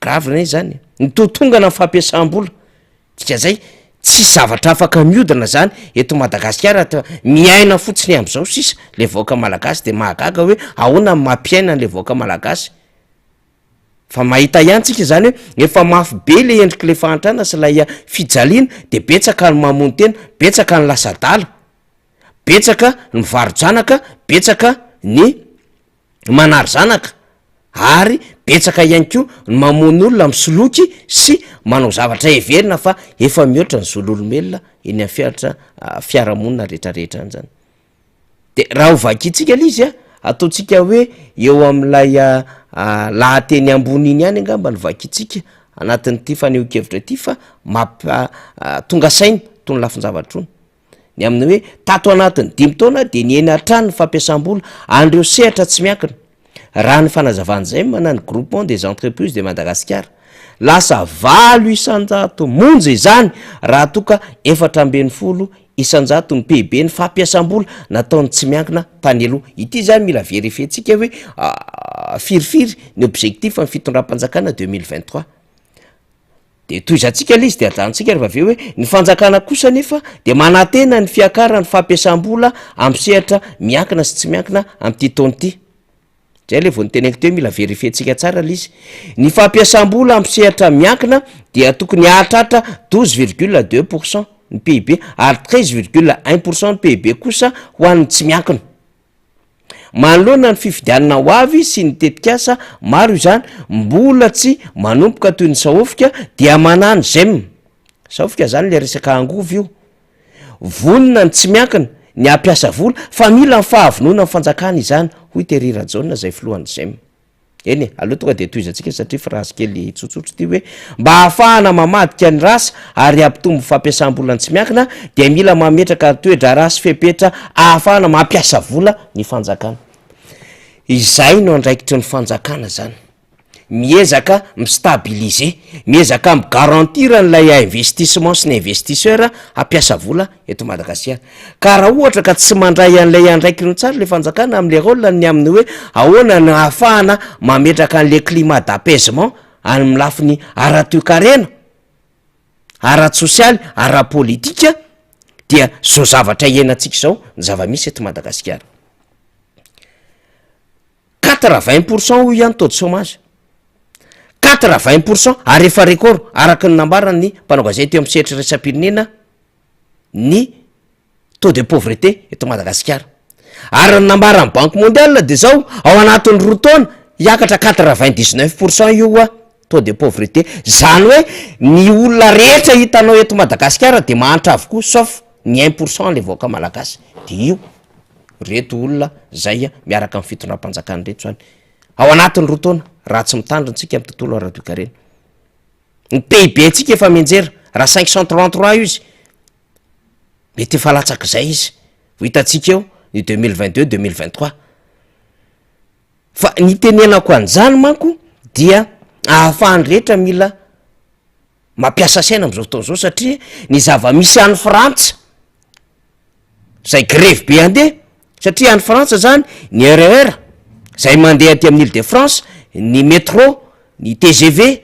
Speaker 3: grave anie zany e, nitotongana ny fampiasam-bola, dikan'izay tsisy zavatra afaka mihodina zany eto Madagasikara ta- miaina fotsiny am'zao sisa le vahoaka malagasy de mahagaga hoe ahoana ny mampiaina an'le vahoaka malagasy. Fa mahita ihany tsika zany hoe efa mafy be le endrik'le fahantrana sy ilay fijaliana de betsaka ny mamono tena, betsaka ny lasa adala, betsaka ny mivaro-janaka, betsaka ny manary zanaka ary betsaka ihany koa ny mamono olona misoloky sy manao zavatra heverina fa efa mihoatra ny zon'olombelona eny amin'ny fiaritra fiarahamonina rehetrarehetra any zany. De raha ho vakintsika le izy a, ataontsika hoe eo amin'ilay lahateny ambony iny ihany angamba no vakintsika anatin'ity fanehoan-kevitra ity fa mampa- tonga saina tony lafin-javatra tony, ny amin'ny hoe tato anatin'ny dimy taona de nihena hatrany ny fampiasam-bola an'ireo sehatra tsy miankina. Raha ny fanazavan'i Zem na ny Groupement des entreprises de Madagascar, lasa 8% monja izany raha toa ka 14% ny PIB ny fampiasam-bola nataon'ny tsy miankina tany aloha. Ity izany mila verifier-ntsika hoe firifiry ny objectif ny fitondram-panjakana 2023. De tohizantsika le izy de ajanontsika rehefa avy eo hoe ny fanjakana kosa anefa de manantena ny fiakaran'ny fampiasam-bola amin'ny sehatra miankina sy tsy miankina amin'ity taona ity. Zay le vao niteneniko teo hoe mila verifier-ntsika tsara le izy. Ny fampiasam-bola amin'ny sehatra miankina dia tokony hahatratra 12,2 pourcent ny PIB ary 13,1 pourcent ny PIB kosa ho an'ny tsy miankina. Manoloana ny fifidianana ho avy sy ny tetikasa maro izany mbola tsy manomboka toy ny sahofika dia manano zem. Sahofika zany le resaka angovo io. Vonona ny tsy miankina ny hampiasa vola fa mila ny fahavononan'ny fanjakana izany hoy Terry Rajaona izay filohan'ny zem. Eny e, aleo tonga dia tohizantsika satria phrase kely tsotsotra ity hoe mba hahafahana mamadika ny rasa ary hampitombo fampiasam-bola ny tsy miankina dia mila mametraka toe-draharaha sy fepetra ahafahana mampiasa vola ny fanjakana. Izay no andraikitry ny fanjakana zany. Miezaka mi-stabiliser, miezaka mi-garantir an'ilay investissement sy ny investisseur hampiasa vola eto Madagasikara. Ka raha ohatra ka tsy mandray an'ilay andraikiny tsara ilay fanjakana amin'ilay rôle ny amin'ny hoe ahoana no ahafahana mametraka an'ilay climat d'apaisement any amin'ny lafiny ara-toekarena, ara-tsosialy, ara-politika dia zao zavatra iainantsika izao ny zava-misy eto Madagasikara. 80 pourcent hoy ihany taux de chômage, 80 pourcent, ary efa record araka ny nambaran'ny mpanao gazety eo amin'ny sehatra iraisam-pirenena ny taux de pauvreté eto Madagasikara. Ary ny nambaran'ny Banque mondiale de zao, ao anatin'ny 2 taona hiakatra 99 pourcent io a taux de pauvreté. Zany hoe ny olona rehetra hitanao eto Madagasikara de mahantra avokoa sauf ny 1 pourcent le vahoaka malagasy. De io reto olona zay miaraka amin'ny fitondram-panjakana reto zany ao anatin'ny 2 taona raha tsy mitandrina tsika amin'ny tontolo ara-toekarena. Ny PIB ntsika efa mianjera raha 533 io izy, mety efa latsak'izay izy ho hitantsika eo ny 2022 2023. Fa ny tenenako an'izany manko dia ahafahany rehetra mila mampiasa saina am'izao fotoana zao, satria ny zava-misy any Frantsa zay grevy be andeha, satria any Frantsa zany ny RER zay mandeha aty amin'ny Ile de France, ny métro, ny TGV,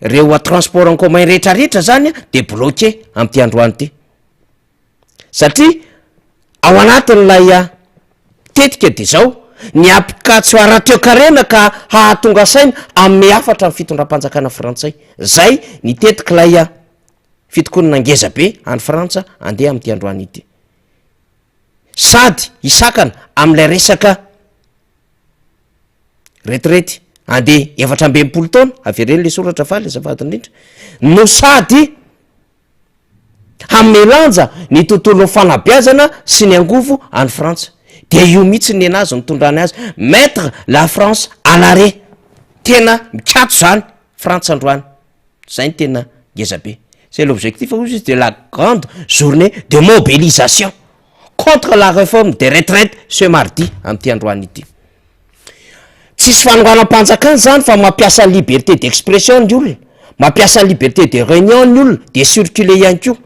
Speaker 3: reo a transport en commun rehetrarehetra zany a de bloqué am'ty androany ty, satria ao anatin'ilay a tetika de zao ny ampikatso ara-toekarena ka hahatonga saina ame hafatra ny fitondram-panjakana frantsay. Zay ny tetika ilay a fitokonana ngeza be any Frantsa andeha am'ty androany ity, sady hisakana am'ilay resaka retraite andeha 64 taona avereny le soratra faly azafady indrindra, no sady hamelanja ny tontolon'ny fanabeazana sy ny angovo any Frantsa. De io mihitsy ny anazy nitondrany azy, mettre la France à l'arrêt. Tena mikatso zany Frantsa androany zay ny tena ngeza be. C'est l'objectif hozy izy de la grande journée de mobilisation contre la réforme des retraites ce mardi am'ty androany ity. Tsisy fanonganam-panjakana zany fa mampiasa liberté d'expression ny olona, mampiasa liberté de réunion ny olona, de circuler ihany koa.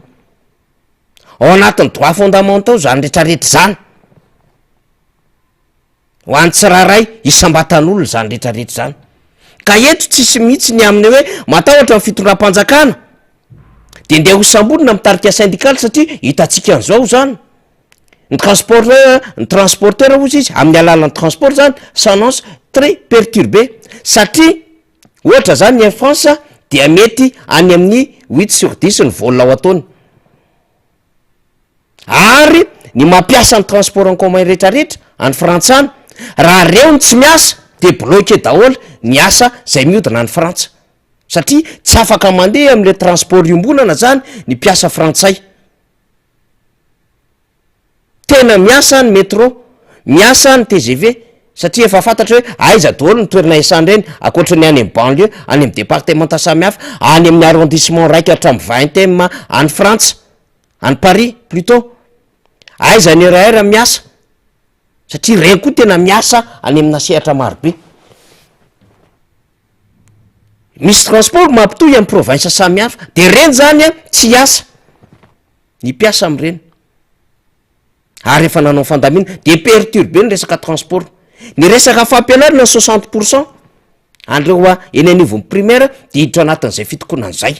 Speaker 3: Ao anatin'ny droits fondamentaux zany rehetrarehetra zany ho an'ny tsiraray isam-batan'olona zany rehetrarehetra zany. Ka eto tsisy mihitsy ny amin'ny hoe matahotra ny fitondram-panjakana de ndeha ho samborina mitarika syndical, satria hitantsika an'izao zany ny transporteur, ny transporteur hozy izy amin'ny alalan'ny transport zany s'annonce très perturbé, satria ohatra zany ny Air France dia mety any amin'ny 8 sur 10 ny vol ao ataony, ary ny mampiasa ny transport en commun rehetrarehetra any Frantsa any, raha reo ny tsy miasa de bloqué daholo ny asa zay miodina any Frantsa, satria tsy afaka mandeha am'le transport iombonana zany ny mpiasa frantsay. Tena miasa ny métro, miasa ny TGV, satria efa fantatra hoe aiza daholo ny toerana iasany reny, ankoatra ny any amy banlieue, any amy départementa samihafa, any amin'ny arrondissement raiky hatramin'ny vingtième any Frantsa, any Paris plutôt. Aiza ny RER miasa. Satria ireny koa tena miasa any amina sehatra marobe. Misy transport mampitohy amin'ny province samihafa, de ireny zany an tsy hiasa ny mpiasa amin'ireny. Ary efa nanao fandaminana, de perturber ny resaka transport. Ny resaka fampianarana 60 pour cent an'ireo a eny anivon'ny primaire de hiditra anatin'izay fitokonana zay.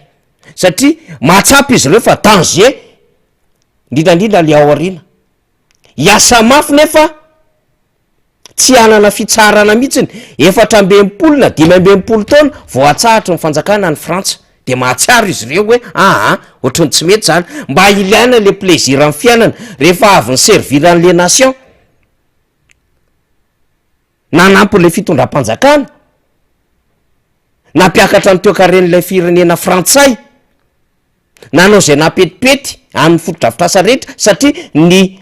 Speaker 3: Satria mahatsapa izy ireo fa danger, indrindra indrindra le ao aoriana. Hiasa mafy nefa tsy hanana fitsaharana mihitsiny, 64 na 65 taona vao hatsahatry ny fanjakana any Frantsa, de mahatsiaro izy ireo hoe aa ohatran'ny tsy mety zany, mba ilaina le plaisir amin'ny fiainana rehefa avy ni-servir an'le nation, nanampy le fitondram-panjakana, nampiakatra ny toekaren'ilay firenena frantsay. Nanao izay nampetipety amin'ny fotodrafitrasa rehetra satria ny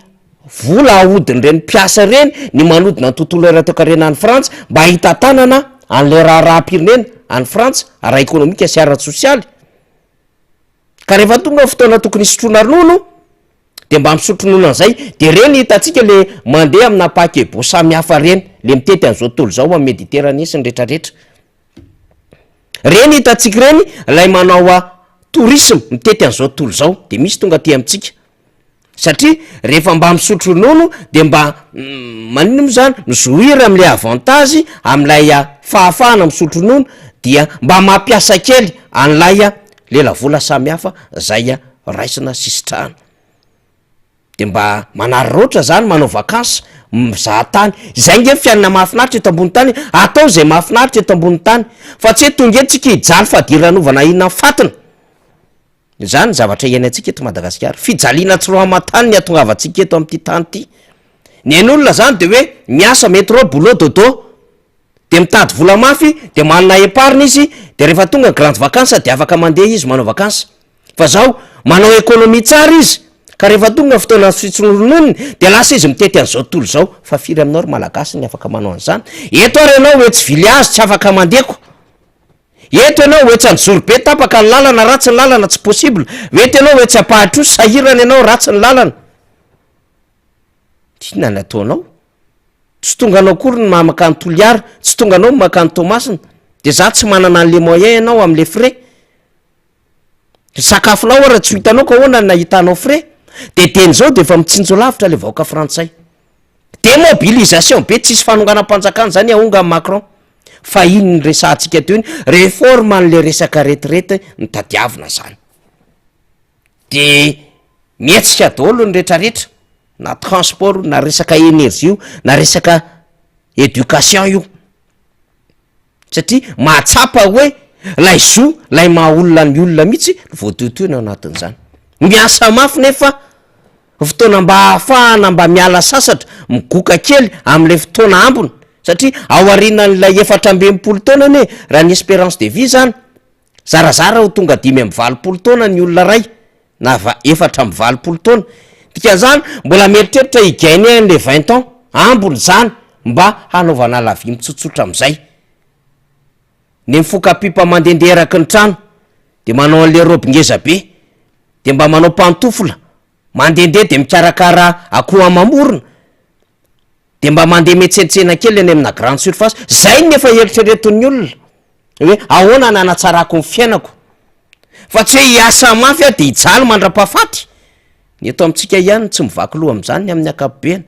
Speaker 3: vola ahodin'ireny mpiasa ireny ny manodina ny tontolo ara-toekarena any Frantsa mba hitantanana an'ilay raharaham-pirenena any Frantsa ara-ekonomika sy ara-tsosialy. Ka rehefa tonga ny fotoana tokony hisotroana ronono de mba misotro ronono an'izay de ireny hitantsika le mandeha amina paquebot samihafa ireny le mitety an'izao tontolo izao amin'ny Méditerranée sy ny retraretra. Reny hitantsika ireny ilay manao a tourisme mitety an'izao tontolo izao de misy tonga aty amintsika satria rehefa mba misotro ronono de mba maninona moa zany mi-jouir am'le avantage am'lay fahafahana misotro ronono dia mba mampiasa kely an'ilay lelavola samihafa zay raisina sy sitrahana. De mba manararaotra zany manao vacance, mizaha tany, izay nge fiainana mahafinaritra eto ambony tany e, atao zay mahafinaritra eto ambony tany, fa tsy hoe tonga eto tsika hijaly fadiranovana inona fatina, zany ny zavatra iainantsika eto Madagasikara, fijaliana tsy roa aman-tany ny hatongavantsika eto amin'ity tany ity, ny ain'olona zany de hoe miasa metro boulot dodo, de mitady vola mafy de manana épargne izy de rehefa tonga ny grande vacance de afaka mandeha izy manao vacance, Fa zao, manao économie tsara izy, ka rehefa tonga ny fotoana fitsorononony de lasa izy mitety an'izao tontolo izao, fa firy aminao ry malagasy ny afaka manao an'izany? Eto ary ianao etsy viliazo tsy afaka mandeha ko, eto ianao etsy Anjozorobe tapaka ny lalana, ratsy ny lalana tsy possible, eto ianao etsy Ampahatroa sahirana ianao ratsy ny lalana, inona ny ataonao? Tsy tonga anao akory ny maha mankany Toliara, tsy tonga anao ny mankany Toamasina, de za tsy manana an'le moyen ianao am'le frais. Ny sakafonao ara tsy ho hitanao ka ahoana no nahitanao frais? De teny zao de efa mitsinjo lavitra le vahoaka frantsay. Demobilisation be tsisy fanonganam-panjakana zany ahonga an'i Macron. Fa iny niresahantsika teo iny, reforme an'le resaka retraite no tadiavina zany. De mihetsika daholo ny retraretra, na transport io, na resaka energie io, na resaka education io. Satria mahatsapa hoe lay zo, lay maha olona ny olona mihitsy no voatohitohina ao anatin'izany. Miasa mafy nefa fotoana mba ahafahana mba miala sasatra, migoka kely am'lay fotoana ambiny, satria ao aorianan'ilay 64 taona anie raha ny espérance de vie zany, Zarazara ho tonga 85 taona ny olona iray na 84 taona. Dikan'izany, mbola mieritreritra hi-gagner an'ilay 20 ans ambiny izany mba hanaovana la vie mitsotsotra amin'izay. Ny mifoka pipa mandehandeha eraky ny trano, dia manao an'ilay robe ngeza be, dia mba manao pantoufle mandehandeha dia mikarakara akoho amam-borona, de mba mandeha mietsentsena kely any amina grande surface, zay ny efa eritreretin'ny olona hoe ahoana ny hanatsarako ny fiainako, fa tsy hoe hiasa mafy aho de hijaly mandra-pahafaty, ny eto amintsika ihany no tsy mivaky loha amin'izany ny amin'ny ankapobeny,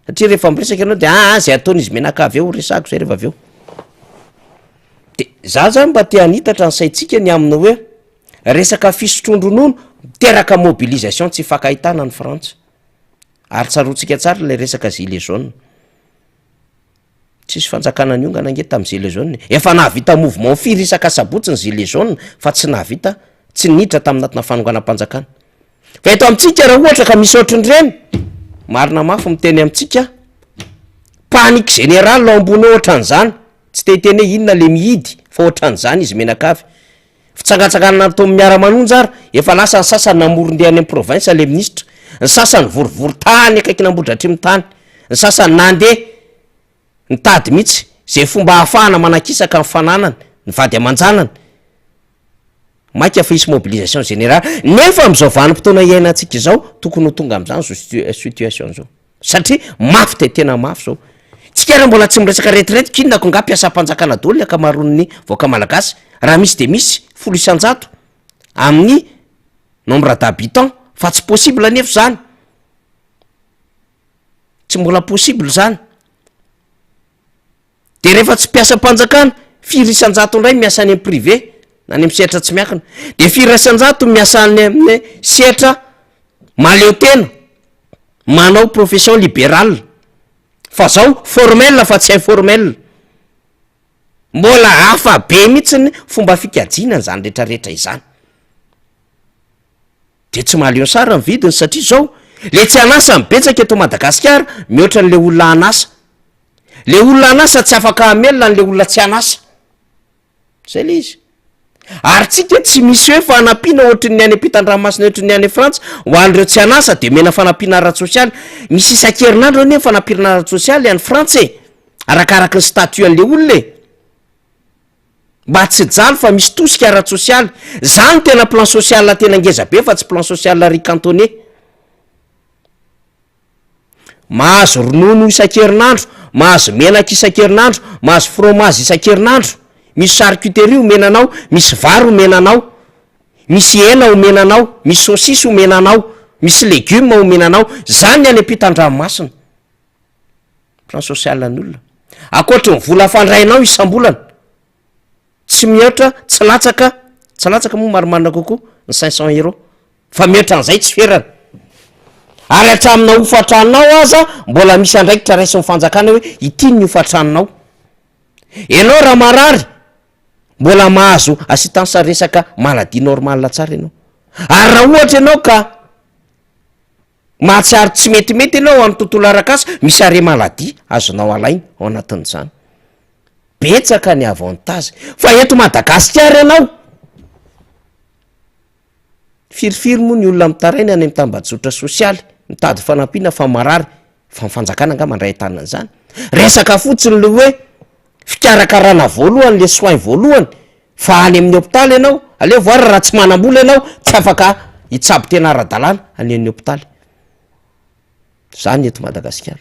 Speaker 3: satria rehefa miresaka ianao de aa zay ataon'izy mianakavy eo resahako zay rehefa avy eo, de za zany mba te hanitatra ny saintsika ny amin'ny hoe resaka fisotroan-dronono miteraka mobilisation tsy ifankahitana any Frantsa. Ary tsaroantsika tsara ilay resaka gilet jaune. Tsisy fanjakana niongana ange tamin'ny gilet jaune e. Efa nahavita mouvement firy isaka sabotsy ny gilet jaune fa tsy nahavita, tsy niditra tamin'ny anatina fanonganam-panjakana. Fa eto amintsika raha ohatra ka misy ohatrin'ireny, marina mafy miteny amintsika, panique générale ao ambony ao ohatran'izany, tsy te hiteny hoe inona le mihidy fa ohatran'izany izy mianakavy. Fitsangatsanganana ataon'ny miara-manonja ary efa lasa ny sasany namoron-dia any amin'ny province le minisitra, ny sasany vorivory tany akaikin'Ambohidratrimo tany, ny sasany nandeha nitady mihitsy izay fomba ahafahana manakisaka ny fananany, ny vady aman-janany. Maika fa hisy mobilisation générale, nefa amin'izao vanim-potoana iainantsika izao tokony ho tonga amin'izany zao situa- situation zao. Satria mafy dia tena mafy zao. Tsika ary mbola tsy miresaka retraite k'inona ko nga mpiasam-panjakana daholo ny ankamaroan'ny vahoaka malagasy, raha misy dia misy 10% amin'ny nombre d'habitants fa tsy possible anefa zany, tsy mbola possible zany. De rehefa tsy mpiasam-panjakana, firy isan-jato indray miasa any amin'ny privé na any amin'ny sehatra tsy miankina, de firy isan-jato miasa any amin'ny sehatra mahaleo tena, manao profession liberale, fa zao formel fa tsy informel, mbola hafa be mihitsy ny fomba fikajiana an'izany retraretra izany. De tsy mahaleo sara ny vidiny satria zao, le tsy an'asa ny betsaka eto Madagasikara mihoatra an'le olona an'asa. Le olona an'asa tsy afaka hamelona an'le olona tsy an'asa. Zay le izy. Ary tsika tsy misy hoe fanampiana ohatry ny any ampitan-dranomasina ohatry ny any Frantsa ho an'ireo tsy an'asa de omena fanampiana ara-tsosialy. Misy isan-kerinandro anie ny fanampiana ara-tsosialy any Frantsa e! Arakaraky ny statut an'le olona e! Mba tsy hijaly fa misy tosika ara-tsosialy. Zany tena plan social tena ngeza be fa tsy plan social ry cantonais. Mahazo ronono isan-kerinandro, mahazo menaka isan-kerinandro, mahazo fromage isan-kerinandro, misy charcuterie omena anao, misy vary omena anao, misy hena omena anao, misy saucisse omena anao, misy legume omena anao, zany ny any ampitan-dranomasina. Plan social ny olona. Ankoatry ny vola fandrainao isam-bolana, tsy mihoatra, tsy latsaka, tsy latsaka moa marimarina kokoa ny 500 euros. Fa mihoatra an'izay tsy ferana. Ary hatraminà hofan-tranonao aza mbola misy andraikitra raisin'ny fanjakana hoe ity ny hofan-tranonao. Ianao raha marary mbola mahazo assistance resaka maladie normale tsara ianao. Ary raha ohatra ianao ka mahatsiaro tsy metimety ianao amin'ny tontolo arak'asa, misy arrêt maladie azonao alaina ao anatin'izany. Betsaka ny avantage. Fa eto Madagasikara ianao, Firifiry moa ny olona mitaraina any amin'ny tambajotra sosialy mitady fanampiana fa marary, fa ny fanjakana angaha mandray an-tanana an'izany? Resaka fotsiny le hoe fikarakarana voalohany, le soins voalohany fa any amin'ny hopitaly ianao, aleo voara raha tsy manam-bola ianao tsy afaka hitsabo tena ara-dalàna any amin'ny hopitaly. Zany eto Madagasikara.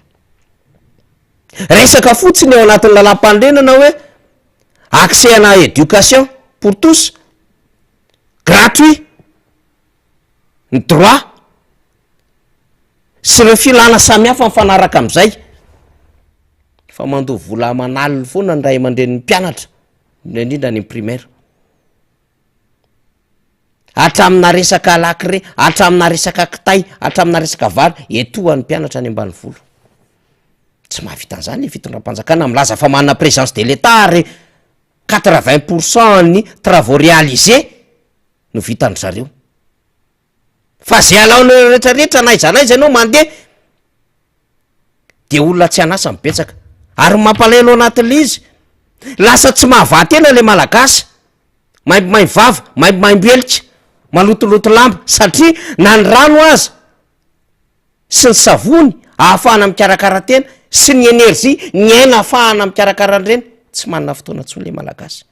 Speaker 3: Resaka fotsiny ao anatin'ny lalàm-panorenana hoe accès à la éducation pour tous, gratuit ny droit sy ireo filana samihafa mifanaraka amin'izay fa mandoa vola aman'aliny foana ny ray aman-drenin'ny mpianatra indrindra indrindra any amin'ny primaire hatramina resaka lakre hatramina resaka kitay hatramina resaka vary etohan'ny mpianatra any ambanivolo tsy mahavita an'izany ny fitondram-panjakana milaza fa manana présence de l'etat ary 80 pour cent ny travaux réalisés no vitan-dry zareo. Fa zay alaonareo rehetra rehetra n'aiza n'aiza ianao mandeha de olona tsy an'asa no betsaka. Ary ny mampalahelo anatin'le izy, lasa tsy mahavaha tena le malagasy, maimbomaimbo vava, maimbomaimbo helika, malotoloto lamba satria na ny rano aza sy ny savony ahafahana mikarakara tena sy ny energie, ny aina ahafahana mikarakara an'ireny, tsy manana fotoana intsony le malagasy.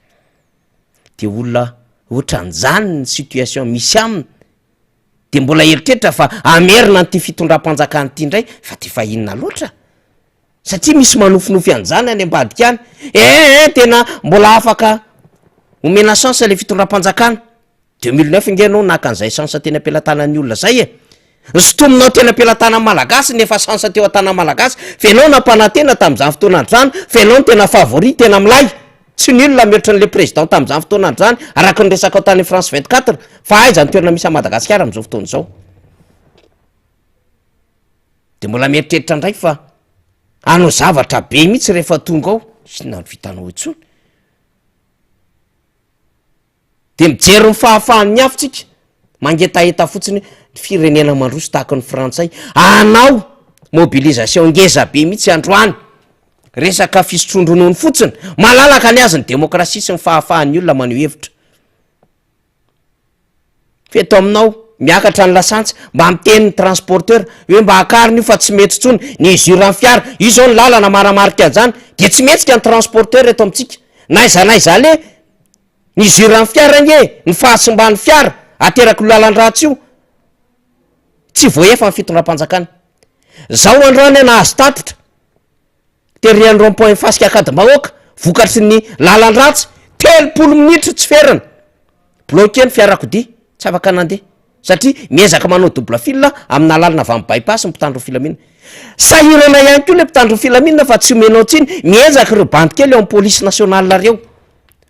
Speaker 3: De olona ohatran'izany ny situation misy aminy, de mbola eritreritra fa hamerina an'ity fitondram-panjakana ity indray fa de efa inona loatra? Satria misy manofinofy an'izany any ambadika any, eh eh tena mbola afaka omena chance le fitondram-panjakana. 2009 nge ianao naka an'izay chance teny am-pelatanan'ny olona zay e! Nosintominao teny am-pelatanan'ny Malagasy ny efa chance teo an-tanan'ny Malagasy fa ianao nampanantena tamin'izany fotoana andro izany fa ianao no tena favori, tena milay, tsy nul mihoatra an'le président tamin'izany fotoana andro izany araka ny resakao tany France 24 fa aiza ny toerana misy an'i Madagasikara amin'izao fotoana izao? De mbola mieritreritra indray fa hanao zavatra be mihitsy rehefa tonga ao, inona no vitanao intsony? De mijery ny fahafahan'ny hafa tsika, mangetaheta fotsiny hoe ny firenena mandroso tahaka ny frantsay, hanao mobilisation ngeza be mihitsy androany, resaka fisotroan-dronono fotsiny, malalaka ny azy ny demokrasia sy ny fahafahan'ny olona maneho hevitra. Fa eto aminao, miakatra ny lasantsy, mba miteny ny transporteur hoe mba akarina io fa tsy mety intsony, ny usure ny fiara, io zao ny lalana manamarika an'izany, de tsy mihetsika ny transporteur eto amintsika, na aiza na aiza aleha. Ny usure-n'ny fiara anie, ny fahasimban'ny fiara aterak'io lalan-dratsy io, tsy voaefa ny fitondram-panjakana. Zao androany aho nahazo tatitra tery any rond point fasika Ankadimbahoaka vokatry ny lalan-dratsy, 30 minitra tsy ferana, bloqué ny fiarakodia, tsy afaka nandeha satria miezaka manao double fil amina lalana avy amin'ny bypass ny mpitandro ny filaminana. Sahirana ihany koa le mpitandro ny filaminana fa tsy omenao tsiny, miezaka ireo bandy kely ao amin'ny police nationale reo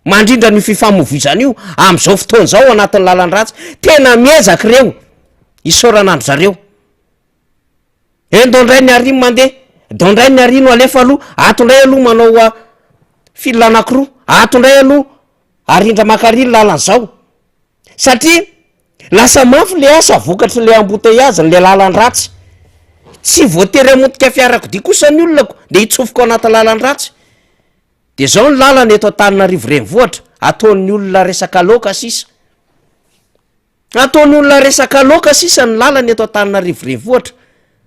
Speaker 3: mandrindra an'io fifamoivoizana io amin'izao fotoana izao ao anatin'ny lalan-dratsy, tena miezaka ireo, isaorana an-dry zareo. Endo ndray ny ary mandeha, dao ndray ny ary no alefa aloha, ato ndray aloha manao fil anakiroa, ato ndray aloha arindra maka ary ny lalana zao, satria lasa mafy le asa vokatry le embouteillage le lalan-dratsy, tsy voatery hamotika fiarakodia kosa ny olona ko de hitsofoka ao anaty lalan-dratsy, de zao ny lalana eto Antananarivo renivohitra ataon'ny olona resaka laoka sisa. Ataon'ny olona resaka laoka sisa ny lalana eto Antananarivo renivohitra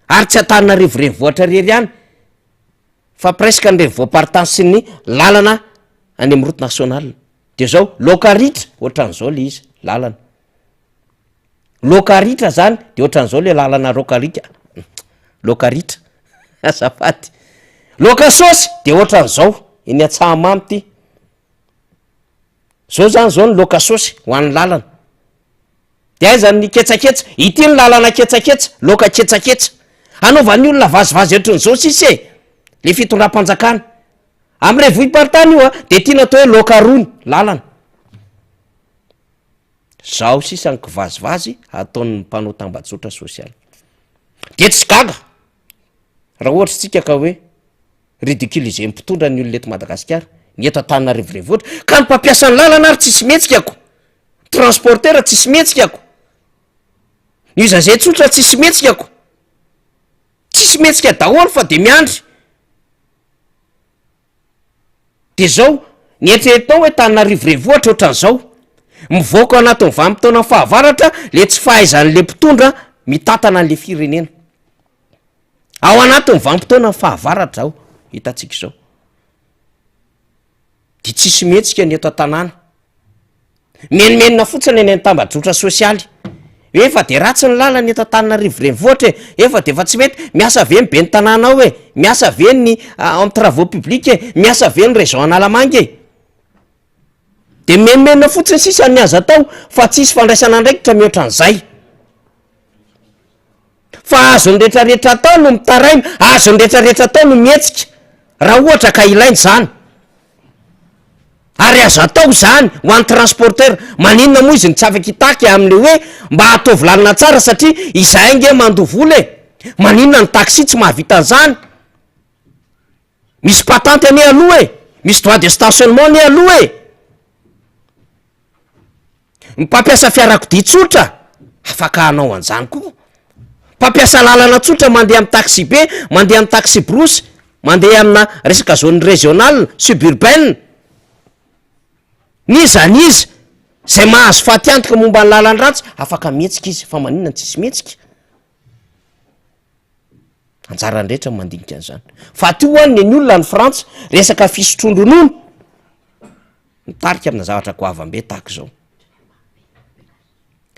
Speaker 3: ary tsy Antananarivo renivohitra irery ihany fa presque ny renivohi-paritany sy ny lalana any amin'ny route nationale. De zao laoka ritra ohatran'izao le izy lalana. Laoka ritra zany de ohatran'izao le lalana raoka rika, laoka ritra azafady. Laoka saosy de ohatran'izao eny Antsahamamy ty. Zao zany zao ny laoka saosy ho an'ny lalana. De aiza ny ketsaketsa? Ity ny lalana ketsaketsa, laoka ketsaketsa. Anaovan'ny olona vazivazy ohatran'izao sisa e! Le fitondram-panjakana. Amin'ny renivohi-paritany io a, de tiana atao hoe laoka rony lalana. Zao sisa ny kivazivazy ataon'ny mpanao tambajotra sosialy. De tsy gaga raha ohatra isika ka hoe ridiculiser ny mpitondra ny olona eto Madagasikara, ny eto Antananarivo renivohitra, ka ny mpampiasa ny lalana ary tsisy mihetsika ko, transporteur tsisy mihetsika ko, ny usager tsotra tsisy mihetsika ko, tsisy mihetsika daholo fa de miandry, de zao ny eritreretinao hoe Antananarivo renivohitra ohatran'izao, mivoaka ao anatin'ny vanim-potoanan'ny fahavaratra le tsy fahaizan'le mpitondra mitantana an'le firenena. Ao anatin'ny vanim-potoanan'ny fahavaratra zao hitantsika izao, de tsisy mihetsika ny eto an-tanàna, menomenona fotsiny eny an-tambajotra sosialy, efa de ratsy ny lalana eto Antananarivo renivohitra e, efa de efa tsy mety, miasa ve ny ben'ny tanàna ao e, miasa ve ny ao amin'ny travaux publics e, miasa ve ny région Analamanga e? De menomenona fotsiny sisa ny azo atao fa tsisy fandraisana andraikitra mihoatra an'izay. Fa azon'ny retraretra atao no mitaraina, azon'ny retraretra atao no mihetsika raha ohatra ka ilaina izany. Ary azo atao izany ho an'ny transporteur, maninona moa izy no tsy afaka hitaky amin'le hoe mba ataovy lalana tsara satria izahay ange mandoa vola e! Maninona ny taxi tsy mahavita an'izany? Misy patente anie aloha e! Misy droit de stationnement anie aloha e! Ny mpampiasa fiarakodia tsotra afaka hanao an'izany koa. Mpampiasa lalana tsotra mandeha amin'ny taxi-be, mandeha amin'ny taxi-brousse, mandeha amina resaka zone régionale, suburbaine, n'iza n'iza zay mahazo fatiantoka momba ny lalan-dratsy afaka mihetsika izy fa maninona no tsisy mihetsika? Anjaran'ny rehetra ny mandinika an'izany. Fa aty ho'a ny olona any Frantsa, resaka fisotroan-dronono, mitarika amina zavatra goavam-be tahaka izao.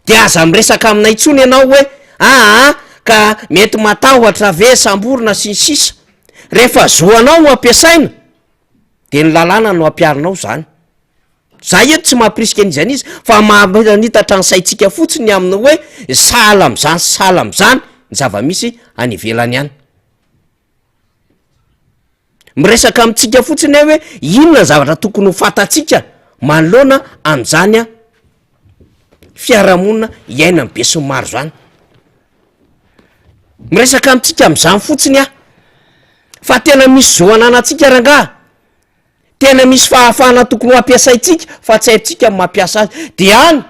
Speaker 3: De aza miresaka aminay intsony ianao hoe aa ka mety matahotra ve samborina sy ny sisa. Rehefa zo anao no ampiasaina de ny lalàna no ampiharinao zany. Za eto tsy mampirisika an'iza n'iza fa manitatra ny saintsika fotsiny amin'ny hoe sahala am'zany sy sahala am'zany ny zava-misy any ivelany any. Miresaka amintsika fotsiny aho hoe inona ny zavatra tokony ho fantatsika manoloana an'izany fiarahamonina iainan'ny besinimaro zany. Miresaka amintsika am'zany fotsiny aho fa tena misy zo ananantsika rangaha, tena misy fahafahana tokony ho ampiasaintsika fa tsy haintsika ny mampiasa azy, de any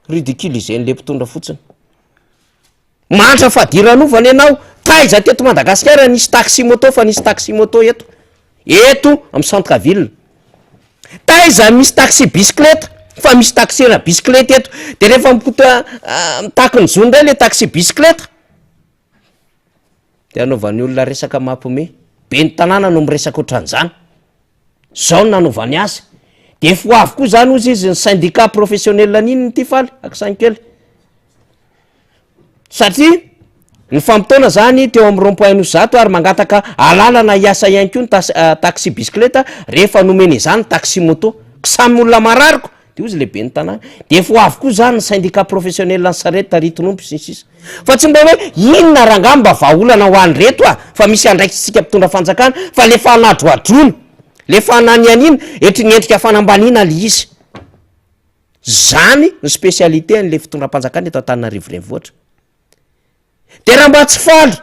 Speaker 3: ridiculiser-n'le mpitondra fotsiny. Mahantra fadiranovana ianao, taiza teto Madagasikara nisy taxi moto fa nisy taxi moto eto, eto amin'ny centre ville, taiza misy taxi bisikileta fa misy taxi na bisikileta eto, de rehefa mipota mitaky ny zony ndray le taxi bisikileta de anaovan'ny olona resaka mampime, ben'ny tanàna no miresaka ohatran'izany, zao no nanaovany azy, de efa ho avy koa zany hozy izy ny syndicat professionnel n'inona ity faly akisaino kely. Satria Nifampitaona izany teo amin'ny rond point Anosizato ary mangataka alalana hiasa ihany koa ny taxi bisikileta rehefa nomena izany ny taxi moto. Samy olona marary ko! De hozy le ben'ny tanàna, de efa ho avy koa zany ny syndicat professionnel ny sarety taritin'omby sy ny sisa. Fa tsy mba hoe inona rangaha mba vahaolana ho an'ireto a! Fa misy andraikitsika mpitondra fanjakana fa le fanadroadroana, le fananianiana, etry ny endrika fanambaniana le izy. Zany no spécialité an'le fitondram-panjakana eto Antananarivo renivohitra. De raha mba tsy faly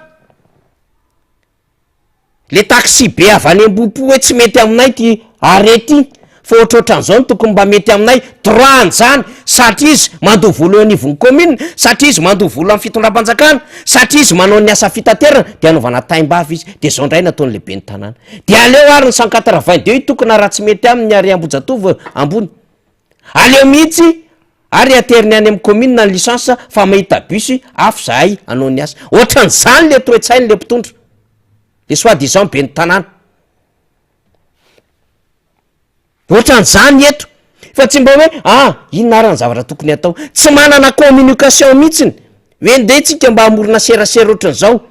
Speaker 3: Le taxi be avy any Ambohipo hoe tsy mety aminay ty arrêt ty fa ohatrohatran'izao no tokony mba mety aminay, droit an'izany satria izy mandoa vola eo anivon'ny commune, satria izy mandoa vola amin'ny fitondram-panjakana, satria izy manao ny asa fitaterana de anaovana taim-bava izy, de zao ndray nataon'le ben'ny tanàna. De aleo ary ny 182 hitokona raha tsy mety aminy ny arrêt Ambohijatovo ambony. Aleo mihitsy ary ateriny any amin'ny commune ny licence fa mahita bus hafa zahay hanao ny asa. Ohatran'izany le toe-tsainy le mpitondra. Le soit disant ben'ny tanàna. Ohatran'izany eto. Fa tsy mba hoe ah inona ary ny zavatra tokony hatao. Tsy manana communication mihitsiny. Hoe ndeha tsika mba hamorona serasera ohatran'izao.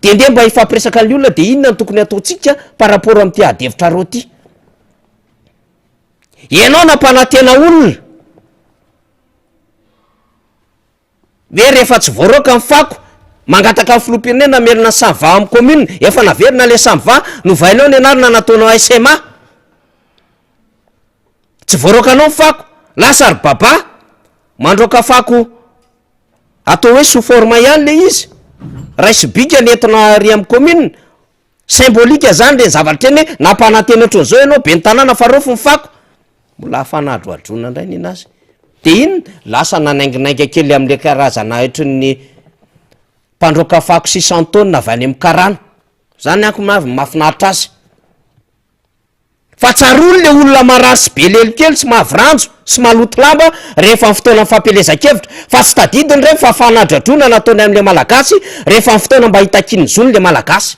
Speaker 3: De ndeha mba hifampiresaka ny olona de inona no tokony hataontsika par rapport amin'ity ady hevitra reo ty. Ianao nampanantena olona hoe rehefa tsy voaroaka ny fako, mangataka ny filoham-pirenena hamerina ny Samva amin'ny commune, efa naverina le Samva, novainao ny anarana nataonao SMA, tsy voaroakanao ny fako, lasa ry Baba mandroaka fako atao hoe sous forme ihany le izy, raiso bika ny entina ary amin'ny commune, Symbolique zany reny zavatra reny hoe nampanantena ohatran'izao ianao ben'ny tanàna fa raofy ny fako, mbola afanadroadroana indray nenazy, de inona? Lasa nanainginainga kely am'le karazana ohatran'ny mpandroaka fako 600 tonnes avy any amin'ny karana, zany ako avy mahafinaritra azy. Fa tsaroany le olona marary sy be lelo kely sy maviranjo sy maloto lamba rehefa ny fotoanan'ny fampielezan-kevitra, fa tsy tadidiny ireny fa fanadradroana nataony amin'le malagasy rehefa ny fotoana mba hitakiany ny zony le malagasy.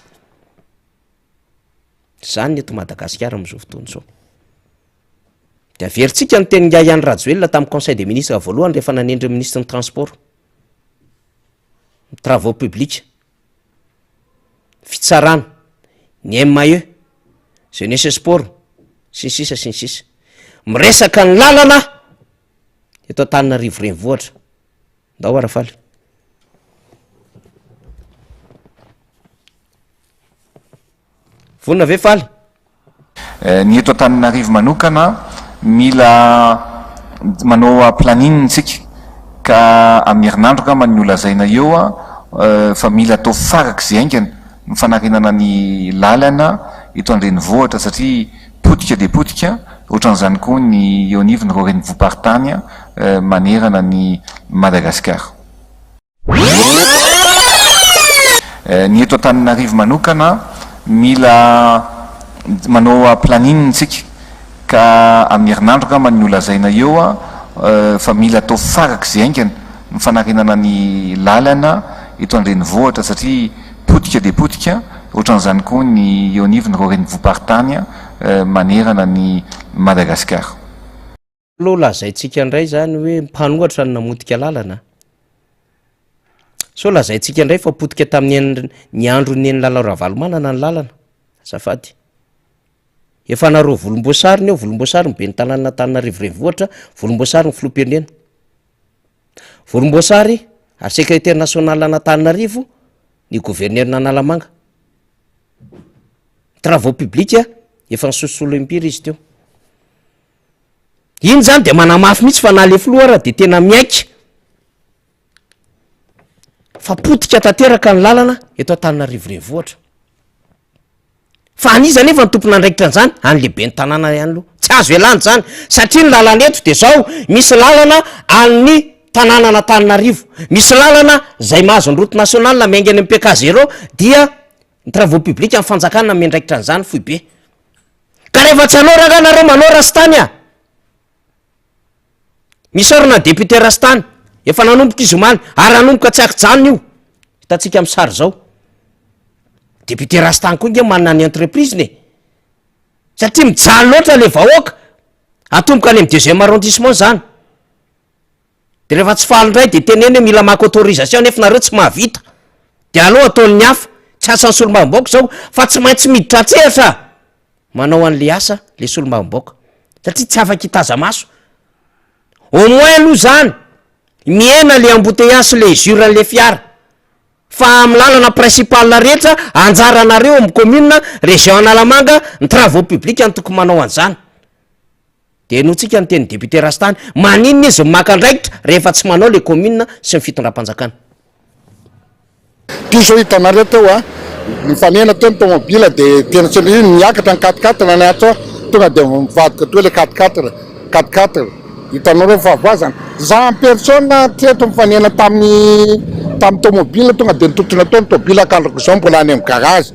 Speaker 3: Zany ny eto Madagasikara amin'izao fotoana izao. De averintsika ny tenin'ingahy Andry Rajoelina tamin'ny conseil des ministres voalohany rehefa nanendry ny ministre ny transport, ny travaux publics. fitsarana, ny MAE, jeunesse et sport, sy ny sisa sy ny sisa. Miresaka ny lalana eto Antananarivo renivohitra. Ndao Arafaly. Vonona ve Faly?
Speaker 4: Ny eto Antananarivo manokana mila manao planning isika ka amin'ny herinandro angamba no holazaina eo fa mila atao farak'izay haingana ny fanarenana ny lalana eto an-drenivohitra satria potika dia potika, ohatran'izany koa ny eo anivon'ireo renivohi-paritany manerana an'i Madagasikara. Ny eto Antananarivo manokana mila manao planning isika ka amin'ny herinandro angamba no holazaina eo fa mila atao farak'izay haingana ny fanarenana ny lalana eto an-drenivohitra satria potika dia potika, ohatran'izany koa ny eo anivon'ireo renivohi-paritany manerana an'i Madagasikara.
Speaker 3: Aleo lazaintsika indray zany hoe mpanohatra no namotika lalana. Sao lazaintsika indray fa potika tamin'ny ny andron'i Neny Lalao Ravalomanana ny lalana. Azafady. Efa nareo volomboasary ny eo, volomboasary ny ben'ny tanànan'Antananarivo renivohitra, volomboasary ny filoham-pirenena. Volomboasary ary secrétaire national an'Antananarivo ny gouverneur-n'Analamanga. Travaux publics efa nisososolo impiry izy teo. Iny zany de manamafy mihitsy fa na le filoha ara de tena miaiky fa potika tanteraka ny lalana eto Antananarivo renivohitra. Fa an'iza anefa ny tompon'andraikitra an'izany? An'ny lehiben'ny tanàna ihany aloha. Tsy azo ialana izany satria ny lalana eto de zao, misy lalana an'ny tanànan'Antananarivo, misy lalana zay mahazo ny route nationale miainga any amin'ny PK zéro dia ny travaux publics ny fanjakana miandraikitra an'izany foibe. Ka rehefa tsy hanao rangah nareo manao rastany a! Misaorana ny député rastany, efa nanomboka izy omaly ary hanomboka tsy ankijanona io, hitantsika amin'ny sary zao. Député rastany koa nge manana ny entreprise-ny e! Satria mijaly loatra le vahoaka, atomboka any amin'ny deuxième arrondissement zany. De rehefa tsy faly indray de teneno hoe mila maka autorisation nefa nareo tsy mahavita. De aleo ataon'ny hafa, tsy asan'ny solombavambahoaka izao fa tsy maintsy miditra an-tsehatra manao an'le asa le solombavambahoaka satria tsy afaka hitaza-maso. Au moins aloha zany mihena le embouteillage sy le usure an'le fiara fa amin'ny lalana principale rehetra anjaranareo amin'ny commune, région Analamanga, ny travaux publics no tokony manao an'izany. De henointsika ny tenin'ny député Rastany, maninona izy no maka andraikitra rehefa tsy manao le commune sy ny fitondram-panjakana.
Speaker 5: Ty zao hitanareo teo a, nifanena teo ny tomobile de tena tsy ry niakatra ny quatre quatre ny ato tonga de mivadika teo le quatre quatre, quatre quatre, hitanareo ny fahavoazana. Za en personne hatreto nifanena tamin'ny tamin'ny tomobile tonga de nitontona teo ny tobile ka androko zao mbola any amin'ny garage,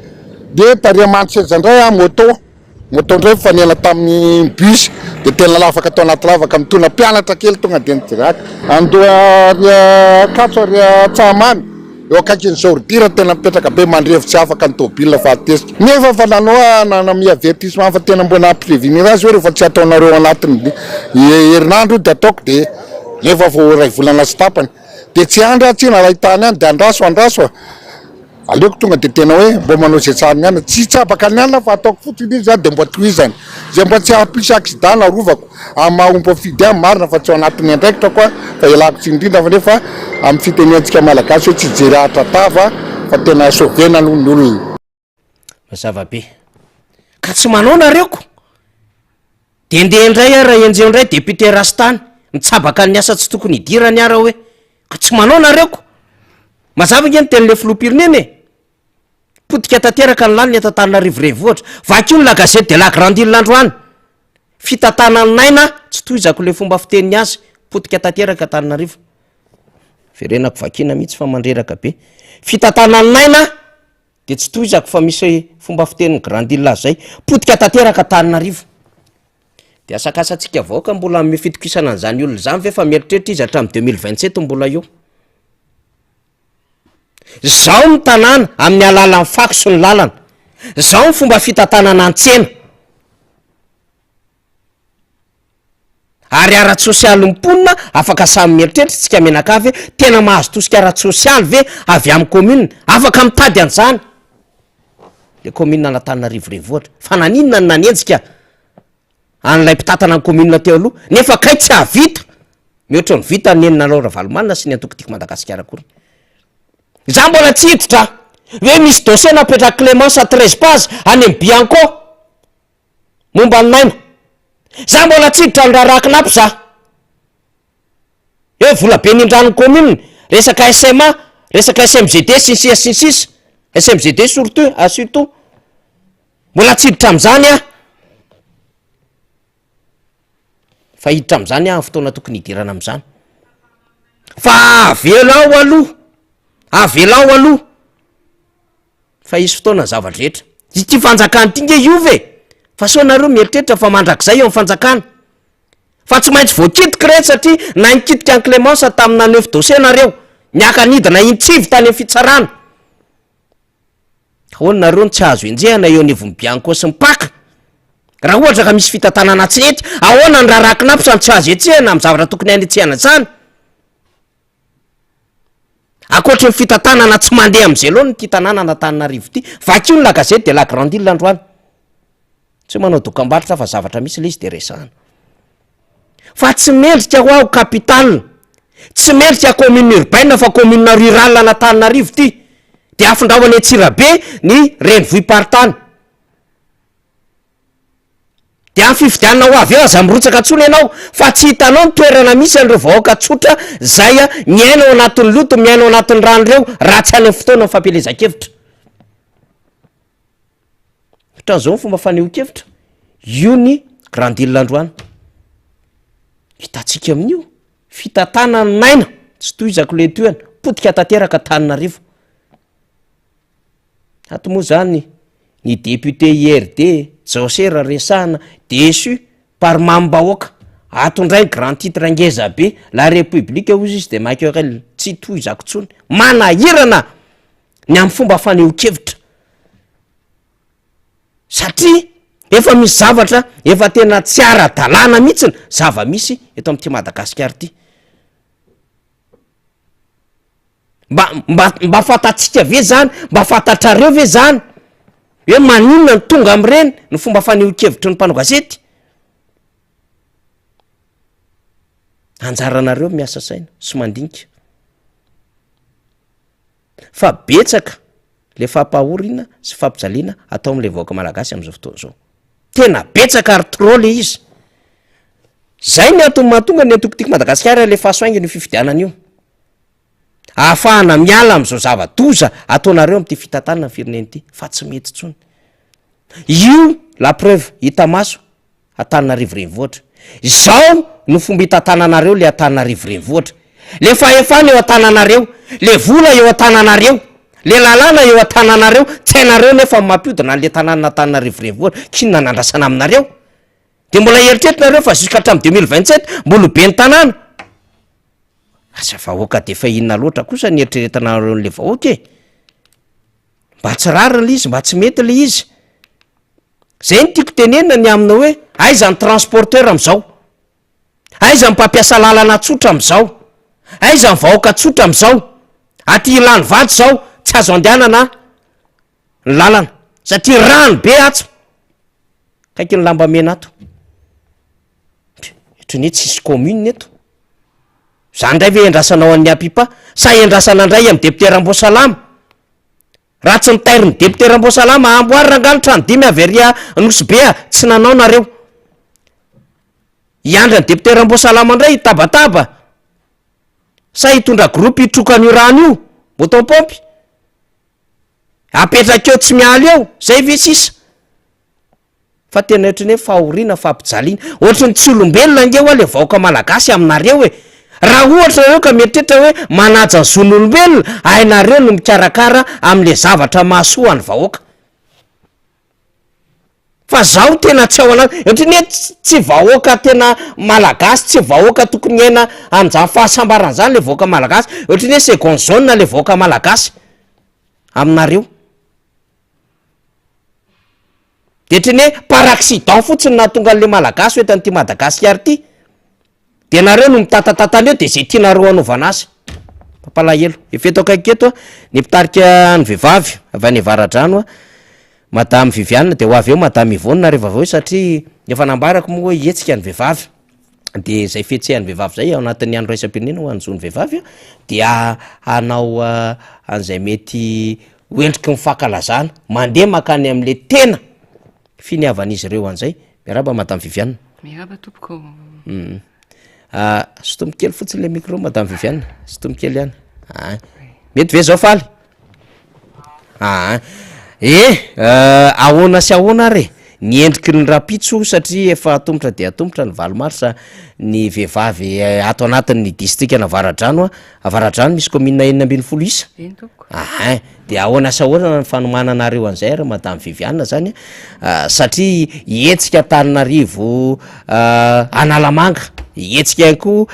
Speaker 5: de tary Mandroseza ndray a moto. Moto indray nifanena tamin'ny bus dia tena lavaka tao anaty lavaka mitondra mpianatra kely tonga dia nidiraka. Andoha ary Ankatso ary Antsahamamy eo akaikin'ny Zordira tena mipetraka be mandrevo tsy afaka ny tôbila fa tezitra. Nefa efa nanao nanome avertissement fa tena mbola nampiprevenir azy hoe rehefa tsy ataonareo anatin'ny herinandro io dia ataoko dia nefa vao iray volana sy tapany dia tsy andry aho tsy naray tany any dia andraso andraso a! Aleoko tonga dia tena hoe mba manao izay tsara ny anona, tsy hitsabaka ny anona fa ataoko fotsiny izy dia mba tohizany, izay mba tsy hahampisy accident no arovako, amin'ny maha olom-boafidy ahy marina fa tsy ao anatin'ny andraikitrako aho fa ialako tsiny indrindra fa nefa amin'ny fitenenantsika malagasy hoe tsy hijery ahitra tava fa tena sauver-na aloha ny olona.
Speaker 3: Mazava be. Ka tsy manao nareo ko! De ndeha indray ara enjeho indray député Rastany, mitsabaka ny asa tsy tokony hidirany ara hoe, ka tsy manao nareo ko! Mazava ange ny tenin'le filoham-pirenena e! Potika tanteraka ny lalana eto Antananarivo renivohitra. Vakio ny la gazette de la grande ile androany. Fitantanan'aina, tsy tohizako le fomba fiteniny azy, potika tanteraka Antananarivo. Verenako vakiana mihitsy fa mandreraka be. Fitantanan'aina de tsy tohizako fa misy fomba fitenin'ny grande ile azy zay. Potika tanteraka Antananarivo. De asakasantsika vahoaka mbola hanome fitokisana an'izany olona izany ve fa mieritreritra izy hatramin'ny 2027 mbola eo. Zao ny tanàna amin'ny alalan'ny fako sy ny lalana. Zao ny fomba fitantanana ny tsena. Ary ara-tsosialy ny mponina afaka samy mieritreritra tsika mianakavy hoe tena mahazo tosika ara-tsosialy ve avy amin'ny commune? Afaka mitady an'izany le commune an'Antananarivo renivohitra. Fa naninona no nanenjika an'ilay mpitantana ny commune teo aloha nefa kay tsy hahavita mihoatra ny vita ny Lalao Ravalomanana sy ny antoko Tiako Madagasikara akory. Za mbola tsy hiditra hoe misy dossier napetrak'i Clémence 13 pages any amin'ny Bianco momba ny Naina. Za mbola tsy hiditra ny raharaha Cnaps za. Hoe vola be nindran'ny commune, resaka SMA, resaka SMGD sy ny sisa sy ny sisa, SMGD surtout, surtout. Mbola tsy hiditra amin'izany aho. Fa hiditra amin'izany aho amin'ny fotoana tokony hidirana amin'izany. Fa avelao aloha, avelao aloha fa hisy fotoana ny zava-drehetra. Ity fanjakana ity nge hiova e! Fa sao nareo mieritreritra fa mandrakizay eo amin'ny fanjakana. Fa tsy maintsy voakitika ireny satria nainikitika an'i Clémence tamin'ny naneho dossier nareo. Niaka-nidina intsivy tany amin'ny fitsarana. Ahoana nareo no tsy azo enjehana eo anivon'ny Bianco sy ny Pac? Raha ohatra ka misy fitantanana tsy nety, ahoana ny raharaha Cnaps no tsy azo hetsehana amin'ny zavatra tokony hanetsehana izany? Ankoatry ny fitantanana tsy mandeha amin'izay laoniny ity tanànan'Antananarivo ity. Vakio ny La Gazette de la Grande Ile androany. Tsy hoe manao dokambarotra fa zavatra misy ilay izy de resahana. Fa tsy mendrika ho aho capitale, tsy mendrika commune urbaine fa commune rurale an'Antananarivo ity. De afindrao any Antsirabe ny renivohi-paritany. De amin'ny fifidianana ho avy eo aza mirotsaka intsony ianao fa tsy hitanao ny toerana misy an'ireo vahoaka tsotra zay miaina ao anatin'ny loto, miaina ao anatin'ny rano ireo raha tsy any amin'ny fotoanan'ny fampielezan-kevitra. Ohatran'izao ny fomba fanehoan-kevitra, io ny grande ile androany. Hitantsika amin'io, fitantanan'aina, tsy tohizako le tohina, potika tanteraka Antananarivo. Ato moa zany ny député IRD, Jaosera resahana, déçu par mamim-bahoaka. Ato indray ny grand titre ngeza be, la république hozy izy de ma querelle, tsy tohizako intsony. Manahirana ny amin'ny fomba fanehoan-kevitra. Satria efa misy zavatra efa tena tsy ara-dalàna mihitsy ny zava-misy eto amin'ity Madagasikara ity. Mba mba mba fantatsika ve zany? Mba fantatrareo ve zany? Hoe maninona no tonga amin'ireny ny fomba fanehoan-kevitry ny mpanao gazety? Anjaranareo miasa saina sy mandinika. Fa betsaka le fampahorina sy fampijaliana atao am'le vahoaka malagasy am'zao fotoana zao. Tena betsaka ary trop le izy. Zay ny antony mahatonga ny antoko Tiako Madagasikara alefaso haingana io fifidianana io. Ahafahana miala am'zao zava-doza ataonareo am'ty fitantanana ny firenena ity fa tsy mety intsony. Io la preuve hita maso Antananarivo renivohitra. Izao no fomba hitantananareo le Antananarivo renivohitra. Le fahefana eo an-tananareo, le vola eo an-tananareo, le lalàna eo an-tananareo, tsy hainareo nefa ny mampiodina an'le tanànan'Antananarivo renivohitra, k'inona nandrasana aminareo? De mbola eritreretinareo fa jusqu'à hatramin'ny 2027 mbola ho ben'ny tanàna? Asa vahoaka de efa inona loatra kosa ny eritreretinareo an'le vahoaka e? Mba tsy rariny le izy, mba tsy mety le izy. Zay no tiako tenenina ny amina hoe aiza ny transporteur amizao? Aiza ny mpampiasa lalana tsotra amizao? Aiza ny vahoaka tsotra amizao? Aty Ilanivato zao tsy azo andehanana ny lalana satria rano be atsy akaiky ny lambamena ato. Ohatran'ny hoe tsisy commune eto. Zany ndray ve endrasanao an'ny APIPA sa endrasana ndray amin'ny député Ramboasalama? Raha tsy nitairin'ny député Ramboasalama amboary rangaha ny trano dimy avy ary Nosy Be a, tsy nanao nareo. Hiandry an'i député Ramboasalama indray hitabataba sa hitondra groupe hitroka an'io rano io, moto pompe? Apetraka eo tsy miala eo, zay ve sisa? Fa tena ohatry ny hoe fahoriana, fampijaliana. Ohatry ny tsy olombelona ange hoa le vahoaka malagasy aminareo e! Raha ohatra nareo ka mieritreritra hoe manaja ny zon'olombelona, hainareo no mikarakara amin'le zavatra mahasoa ny vahoaka. Fa zaho tena tsy ao anaty, ohatry ny hoe tsy vahoaka tena malagasy, tsy vahoaka tokony hiaina an'izany fahasambarana zany le vahoaka malagasy, ohatry ny hoe seconde zone le vahoaka malagasy aminareo. De ohatry ny hoe par accident fotsiny nahatonga an'le malagasy ho eto an'ity Madagasikara ity, de nareo no mitatatata eo de zay tianareo hanaovana azy. Mampalahelo. Efa eto akaiky eto ny mpitarika ny vehivavy avy any Avaradrano a, madame Viviane, de ho avy eo madame Yvonne rehefa avy eo satria efa nambarako moa hoe hihetsika ny vehivavy, de zay fihetsehan'ny vehivavy zay ao anatin'ny andro iraisam-pirenena ho an'ny zon'ny vehivavy a, dia hanao an'izay mety Ho endriky ny fankalazana, mandeha mankany amin'ilay tena finiavan'izy ireo an'izay. Miarahaba Madame Viviane.
Speaker 6: Miarahaba tompoko.
Speaker 3: Hum. Ah, sintomy kely fotsiny le micro Madame Viviane, sintomy kely ihany. Ah. Mety ve zao faly? Ah. Eh, ahoana sy ahoana ary e? Ny endriky ny rahampitso satria efa atomotra dia atomotra ny valo marsa ny vehivavy ato anatin'ny distrikan'Avaradrano Avaradrano misy commune 16 isa.
Speaker 6: Eny tompoko.
Speaker 3: Ahin, de ahoana sy ahoana ny fanomananareo an'izay ry madame Viviane zany a, satria hihetsika Antananarivo Analamanga, hihetsika ihany koa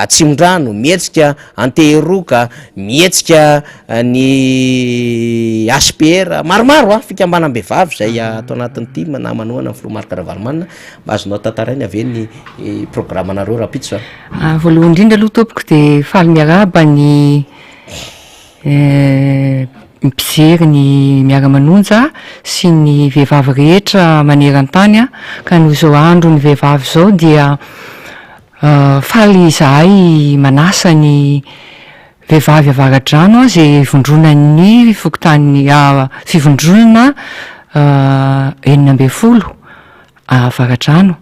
Speaker 3: Atsimondrano, mihetsika Antehiroka, mihetsika ny HPR, maromaro a, fikambanam-behivavy zay ato anatin'ny tim na manohana ny filoha Marc Ravalomanana, mba azonao tantaraina ve ny programanareo rahampitso zany?
Speaker 6: Voalohany indrindra aloha tompoko dia faly miarahaba ny mpijery ny Miara-manonja sy ny vehivavy rehetra maneran-tany ka noho izao andron'ny vehivavy izao dia faly izahay manasa ny vehivavy Avaradrano izay ivondronan'ny fokontany fivondronana 16 Avaradrano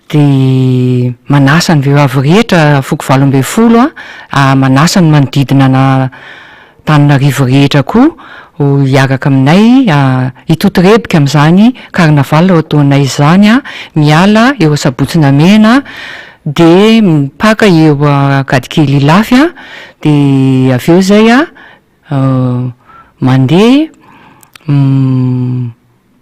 Speaker 6: dia manasa ny vehivavy rehetra foko 18 a, manasa ny manodidina an'Antananarivo rehetra koa ho hiaraka aminay hitotorebika amin'izany carnaval ho ataonay izany a, miala eo Asabotsy Namehana dia mipaka eo Ankadikely Ilafy a, dia avy eo izay a mandeha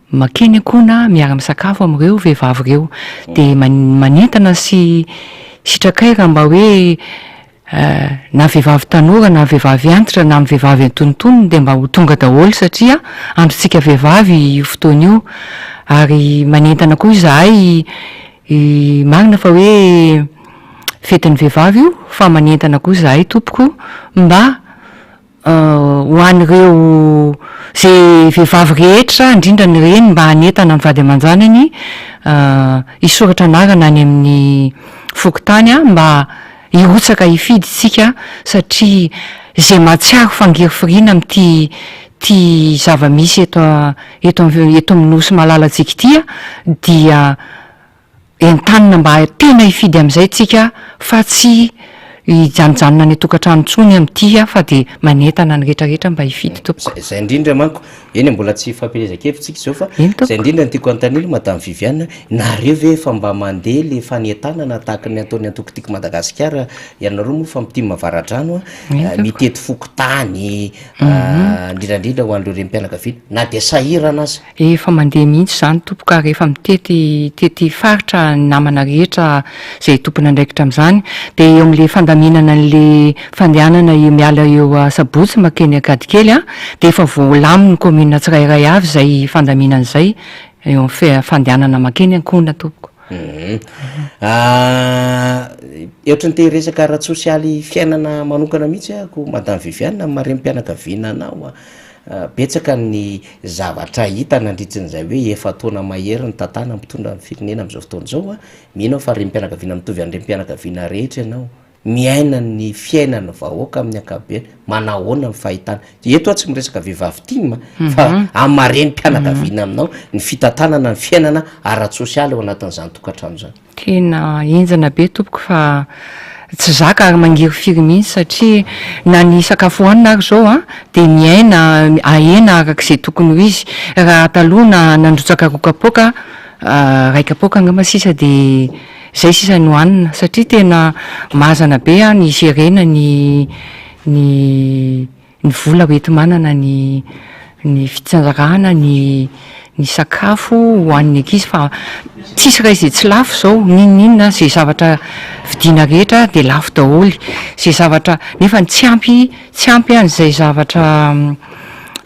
Speaker 6: Makeny akoho miara-misakafo amin'ireo vehivavy ireo. Dia manentana sy sitrakay raha mba hoe na vehivavy tanora na vehivavy antitra na amin'ny vehivavy antonontonony dia mba ho tonga daholo satria androntsika vehivavy io fotoana io. Ary manentana koa izahay, marina fa hoe fetin'ny vehivavy io fa manentana koa izahay tompoko mba. Ho an'ireo izay vehivavy rehetra, indrindra ny reny mba hanentana ny vady aman-janany hisoratra anarana any amin'ny fokontany mba hirotsaka hifidy isika satria izay mahatsiaro fangirifiriana amin'ity ity zava-misy eto eto eto amin'ny nosy malalantsika ity dia Entanina mba tena hifidy amin'izay tsika fa tsy hijanojanona any an-tokantrano intsony amin'ity fa dia manentana ny rehetra rehetra mba hifidy tompoko.
Speaker 3: Zay indrindra manko, eny e mbola tsy fampielezan-kevitra tsika izao fa
Speaker 6: Eny tompoko.
Speaker 3: zay indrindra no tiako anontaniana madame Viviane, nareo ve efa mba mandeha le fanentanana tahaka ny ataon'ny antoko Tiako Madagasikara, ianareo moa fa mi-team Avaradrano a,
Speaker 6: Eny tompoko.
Speaker 3: mitety fokontany, indrindra indrindra ho an'ireo renim-pianakaviana na dia sahirana aza.
Speaker 6: Efa mandeha mihitsy izany tompoko ary efa mitety tety faritra ny namana rehetra izay tompon'andraikitra amin'izany dia eo amin'ilay fandaminana an'ilay fandehanana eo miala eo Asabotsy mankeny Ankadikely an dia efa voalamin'ny commune tsirairay avy izay fandaminana izay eo amin'ny fandehanana mankeny Ankona tompoko.
Speaker 3: Ohatran'ny te hiresaka ara-tsosialy fiainana manokana mihitsy aho madame Viviane amin'ny maha renim-pianakaviana anao a. Betsaka ny zavatra hita nandritrin'izay hoe efa-taona mahery ny tantana mpitondra ny firenena amin'izao fotoana izao. Mino aho fa renim-pianakaviana mitovy amin'ny renim-pianakaviana rehetra ianao. Miaina ny fiainan'ny vahoaka amin'ny ankapobeny. Manahoana ny fahitana? Eto aho tsy miresaka vehivavy tim fa amin'ny maha renim-pianakaviana aminao ny fitantanana ny fiainana ara-tsosialy ao anatin'izany tokantrano izany.
Speaker 6: Tena henjana be tompoko fa tsy zaka ary mangirifiry mihitsy satria na ny sakafo hohanina ary zao an dia miaina ahena araka izay tokony ho izy, raha taloha na nandrotsaka roa kapoaka iray kapoaka angamba sisa dia zay sisa no hohanina satria tena mazana be an ny gerena ny ny ny vola hoenti-manana ny ny fitsandrahana ny ny sakafo ho an'ny ankizy fa tsisy iray izay tsy lafo izao n'inon'inona izay zavatra vidiana rehetra dia lafo daholo izay zavatra nefa ny tsy ampy tsy ampy an'izay zavatra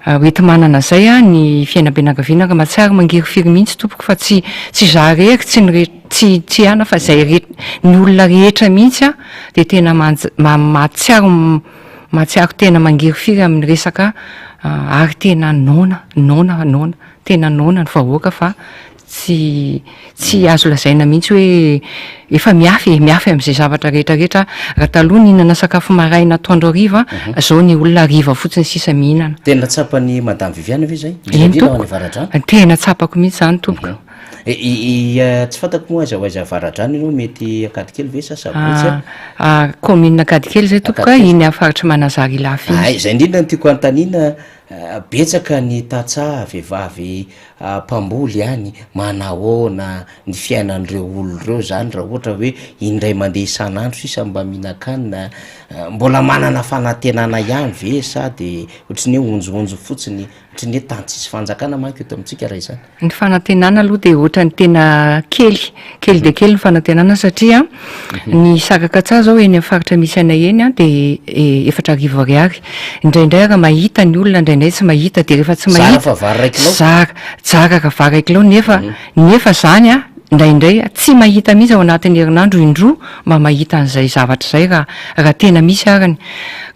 Speaker 6: hoenti-manana izay an ny fiainam-pianakaviana ka mahatsiaro mangirifiry mihitsy tompoko fa tsy tsy izaho irery tsy ny rehetra tsy tsy ana fa izay rehetra ny olona rehetra mihitsy an dia tena manja- mahatsiaro Mahatsiaro tena mangirifiry amin'ny resaka ary tena noana, noana, noana, tena noana ny vahoaka fa tsy tsy azo lazaina mihitsy hoe efa miafy e, miafy amin'izay zavatra rehetra rehetra, raha taloha nihinana sakafo maraina atoandro hariva, zao ny olona hariva fotsiny sisa mihinana.
Speaker 3: Tena tsapan'i Madame Viviane ve izay?
Speaker 6: Eny
Speaker 3: Indrindra ho any
Speaker 6: tompoko,
Speaker 3: Avaradrano?
Speaker 6: tena tsapako mihitsy izany tompoko.
Speaker 3: I tsy fantako moa aiza ho aiza Avaradrano ianao mety Ankadikely ve sa Sabotsy a?
Speaker 6: Ah, commune Ankadikely zay tompoko a, iny amin'ny faritry Manazary Ilafy iny.
Speaker 3: Hay, izay indrindra no tiako hanontaniana, betsaka ny tantsaha vehivavy mpamboly any, manahoana ny fiainan'ireo olona ireo zany raha ohatra hoe indray mandeha isan'andro sisa mba mihinan-kanina, mbola manana fanantenana ihany ve sa de ohatry ny hoe honjohonjo fotsiny, ohatry ny hoe tany tsisy fanjakana manko eto amintsika raha izany.
Speaker 6: Ny fanantenana aloha dia ohatran'ny tena kely, kely dia kely ny fanantenana satria ny saka-katsaha izao eny amin'ny faritra misy anay eny an dia 4000 ariary. Indraindray ary mahita ny olona, indraindray tsy mahita, dia rehefa tsy
Speaker 3: Zara
Speaker 6: mahita,
Speaker 3: fa vary iray kilao.
Speaker 6: zara, zara ka vary iray kilao nefa, nefa izany an, indraindray tsy mahita mihitsy ao anatin'ny herinandro indroa mba mahita an'izay zavatra izay raha, raha tena misy arany.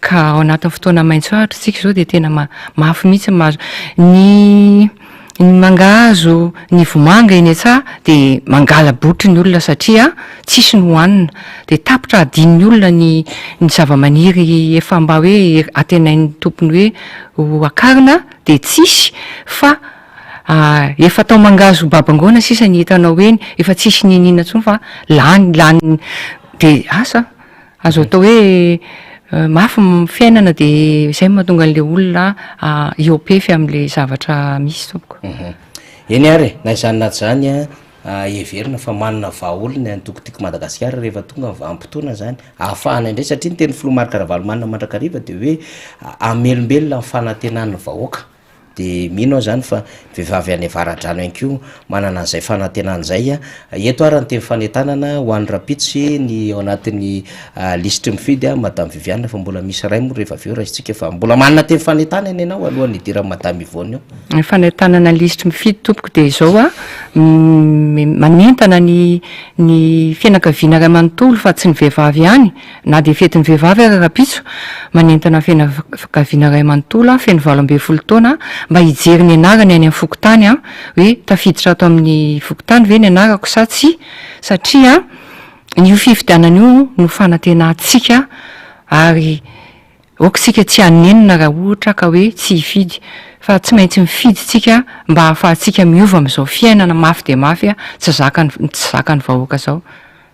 Speaker 6: Ka ao anatin'ny fotoana maitso ahitra isika izao dia tena ma- mafy mihitsy ny mahazo. Ny. Ny mangahazo, ny vomanga eny an-tsaha dia mangala-botry ny olona satria tsisy ny hohanina. Dia tapitra adinon'ny olona ny ny zavamaniry efa mba hoe antenain'ny tompony hoe ho akarina dia tsisy fa efa atao mangahazo babangoana sisa ny hitanao eny, efa tsisy n'inon'inona intsony fa lany lany dia asa. Azo atao hoe mafy ny fiainana dia izay no mahatonga an'ilay olona hihoa-pefy amin'ilay zavatra misy tompoko.
Speaker 3: Eny ary e, na izany na tsy izany an, heverina fa manana vahaolona ny antoko Tiako Madagasikara rehefa tonga ny vanim-potoana izany, ahafahana indray, satria ny tenin'ny filoha Marc Ravalomanana mandrakariva dia hoe hamelombelona ny fanantenan'ny vahoaka. De mino aho zany fa ny vehivavy any avaradrano ihany koa manana an'izay fanantenana izay. Eto ary ny teny fanentanana ho an'ny rahampitso sy ny ao anatin'ny lisitry mifidy madame Viviane fa mbola misy iray moa rehefa avy eo raisintsika fa mbola manana teny fanentanana ianao alohan'ny hidiran'i madame Yvonne eo.
Speaker 6: Ny fanentanana ny lisitry mifidy tompoko dia izao a, Manentana ny ny fianakaviana iray manontolo fa tsy ny vehivavy ihany na dia fetin'ny vehivavy ary rahampitso, manentana ny fianakaviana iray manontolo aho feno 18 taona mba hijery ny anarany any amin'ny fokontany aho hoe tafiditra ato amin'ny fokontany ve ny anarako sa tsia satria io fifidianana io no fanantenantsika ary Aoka isika tsy hanenina raha ohatra ka hoe tsy hifidy, fa tsy maintsy mifidy isika mba hahafahantsika miova amin'izao fiainana mafy dia mafy tsy zakan'ny tsy zakan'ny vahoaka izao.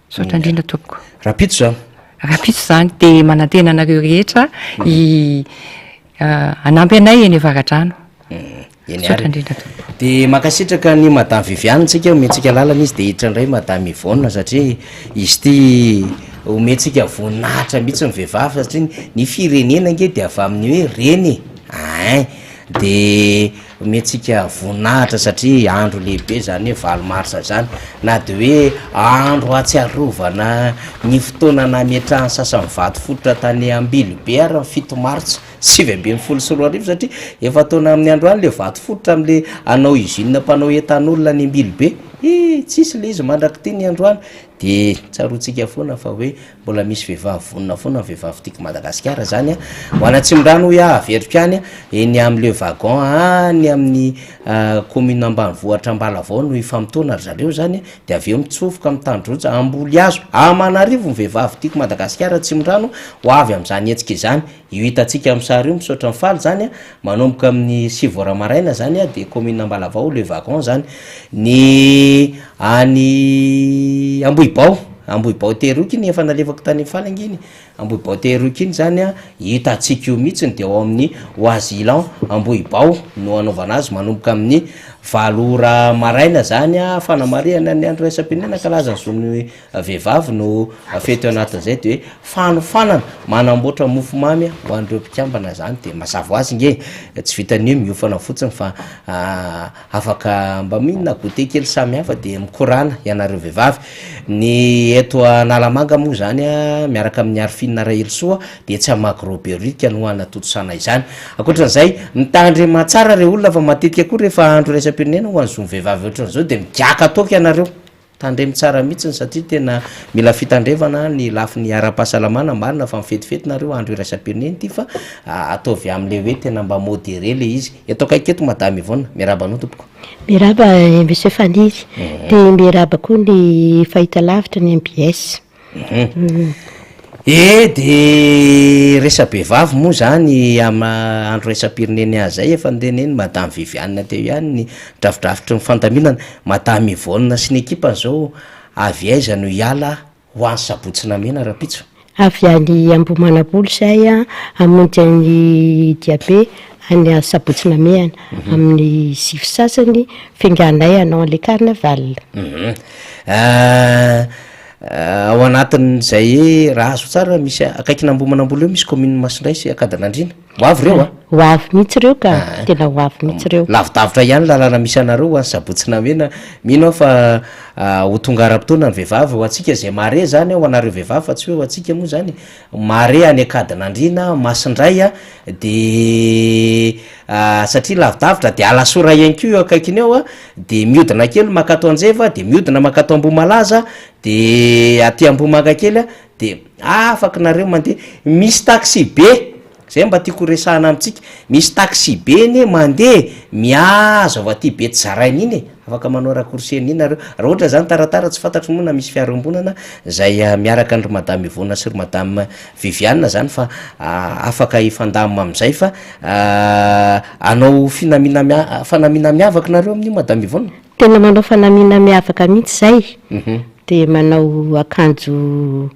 Speaker 6: Misaotra indrindra tompoko.
Speaker 3: Rahampitso izany.
Speaker 6: Rahampitso izany dia manantena anareo rehetra hi hanampy anay eny Avaradrano.
Speaker 3: Eny ary. Dia mankasitraka an'i Madame Viviane tsika, omentsika lalana izy dia hiditra indray Madame Yvonne satria izy ity omentsika voninahitra mihitsy ny vehivavy satria ny firenena ange dia avy amin'ny hoe reny e, ein, dia omentsika voninahitra satria andro lehibe izany hoe valo marsa izany, na dia hoe andro ahatsiarovana ny fotoana nametrahan'ny sasany vato fototra tany Ambilobe ary ny fito martsa. 2019 satria efa taona amin'ny androany le vato fototra amle hanao usine mpanao ethanol any Ambilobe eh tsisy le izy mandrak'ity ny androany de tsaroantsika foana fa hoe mbola misy vehivavy vonona foana ny vehivavy tiako Madagasikara zany a ho any Atsimondrano hoy aho averiko ihany a eny am le wagon any amin'ny commune ambanivohitra Ambalavao no hifamotoana ry zareo zany de avy eo mitsofoka mitandroja hamboly hazo aman'arivo ny vehivavy tiako Madagasikara Atsimondrano ho avy amin'izany hetsika izany Io hitantsika amin'ny sary io, misaotra an'i Faly zany a, manomboka amin'ny sivy ora maraina zany a, de commune Ambalavao le wagon zany, ny any Ambohibao, Ambohibao Teroky iny efa nalefako tany Faly ange iny, Ambohibao Teroky iny zany a, hitantsika io mihitsiny de ao amin'ny Oazilan Ambohibao no anaovana azy manomboka amin'ny valo ora maraina zany a, fanamarihana ny andro iraisam-pirenena ankalaza ny zon'ny Vehivavy no fety ao anatin'izay de hoe fanofanana manamboatra mofomamy ho an'ireo mpikambana zany de mazava ho azy nge tsy vitan'ny hoe miofana fotsiny fa afaka mba mihinana goûter kely samihafa de mikorana ianareo vehivavy. Ny eto Analamanga moa zany a miaraka amin'ny Arfine Rahelisoa de etsy amin'ny Magro Behoririka no hanatontosana izany. Ankoatran'izay mitandrema tsara re olona fa matetika koa rehefa andro iraisam-pirenena ho an'ny zon'ny vehivavy ohatran'izao de migiaka toaka ianareo. Tandremo tsara mihitsiny satria tena mila fitandrevana ny lafiny ara-pahasalamana, marina fa mifetifety nareo andro iraisam-pirenena ity fa ataovy amle hoe tena mba modéré le izy. Eto akaiky eto madame Yvonne, miarahaba anao tompoko.
Speaker 7: Miarahaba Monsieur Faniry, dia miarahaba koa ny fahitalavitra ny mbs.
Speaker 3: Eh de resa-behivavy moa zany am andro iraisam-pirenena zay efa noteneniny madame Viviane teo ihany ny drafidrafitry ny fandaminana, madame Yvonne sy ny ekipany zao avy aiza no hiala ho any Sabotsy Namehana rahampitso?
Speaker 7: Avy any Ambohimanambola izahay hamonjy an'i Diabe any Sabotsy Namehana amin'ny sivy sasany fianganay hanao an'ilay carnaval.
Speaker 3: Ao anatin'izay raha azo tsara misy akaikin'Ambohimanambola eo misy commune Masindray sy Ankadinandriana. Ho avy ireo a!
Speaker 7: Ho avy mihitsy ireo ka, tena ho avy mihitsy ireo.
Speaker 3: Lavidavitra ihany lalana misy anareo ho any Sabotsy Namehana. Mino aho fa ho tonga ara-potoana ny vehivavy ho antsika izay mahare izany ho anareo vehivavy fa tsy hoe ho antsika moa izany. Mahare any Ankadinandriana, Masindray a, de satria lavidavitra de Alasora ihany koa eo akaikiny eo a, de mihodina kely mankato Anjeva, de mihodina mankato Ambohimalaza, de aty Ambohimangakely a, de afaka nareo mandeha, misy taxi be, zay mba tiako horesahana amintsika, misy taxi be anie mandeha mihazo avy aty Betsizaraina iny e, afaka manao raccourci an'iny nareo, raha ohatra zany taratara tsy fantatro moa na misy fiara iombonana zay miaraka an-dry madame Yvonne sy ry madame Viviane zany fa afaka hifandamina am'zay fa hanao finamina mia- fanamiana miavaka nareo amin'io madame Yvonne?
Speaker 7: Tena manao fanamiana miavaka mihitsy zay, de manao akanjo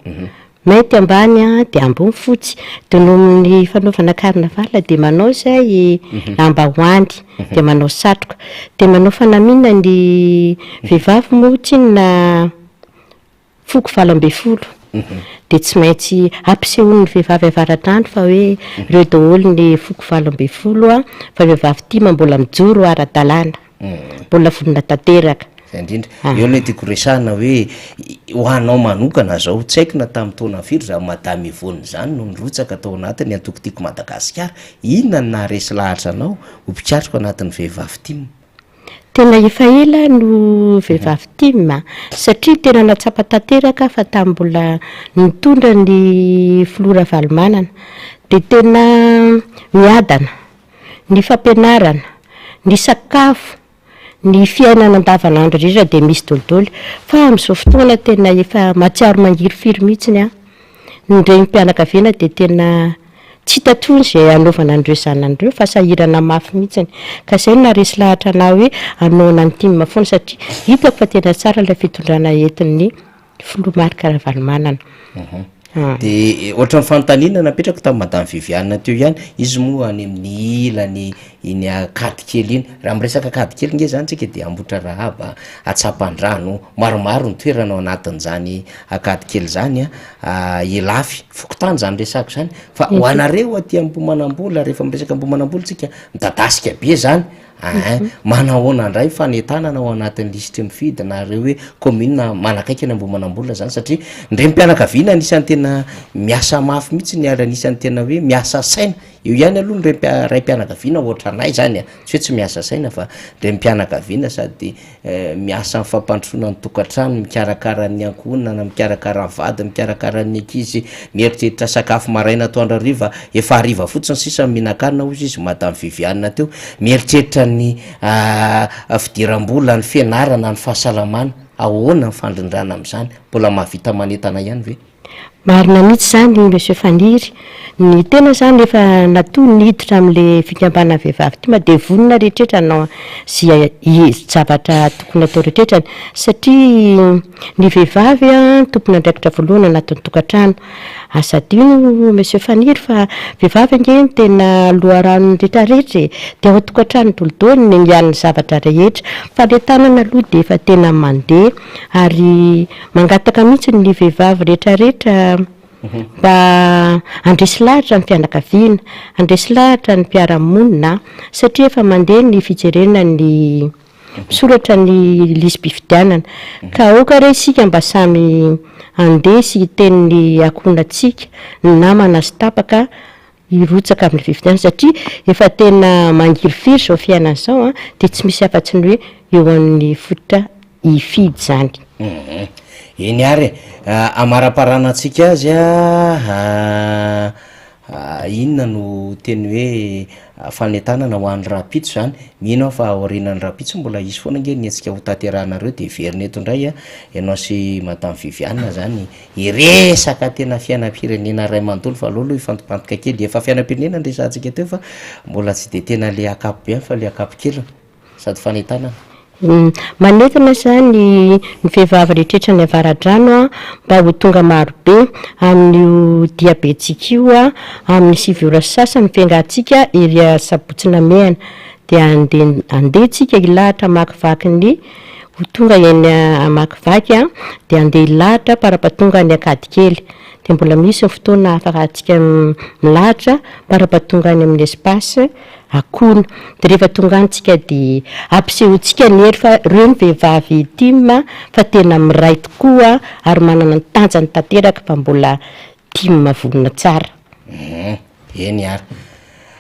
Speaker 7: mainty ambany an, de ambony fotsy, de noho ny fanaovana carnaval de manao zay lambahoany, de manao satroka, de manao fanamiana ny vehivavy moa tsinona foko 18, de tsy maintsy ampisehoan'ny vehivavy avaradrano fa hoe reo daholo ny foko 18 an, fa vehivavy tim mbola mijoro ara-dalàna, mbola vonona tanteraka.
Speaker 3: Zay indrindra. Eo ilay tiako resahina hoe ho anao manokana zao, tsy haiko na tamin'ny taona firy zany Madame Yvonne zany no nirotsaka tao anatin'ny antoko Tiako Madagasikara, inona no naharesy lahatra anao ho mpikatroka anatin'ny vehivavy tim?
Speaker 7: Tena efa ela no vehivavy tim satria tena nahatsapa tanteraka fa tamin'ny mbola nitondra ny filoha Ravalomanana dia tena miadana ny fampianarana, ny sakafo, ny fiainana andavanandro indrindra dia misy dolidoly fa amin'izao fotoana tena efa mahatsiaro mangirifiry mihitsiny aho. Ny renim-pianakaviana dia tena tsy hita intsony izay hanaovana an'ireo zanany ireo fa sahirana mafy mihitsiny. Ka izay no naharesy lahatra anah hoe hanohana ny tim foana satria hitako fa tena tsara ilay fitondrana entin'ny filoha Marc Ravalomanana.
Speaker 3: Dia ohatran'ny fanontaniana napetrako tamin'i madame Viviane teo ihany, izy moa any amin'ny ilany iny Ankadikely iny, raha miresaka Ankadikely nge zany tsika dia Ambohitrarahaba, Antsapandrano, maromaro ny toerana ao anatin'izany Ankadikely zany an, Ilafy, fokontany zany resahako zany, fa ho anareo aty Ambohimanambola rehefa miresaka Ambohimanambola tsika midadasika be zany, Aa manahoana ndray fanentanana ao anatin'ny lisitry mifidy nareo hoe commune manakaiky any Ambohimanambola zany satria ny renim-pianakaviana anisan'ny tena miasa mafy mihitsy ny ary anisan'ny tena hoe miasa saina, eo ihany aloha ny renim-pia- raim-pianakaviana ohatranay zany a, tsy hoe tsy miasa saina fa renim-pianakaviana sady miasa amin'ny fampandrosoana ny tokantrano, mikarakara ny ankohonana, mikarakara ny vady, mikarakara ny ankizy, mieritreritra sakafo maraina atoandro hariva, efa hariva fotsiny sisa no mihinan-kanina hozy izy madame Viviane teo, mieritreritra ny fidiram-bola, ny fianarana, ny fahasalamana, ahoana ny fandrindrana amin'izany, mbola mahavita manentana ihany ve?
Speaker 7: Marina mihitsy izany Monsieur Faniry, ny tena izany efa natoa niditra amin'le fikambanana vehivavy ity ma dia vonona rehetrretra hanao izay zavatra tokony atao rehetrretrany satria ny vehivavy an tompon'andraikitra voalohany anatin'ny tokantrano, aza adino Monsieur Faniry fa vehivavy ange no tena loharanon'ny retraretra e, dia ao an-tokantrano dolidoly no niaingan'ny zavatra rehetra, fanentanana aloha dia efa tena mandeha ary Mangataka mihitsy ny vehivavy retraretra mba handresy lahatra ny fianakaviana, handresy lahatra ny mpiara-monina satria efa mandeha ny fijerena ny misoratra ny lisi-pifidianana. Ka aoka re isika mba samy handeha sy hiteny ny ankohonantsika, ny namana sy tapaka hirotsaka amin'ny fifidianana satria efa tena mangirifiry izao fiainana izao an, dia tsy misy afa-tsy ny hoe eo amin'ny fototra hifidy izany.
Speaker 3: Eny ary e, amaraparanantsika azy a, inona no teny hoe fanentanana ho an'ny rahampitso izany, mino aho fa aorianan'ny rahampitso mbola hisy foana ange ny hetsika hotanterahanareo dia hiverina eto indray ianao sy madame Viviane izany Hiresaka tena fiainam-pirenena iray manontolo fa aleo aloha hifantopantoka kely, efa fiainam-pirenena no resahantsika teo fa mbola tsy dia tena le ankapobeany fa le ankapokeliny sady fanentanana.
Speaker 7: Manentana izany ny vehivavy rehetra any Avaradrano mba ho tonga marobe amin'io diabentsika io amin'ny sivy ora sy sasany fiangantsika ery Sabotsy Namehana dia andeha andeha tsika hilahatra hamakivaky ny Ho tonga eny Amakivaky dia handeha hilahatra parapatonga any Ankadikely. Dia mbola misy ny fotoana ahafahantsika milahatra parapatonga any amin'ny espace Akono. Dia rehefa tonga any tsika dia ampisehoantsika ny hery fa ireo ny vehivavy tim fa tena miray tokoa ary manana ny tanjany tanteraka fa mbola tim vonona tsara.
Speaker 3: Eny ary.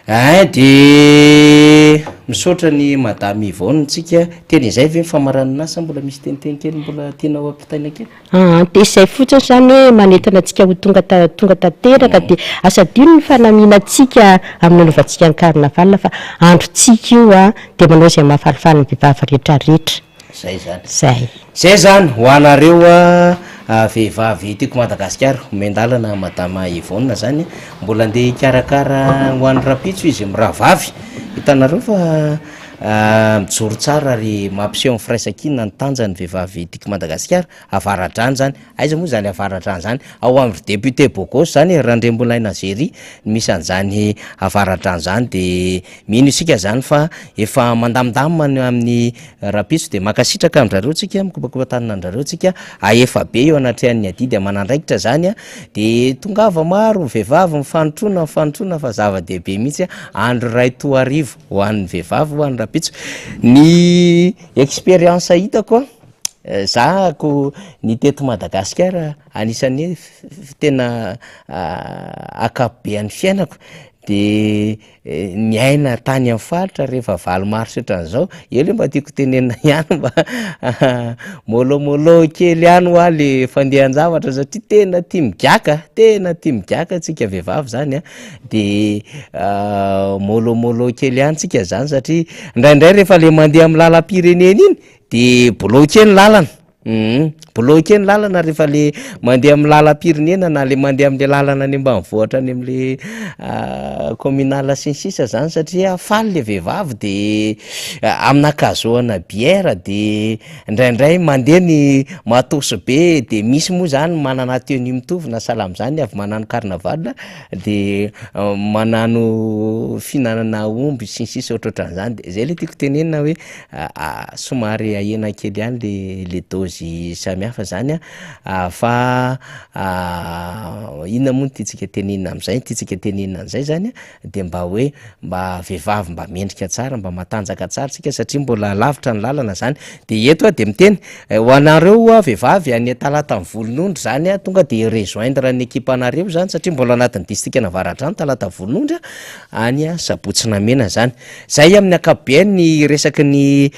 Speaker 3: Ein de misaotra an'i madame Yvonne tsika, tena izay ve ny famaranana azy sa mbola misy teniteny kely mbola tianao ampitaina kely?
Speaker 7: Aa de izay fotsiny zany hoe manentana antsika ho tonga ta- tonga tanteraka de aza adino ny fanamiana antsika amin'ny anaovantsika ny carnaval fa androntsika io a, de manao izay mahafalifaly ny vehivavy retraretra.
Speaker 3: Zay zany.
Speaker 7: Zay.
Speaker 3: Zay zany ho anareo a vehivavy tiako Madagasikara, omen-dalana madama Yvonne zany, mbola andeha hikarakara ho an'ny rahampitso izy mirahavavy, hitanareo fa mijoro tsara ary mampiseho ny firaisankina ny tanjany vehivavy tiako Madagasikara, avaradrano zany, aiza moa zany avaradrano zany, ao amin'ny ry député bogosy zany e, Randriambolaina Jerry no misy an'zany avaradrano zany de Mino isika zany fa efa mandamindamina ny amin'ny rahampitso dia mankasitraka an-drareo tsika, mikopakopa-tanana an-drareo tsika, ahefa be eo anatrehan'ny adidy aman'andraikitra zany a, de tongava maro ny vehivavy mifanotrona mifanotrona fa zava-dehibe mihitsy a, andro iray toa arivo ho an'ny vehivavy ho an'ny rahampitso. Ny expérience hitako a, za ko ny teto Madagasikara anisan'ny hoe tena ankapobean'ny fiainako. De niaina tany amin'ny faritra rehefa 8 mars ohatran'izao, eo le mba tiako tenenina ihany mba mollo-mollo kely ihany hoa le fandehan-javatra satria tena tia migiaka, tena tia migiaka tsika vehivavy zany a, de mollo-mollo kely ihany tsika zany satria indraindray rehefa le mandeha amin'ny lalam-pirenena iny de bloqué ny lalana. Humm bloqué ny lalana rehefa le mandeha amin'ny lalam-pirenena na le mandeha am'le lalana any ambanivohitra any am'le communal sy ny sisa zany satria faly le vehivavy de amina akazoana bière de indraindray mandeha ny matos be de misy moa zany manana tenue mitovy na sahala am'zany avy manano carnaval de manano fihinanana omby sy ny sisa ohatrohatran'zany de zay le tiako tenenina hoe Somary ahena kely ihany le le dose samihafa zany a, fa inona moa no tiantsika tenenina am'zay, ny tiantsika tenenina an'zay zany a de mba hoe mba vehivavy mba mendrika tsara, mba matanjaka tsara tsika satria mbola lavitra ny lalana zany, de eto aho de miteny ho anareo vehivavy any Talata Volonondry zany a, tonga de hi-rejoindre ny ekipanareo zany satria mbola anatin'ny distrikan'Avaradrano Talata Volonondry a, any Sabotsy Namehana zany. Zay amin'ny ankapobeny ny resaky ny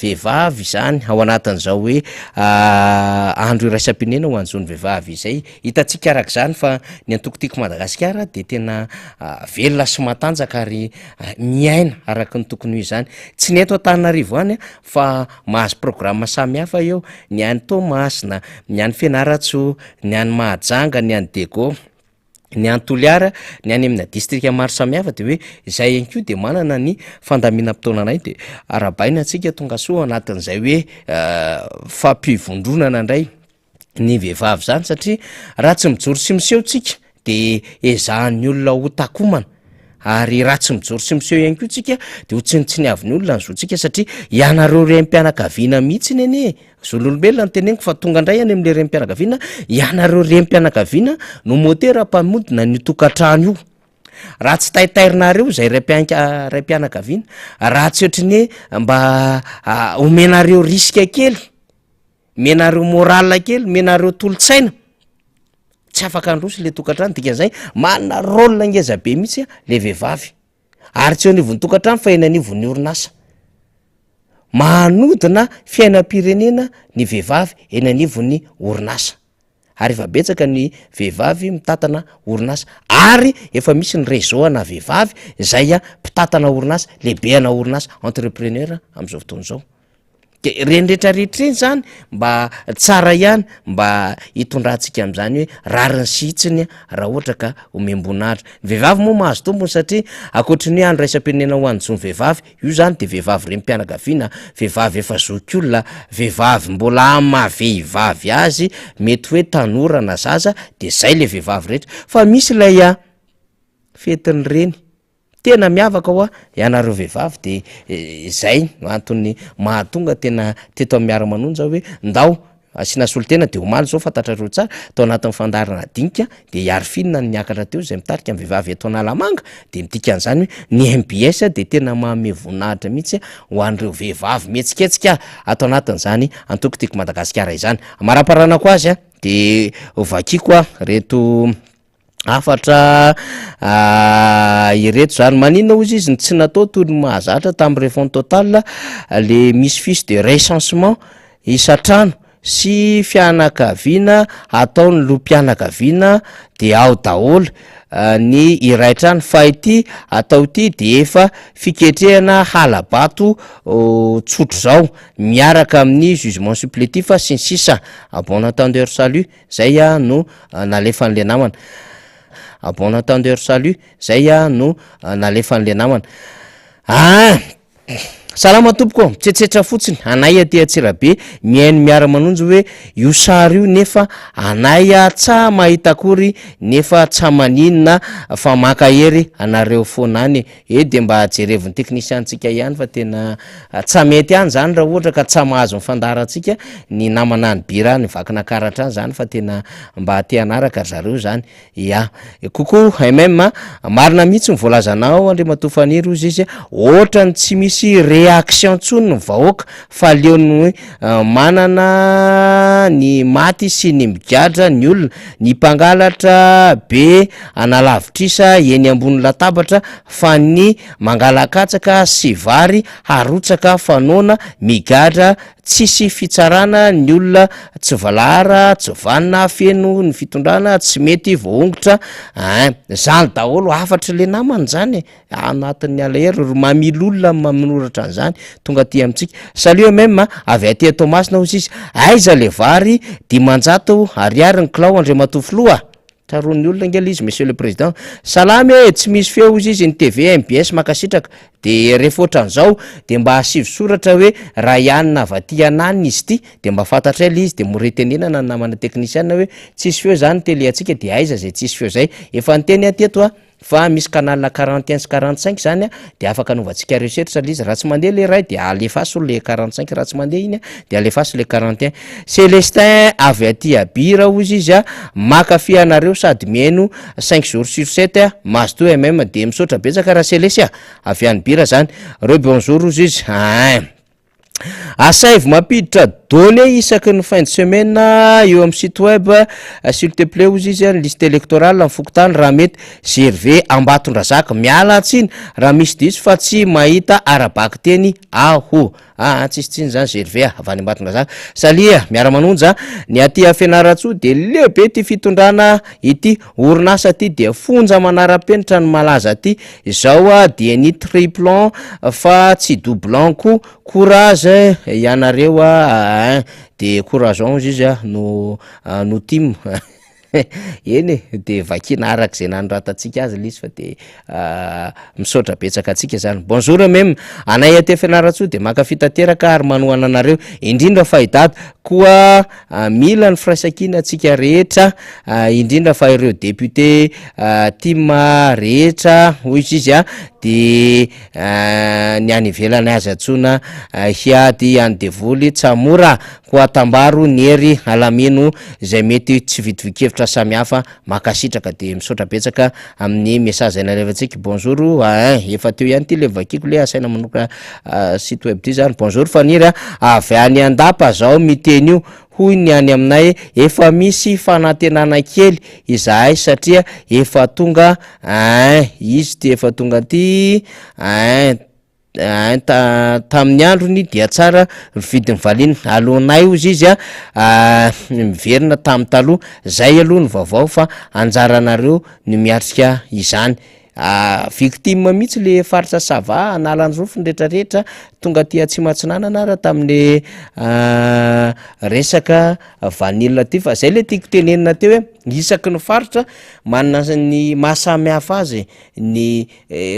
Speaker 3: vehivavy izany ao anatin'izao hoe andro iraisam-pirenena ho an'ny zon'ny vehivavy izay. Hitantsika araka izany fa ny antoko Tiako Madagasikara dia tena velona sy matanjaka ary miaina araka ny tokony ho izy izany. Tsy ny eto Antananarivo ihany fa mahazo programme samihafa eo, ny any Toamasina, ny any Fianarantsoa, ny any Mahajanga, ny any Diego. Ny any Toliara, ny any amina distrika maro samihafa de hoe izay ihany koa de manana ny fandaminam-potoananay de arahabaina antsika tonga soa ao anatin'izay hoe fampivondronana indray ny vehivavy zany satria raha tsy mijoro sy miseho tsika de ezahan'ny olona ho takomana ary raha tsy mijoro sy miseho ihany koa tsika de ho tsinontsiniavin'ny olona ny zontsika satria ianareo renim-pianakaviana mihitsiny anie Zon'olombelona no teneniko fa tonga indray any amin'ilay renim-pianakaviana, ianareo renim-pianakaviana no motera mpamodina an'io tokantrano io. Raha tsy taitairinareo izay raim-pianka- raim-pianakaviana, raha tsy ohatry ny hoe mba omenareo risque kely, omenareo morale kely, omenareo tolo-tsaina, tsy afaka handroso ilay tokantrano, dikan'izay manana rôle ngeza be mihitsy le vehivavy, ary tsy eo anivon'ny tokantrano fa eny anivon'ny orinasa. Manodina fiainam-pirenena ny vehivavy eny anivon'ny orinasa ary efa betsaka ny vehivavy mitantana orinasa ary efa misy ny réseau ana vehivavy izay mpitantana orinasa, lehibe ana orinasa, entrepreneur amin'izao fotoana izao. De ireny rehetrarehetra ireny zany mba tsara ihany mba hitondrantsika amin'izany hoe rariny sy hitsiny raha ohatra ka omem-boninahitra. Ny vehivavy moa mahazo tombony satria ankoatry ny hoe andro iraisam-pirenena ho an'ny zon'ny vehivavy, Io zany de vehivavy renim-pianakaviana, vehivavy efa zokiolona, vehivavy mbola amin'ny maha vehivavy azy, mety hoe tanora na zaza, de zay le vehivavy rehetra, fa misy ilay a fetin'ny reny, tena miavaka hoa ianareo vehivavy de zay no antony mahatonga tena teto amin'ny miara-manonja hoe ndao Asiana solontena dia omaly izao fantatrareo tsara tao anatin'ny fandaharana dinika dia i Arifina no niakatra teo izay mitarika ny vehivavy eto Analamanga dia midika an'izany hoe ny mbs dia tena manome voninahitra mihitsy ho an'ireo vehivavy mihetsiketsika ato anatin'izany antoko Tiako Madagasikara izany. Amaraparanako azy dia hovakiako ireto Hafatra ireto zany, maninona ozy izy no tsy natao toy ny mahazatra tamin'ny refonte totale le misy fiche de recensement isan-trano sy fianakaviana ataon'ny loham-pianakaviana de ao daholo ny iray trano fa ity atao ity de efa fiketrehana hala-bato tsotr'izao miaraka amin'ny jugement supplétif sy ny sisa à bon entendeur salut. Zay ah no nalefan'le namana. À bon entendeur salut, zay ah no nalefan'le namana. Ah! Salama tompoko ô, mitsetsetra fotsiny, anay aty Antsirabe mihaino miara manonja hoe io sary io nefa anay ah tsa mahita akory nefa tsa maninona fa mankahery anareo foana any e. E de mba jerevon'ny technicien-tsika ihany fa tena tsa mety ihany zany raha ohatra ka tsa mahazo ny fandaharantsika ny namana any bira any Vakinakaratra any zany fa tena mba te hanaraka ry zareo zany. Ya. Coucou MM a, marina mihitsy ny voalazanao Andriamatoa Faniry hozy izy, ohatran'ny tsy misy re. réaction tsony ny vahoaka fa leon'ny manana ny maty sy ny migadra ny olona, ny mpangalatra be analavitrisa eny ambony latabatra fa ny mangalakatsaka sy vary harotsaka fa noana migadra tsisy fitsarana ny olona tsy valahara tsy vanona feno ny fitondrana tsy mety voahongotra ein zany daholo hafatry le namana zany e. Anatin'ny alahelo ry mamilolona ny manoratra an'izany tonga aty amintsika. Salut MM a, avy aty Toamasina hoy sisa, aiza le vary 500 ariary ny kilao Andriamatoa Filoha a? Tsaroan'ny olona ange le izy Monsieur le Président. Salama e, tsy misy feo hozy izy ny TV mbs mankasitraka. De rehefa ohatran'izao de mba asivo soratra hoe Rayan avy aty ananona izy ity de mba fantatray le izy de mora itenenana ny namana teknisiana hoe tsisy feo zany ny télé antsika de aiza zay tsisy feo zay. Efa niteny aho teto a. Fa misy canal 41 sy 45 zany a, de afaka anaovantsika recherche le izy, raha tsy mandeha le iray de alefaso le 45, raha tsy mandeha iny a de alefaso le 41. Celestin avy aty Abira hozy izy a, mankafy anareo sady mihaino cinq jours sur sept a, mazotoa MM, de misaotra betsaka Racelesy a, avy any Bira zany. Re bonjour hozy izy, ein. Asaivo mampiditra données isaky ny fin de semaine eo amin'ny site web s'il te plait hozy izy ny liste électorale ny fokontany raha mety Gervais Ambatondrazaka miala tsiny raha misy diso fa tsy mahita ara-bakiteny aho aa tsisy tsiny zany Gervais a avy any Ambatondrazaka Salut a miara-manonja ny aty Fianarantsoa de leo be ty fitondrana ity Orinasa aty dia fonja manara-penitra ny malaza aty izao dia ny triplon fa tsy doublon ko courage ianareo a de courageons izy a no no tim eny e de vakiana araka izay nanoratantsika azy le izy fa de misaotra betsaka antsika zany. Bonjour MM, anay aty Fianarantsoa dia mankafy tanteraka ary manohana anareo indrindra fa i Dada koa Mila ny firaisankina antsika rehetra indrindra fa ireo député tim rehetra hoy izy a de ny any ivelany aza antsoina hiady any devoly tsa mora koa atambaro ny hery alamino izay mety tsy fitovian-kevitra samihafa mankasitraka de misaotra betsaka amin'ny message izay nalefantsika bonjour ein efa teo ihany ty le vakiko le asaina manoka site web ty zany bonjour Faniry a avy any Andapa zao miteny io hoy ny any aminay efa misy fanantenana kely izahay satria efa tonga ein izy ty efa tonga ty ein Ein ta tamin'ny androny dia tsara ny vidin'ny valiana aloanay hozy izy a miverina tamin'ny taloha zay aloha ny vaovao fa anjaranareo ny miatrika izany victime mihitsy le faritra sava analanjirofo ny retraretra tonga aty atsimo atsinanana ara tamin'le resaka vanille ty fa zay le tiako tenenina teo hoe isaky ny faritra manana ny maha samy hafa azy ny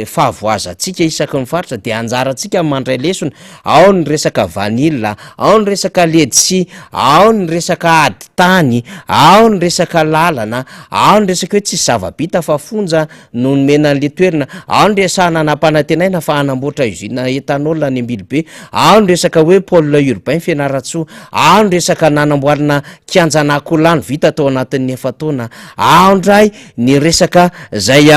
Speaker 3: fahavoazantsika isaky ny faritra de anjarantsika ny mandray lesona, ao ny resaka vanille, ao ny resaka ledsi, ao ny resaka ady tany, ao ny resaka lalana, ao ny resaka hoe tsisy zava-bita fa fonja no nomena an'le toerana, ao ny resahana nampanantenaina fa hanamboatra usine ethanol any Ambilobe, ao ny resaka hoe pole urbain Fianarantsoa, ao ny resaka nanamboarana kianjan'akoholany vita tao anatin'ny efa-taona, ao indray ny resaka zay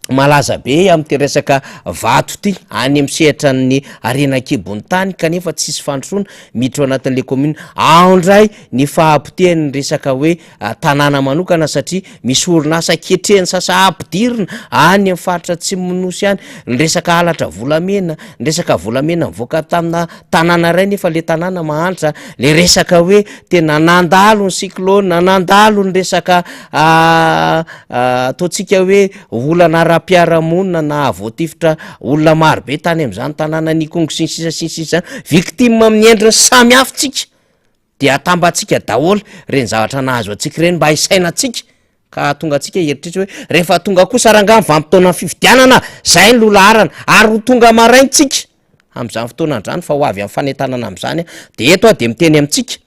Speaker 3: malaza be amin'ity resaka vato ity any amin'ny sehatra ny harena an-kibon'ny tany kanefa tsisy fandrosoana miditra ao anatin'le commune, ao indray ny fahapotehan'ny resaka hoe tanàna manokana satria misy orinasa ketrehiny sasa ampidirina any amin'ny faritra atsimon'ny nosy any, ny resaka halatra volamena, ny resaka volamena mivoaka tamina tanàna iray nefa le tanàna mahantra, le resaka hoe tena nandalo ny cyclone, nandalo ny resaka ataontsika hoe olana ara-piarahamonina nahavoatifitra olona maro be tany amin'izany tanànan'Ikongo sy ny sisa sy ny sisa izany, victime amin'ny endriny samy hafa tsika, de atambatsika daholo ireny zavatra nahazo antsika ireny mba hisainantsika ka hahatonga antsika hieritreritra hoe rehefa tonga kosa rangaha ny vanim-potoanan'ny fifidianana, zay no laharana ary ho tonga maraina tsika amin'izany fotoana izany fa ho avy amin'ny fanentanana amin'izany aho, de eto aho de miteny amintsika,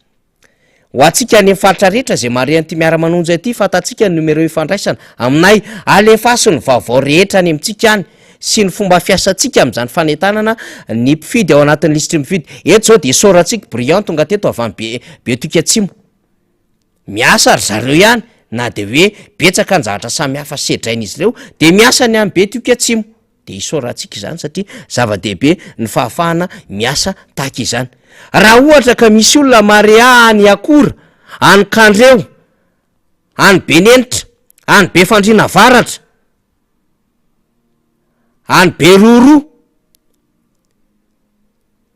Speaker 3: Ho antsika any amin'ny faritra rehetra izay mahare an'ity miara-manonja ity, fantatsika ny numéro ifandraisana aminay. Alefaso ny vaovao rehetra any amintsika any sy ny fomba fiasantsika amin'izany fanentanana ny mpifidy ao anatin'ny lisitry ny mpifidy. Eto izao dia isaorantsika Brillant tonga teto avy any Be- Behotoky Atsimo. Miasa ry zareo ihany na dia hoe betsaka ny zavatra samihafa sedrain'izy ireo dia miasa ny any Betioky Atsimo. de isaorantsika izany satria zava-dehibe ny fahafahana miasa tahaka izany. Raha ohatra ka misy olona marea any Iakora, any Kandreho, any Benenitra, any Befandriana Avaratra, any Beroroha,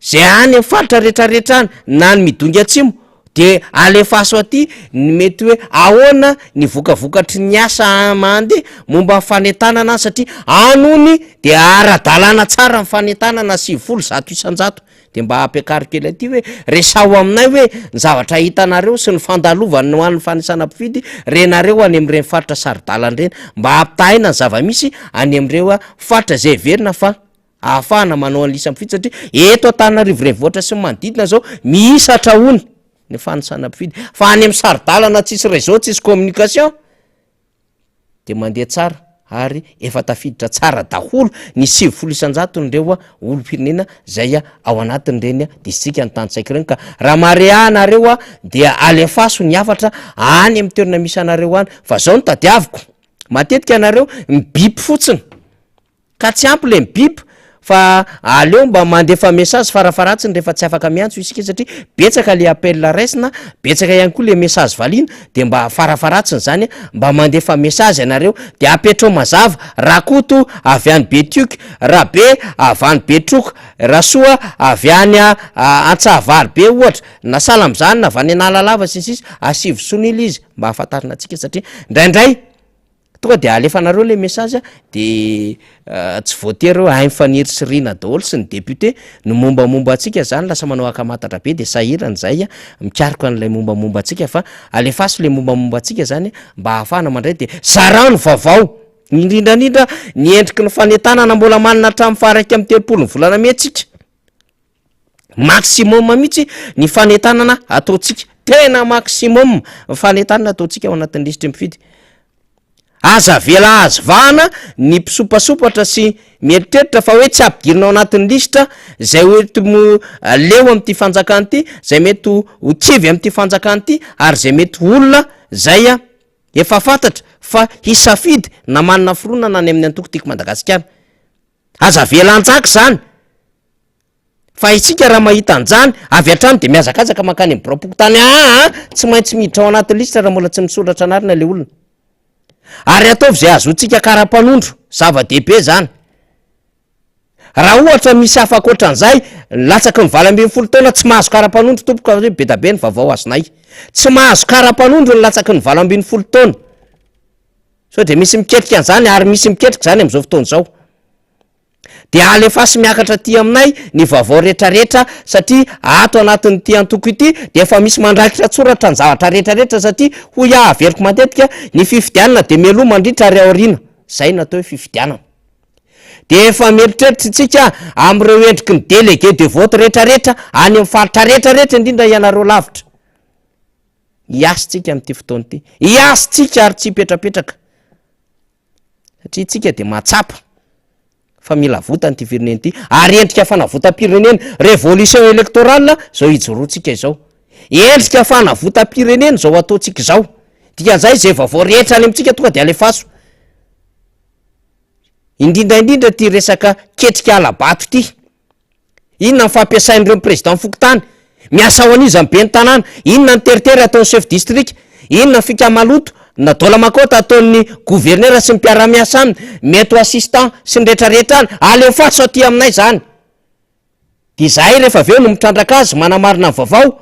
Speaker 3: Zay any am faritra retraretra any na ny Midongy Atsimo de alefaso aty ny mety hoe ahoana ny vokavokatry ny asa mandeha momba ny fanentanana any satria any hony de ara-dalàna tsara ny fanentanana 90 100% de mba ampiakaro kely aty hoe resaho aminay hoe ny zavatra hitanareo sy ny fandalovany ho an'ny fanisana mpifidy renareo any am'ireny faritra saro-dalana ireny mba ampitahaina ny zava-misy any am'ireo faritra zay heverina fa ahafahana manao an'ilay mpifidy satria eto Antananarivo renivohitra sy ny manodidina zao mihisatra hono ny fanisana mpifidy fa any amin'ny saro-dalana tsisy réseau tsisy communication de mandeha tsara ary efa tafiditra tsara daholo ny 90 isan-jaton'ireo olom-pirenena zay ao anatin'ireny distrika ny tantsaiko ireny. Ka raha marea nareo a dia alefaso ny hafatra any amin'ny toerana misy anareo any fa zao no tadiaviko. Matetika nareo mibipy fotsiny Ka tsy ampy le mibip fa aleo mba mandefa message farafaharatsiny rehefa tsy afaka miantso isika satria betsaka le appel raisina, betsaka ihany koa le message valiana de mba farafaharatsiny zany mba mandefa message ianareo de apetrao mazava, Rakoto avy any Betioky, Rabe avy any Betroka, Rasoa avy any Antsahavary be ohatra, na sahala am'zany na avy any Analalava sy ny sisa, asivo sonia le izy mba ahafantarana antsika satria indraindray Tonga de alefanareo le message de tsy voatery hoe hain'i Faniry sy Rina daholo sy ny député ny mombamomba antsika zany, lasa manao ankamatatra be de sahirana zahay mikaroka an'ilay mombamomba antsika fa alefaso le mombamomba antsika zany mba ahafahana mandray de zarao ny vaovao, indrindra indrindra ny endriky ny fanentanana mbola manana hatramin'ny faha 31 ny volana mey tsika. Maximum mihitsy ny fanentanana ataontsika, tena maximum ny fanentanana ataontsika ao anatin'ny lisitry ny mpifidy. Aza avela hahazo vahana ny mpisopasopatra sy mieritreritra fa hoe tsy ampidirina ao anatin'ny lisitra zay ho mo leo amin'ity fanjakana ity, zay mety ho kivy amin'ity fanjakana ity ary zay mety ho olona zay efa fantatra fa hisafidy na manana fironana any amin'ny antoko Tiako Madagasikara. Aza avela hanjaka izany fa isika raha mahita an'izany avy hatrany de mihazakazaka mankany amin'ny biraom-pokontany aa tsy maintsy miditra ao anatin'ny lisitra raha mbola tsy misoratra anarana ilay olona. Ary ataovy izay hahazoantsika kara-panondro, zava-dehibe izany. Raha ohatra misy hafa ankoatran'izay, latsaky ny 18 taona tsy mahazo kara-panondro tompoko fa be da be ny vaovao azonay. Tsy mahazo kara-panondro ny latsaky ny 18 taona. Sao dia misy miketrika an'izany ary misy miketrika izany amin'izao fotoana izao. Dia alefaso miakatra aty aminay ny vaovao retraretra satria ato anatin'ity antoko ity dia efa misy mandraikitra an-tsoratra ny zavatra retraretra satria hoy aho averiko matetika ny fifidianana dia mialoha mandritra ary aoriana. Izay no atao hoe fifidianana. Dia efa mieritreritra isika amin'ireo endriky ny délégué de vote retraretra any amin'ny faritra retraretra indrindra ianareo lavitra. Hiasa tsika amin'ity fotoana ity. Hiasa tsika ary tsy hipetrapetraka. Satria tsika dia mahatsapa fa mila avotana ity firenena ity. Ary endrika fanavotam-pirenena, révolution électorale, izao ijoroantsika izao. Endrika fanavotam-pirenena izao ataontsika izao. Dikan'izay izay vaovao rehetra any amintsika tonga dia alefaso. Indrindra indrindra ity resaka ketrika hala-bato ity. Inona ny fampiasain'ireo président fokontany? Miasa ho an'iza ny ben'ny tanàna? Inona ny teritery ataon'ny chef district? Inona ny fika maloto na dola makota ataon'ny gouverneur sy ny mpiara-miasa aminy, mety ho assistant sy ny retraretra any? Alefaso aty aminay izany. Dia izahay rehefa avy eo no mitrandraka azy, manamarina ny vaovao,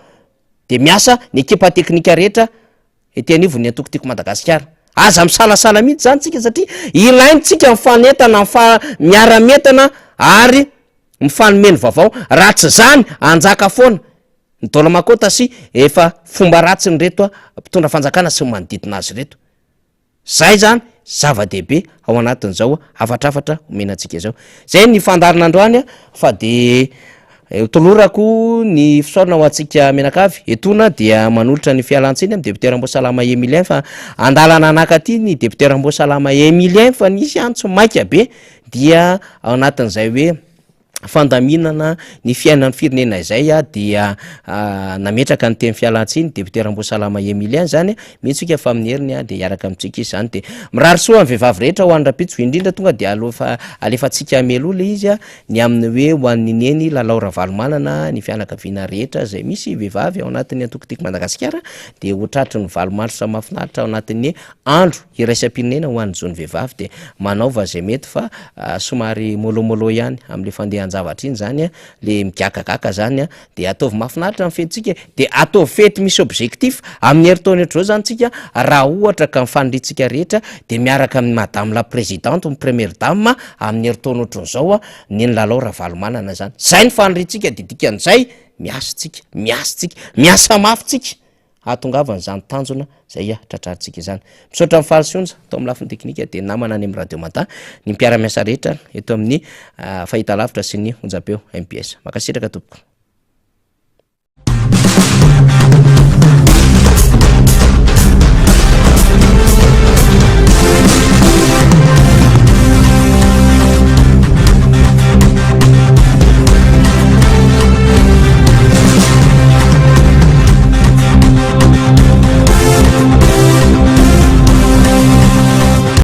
Speaker 3: dia miasa ny ekipa teknika rehetra ety anivon'ny antoko Tiako Madagasikara. Aza misalasala mihitsy izany tsika satria ilaintsika mifanentana, mifa- miara-mientana ary mifanome ny vaovao. Raha tsy izany hanjaka foana ny Dona Makota sy efa fomba ratsin'ireto mpitondra fanjakana sy ny manodidina azy ireto. Zay zany zava-dehibe ao anatin'izao hafatrafatra omena antsika izao. Zay ny fandaharana androany fa de tolorako ny fisaorana ho antsika mianakavy. Etoana dia manolotra ny fialantsiny amin'ny député Ramboasalama Emilien fa andalana anakaty ny député Ramboasalama Emilien fa nisy antso maika be dia ao anatin'izay hoe. fandaminana ny fiainan'ny firenena izay dia nametraka ny teny fialantsiny député Ramboasalama Emilien zany, mino tsika fa amin'ny heriny dia hiaraka amintsika izy zany, dia mirary soa ny vehivavy rehetra ho an'ny rahampitso, indrindra tonga dia alofa alefantsika mialoha le izy ny amin'ny hoe ho an'ny Neny Lalao Ravalomanana, ny fianakaviana rehetra izay misy vehivavy ao anatin'ny antoko Tiako Madagasikara dia ho tratry ny valo marsa mahafinaritra ao anatin'ny andro iraisam-pirenena ho an'ny zon'ny vehivavy dia manaova izay mety fa somary mollo-mollo ihany amin'le fandehan-javatra iny zany le migagagaga zany dia ataovy mahafinaritra ny fetintsika e, dia ataovy fety misy objectif amin'ny herintaona ohatr'izao zany tsika raha ohatra ka ny faniriantsika rehetra dia miaraka amin'ny madame la présidente ny première dame amin'ny herintaona ohatran'izao Neny Lalao Ravalomanana zany, zay ny faniriantsika dia dikan'izay miasa tsika, miasa tsika, miasa mafy tsika. hahatongavana izany tanjona izay tratrarintsika izany. Misaotra an'i Faly sy Onja tao amin'ny lafiny teknika dia namana any amin'ny Radio Mada, ny mpiara-miasa rehetra eto amin'ny fahitalavitra sy ny onjam-peo mbs. Mankasitraka tompoko.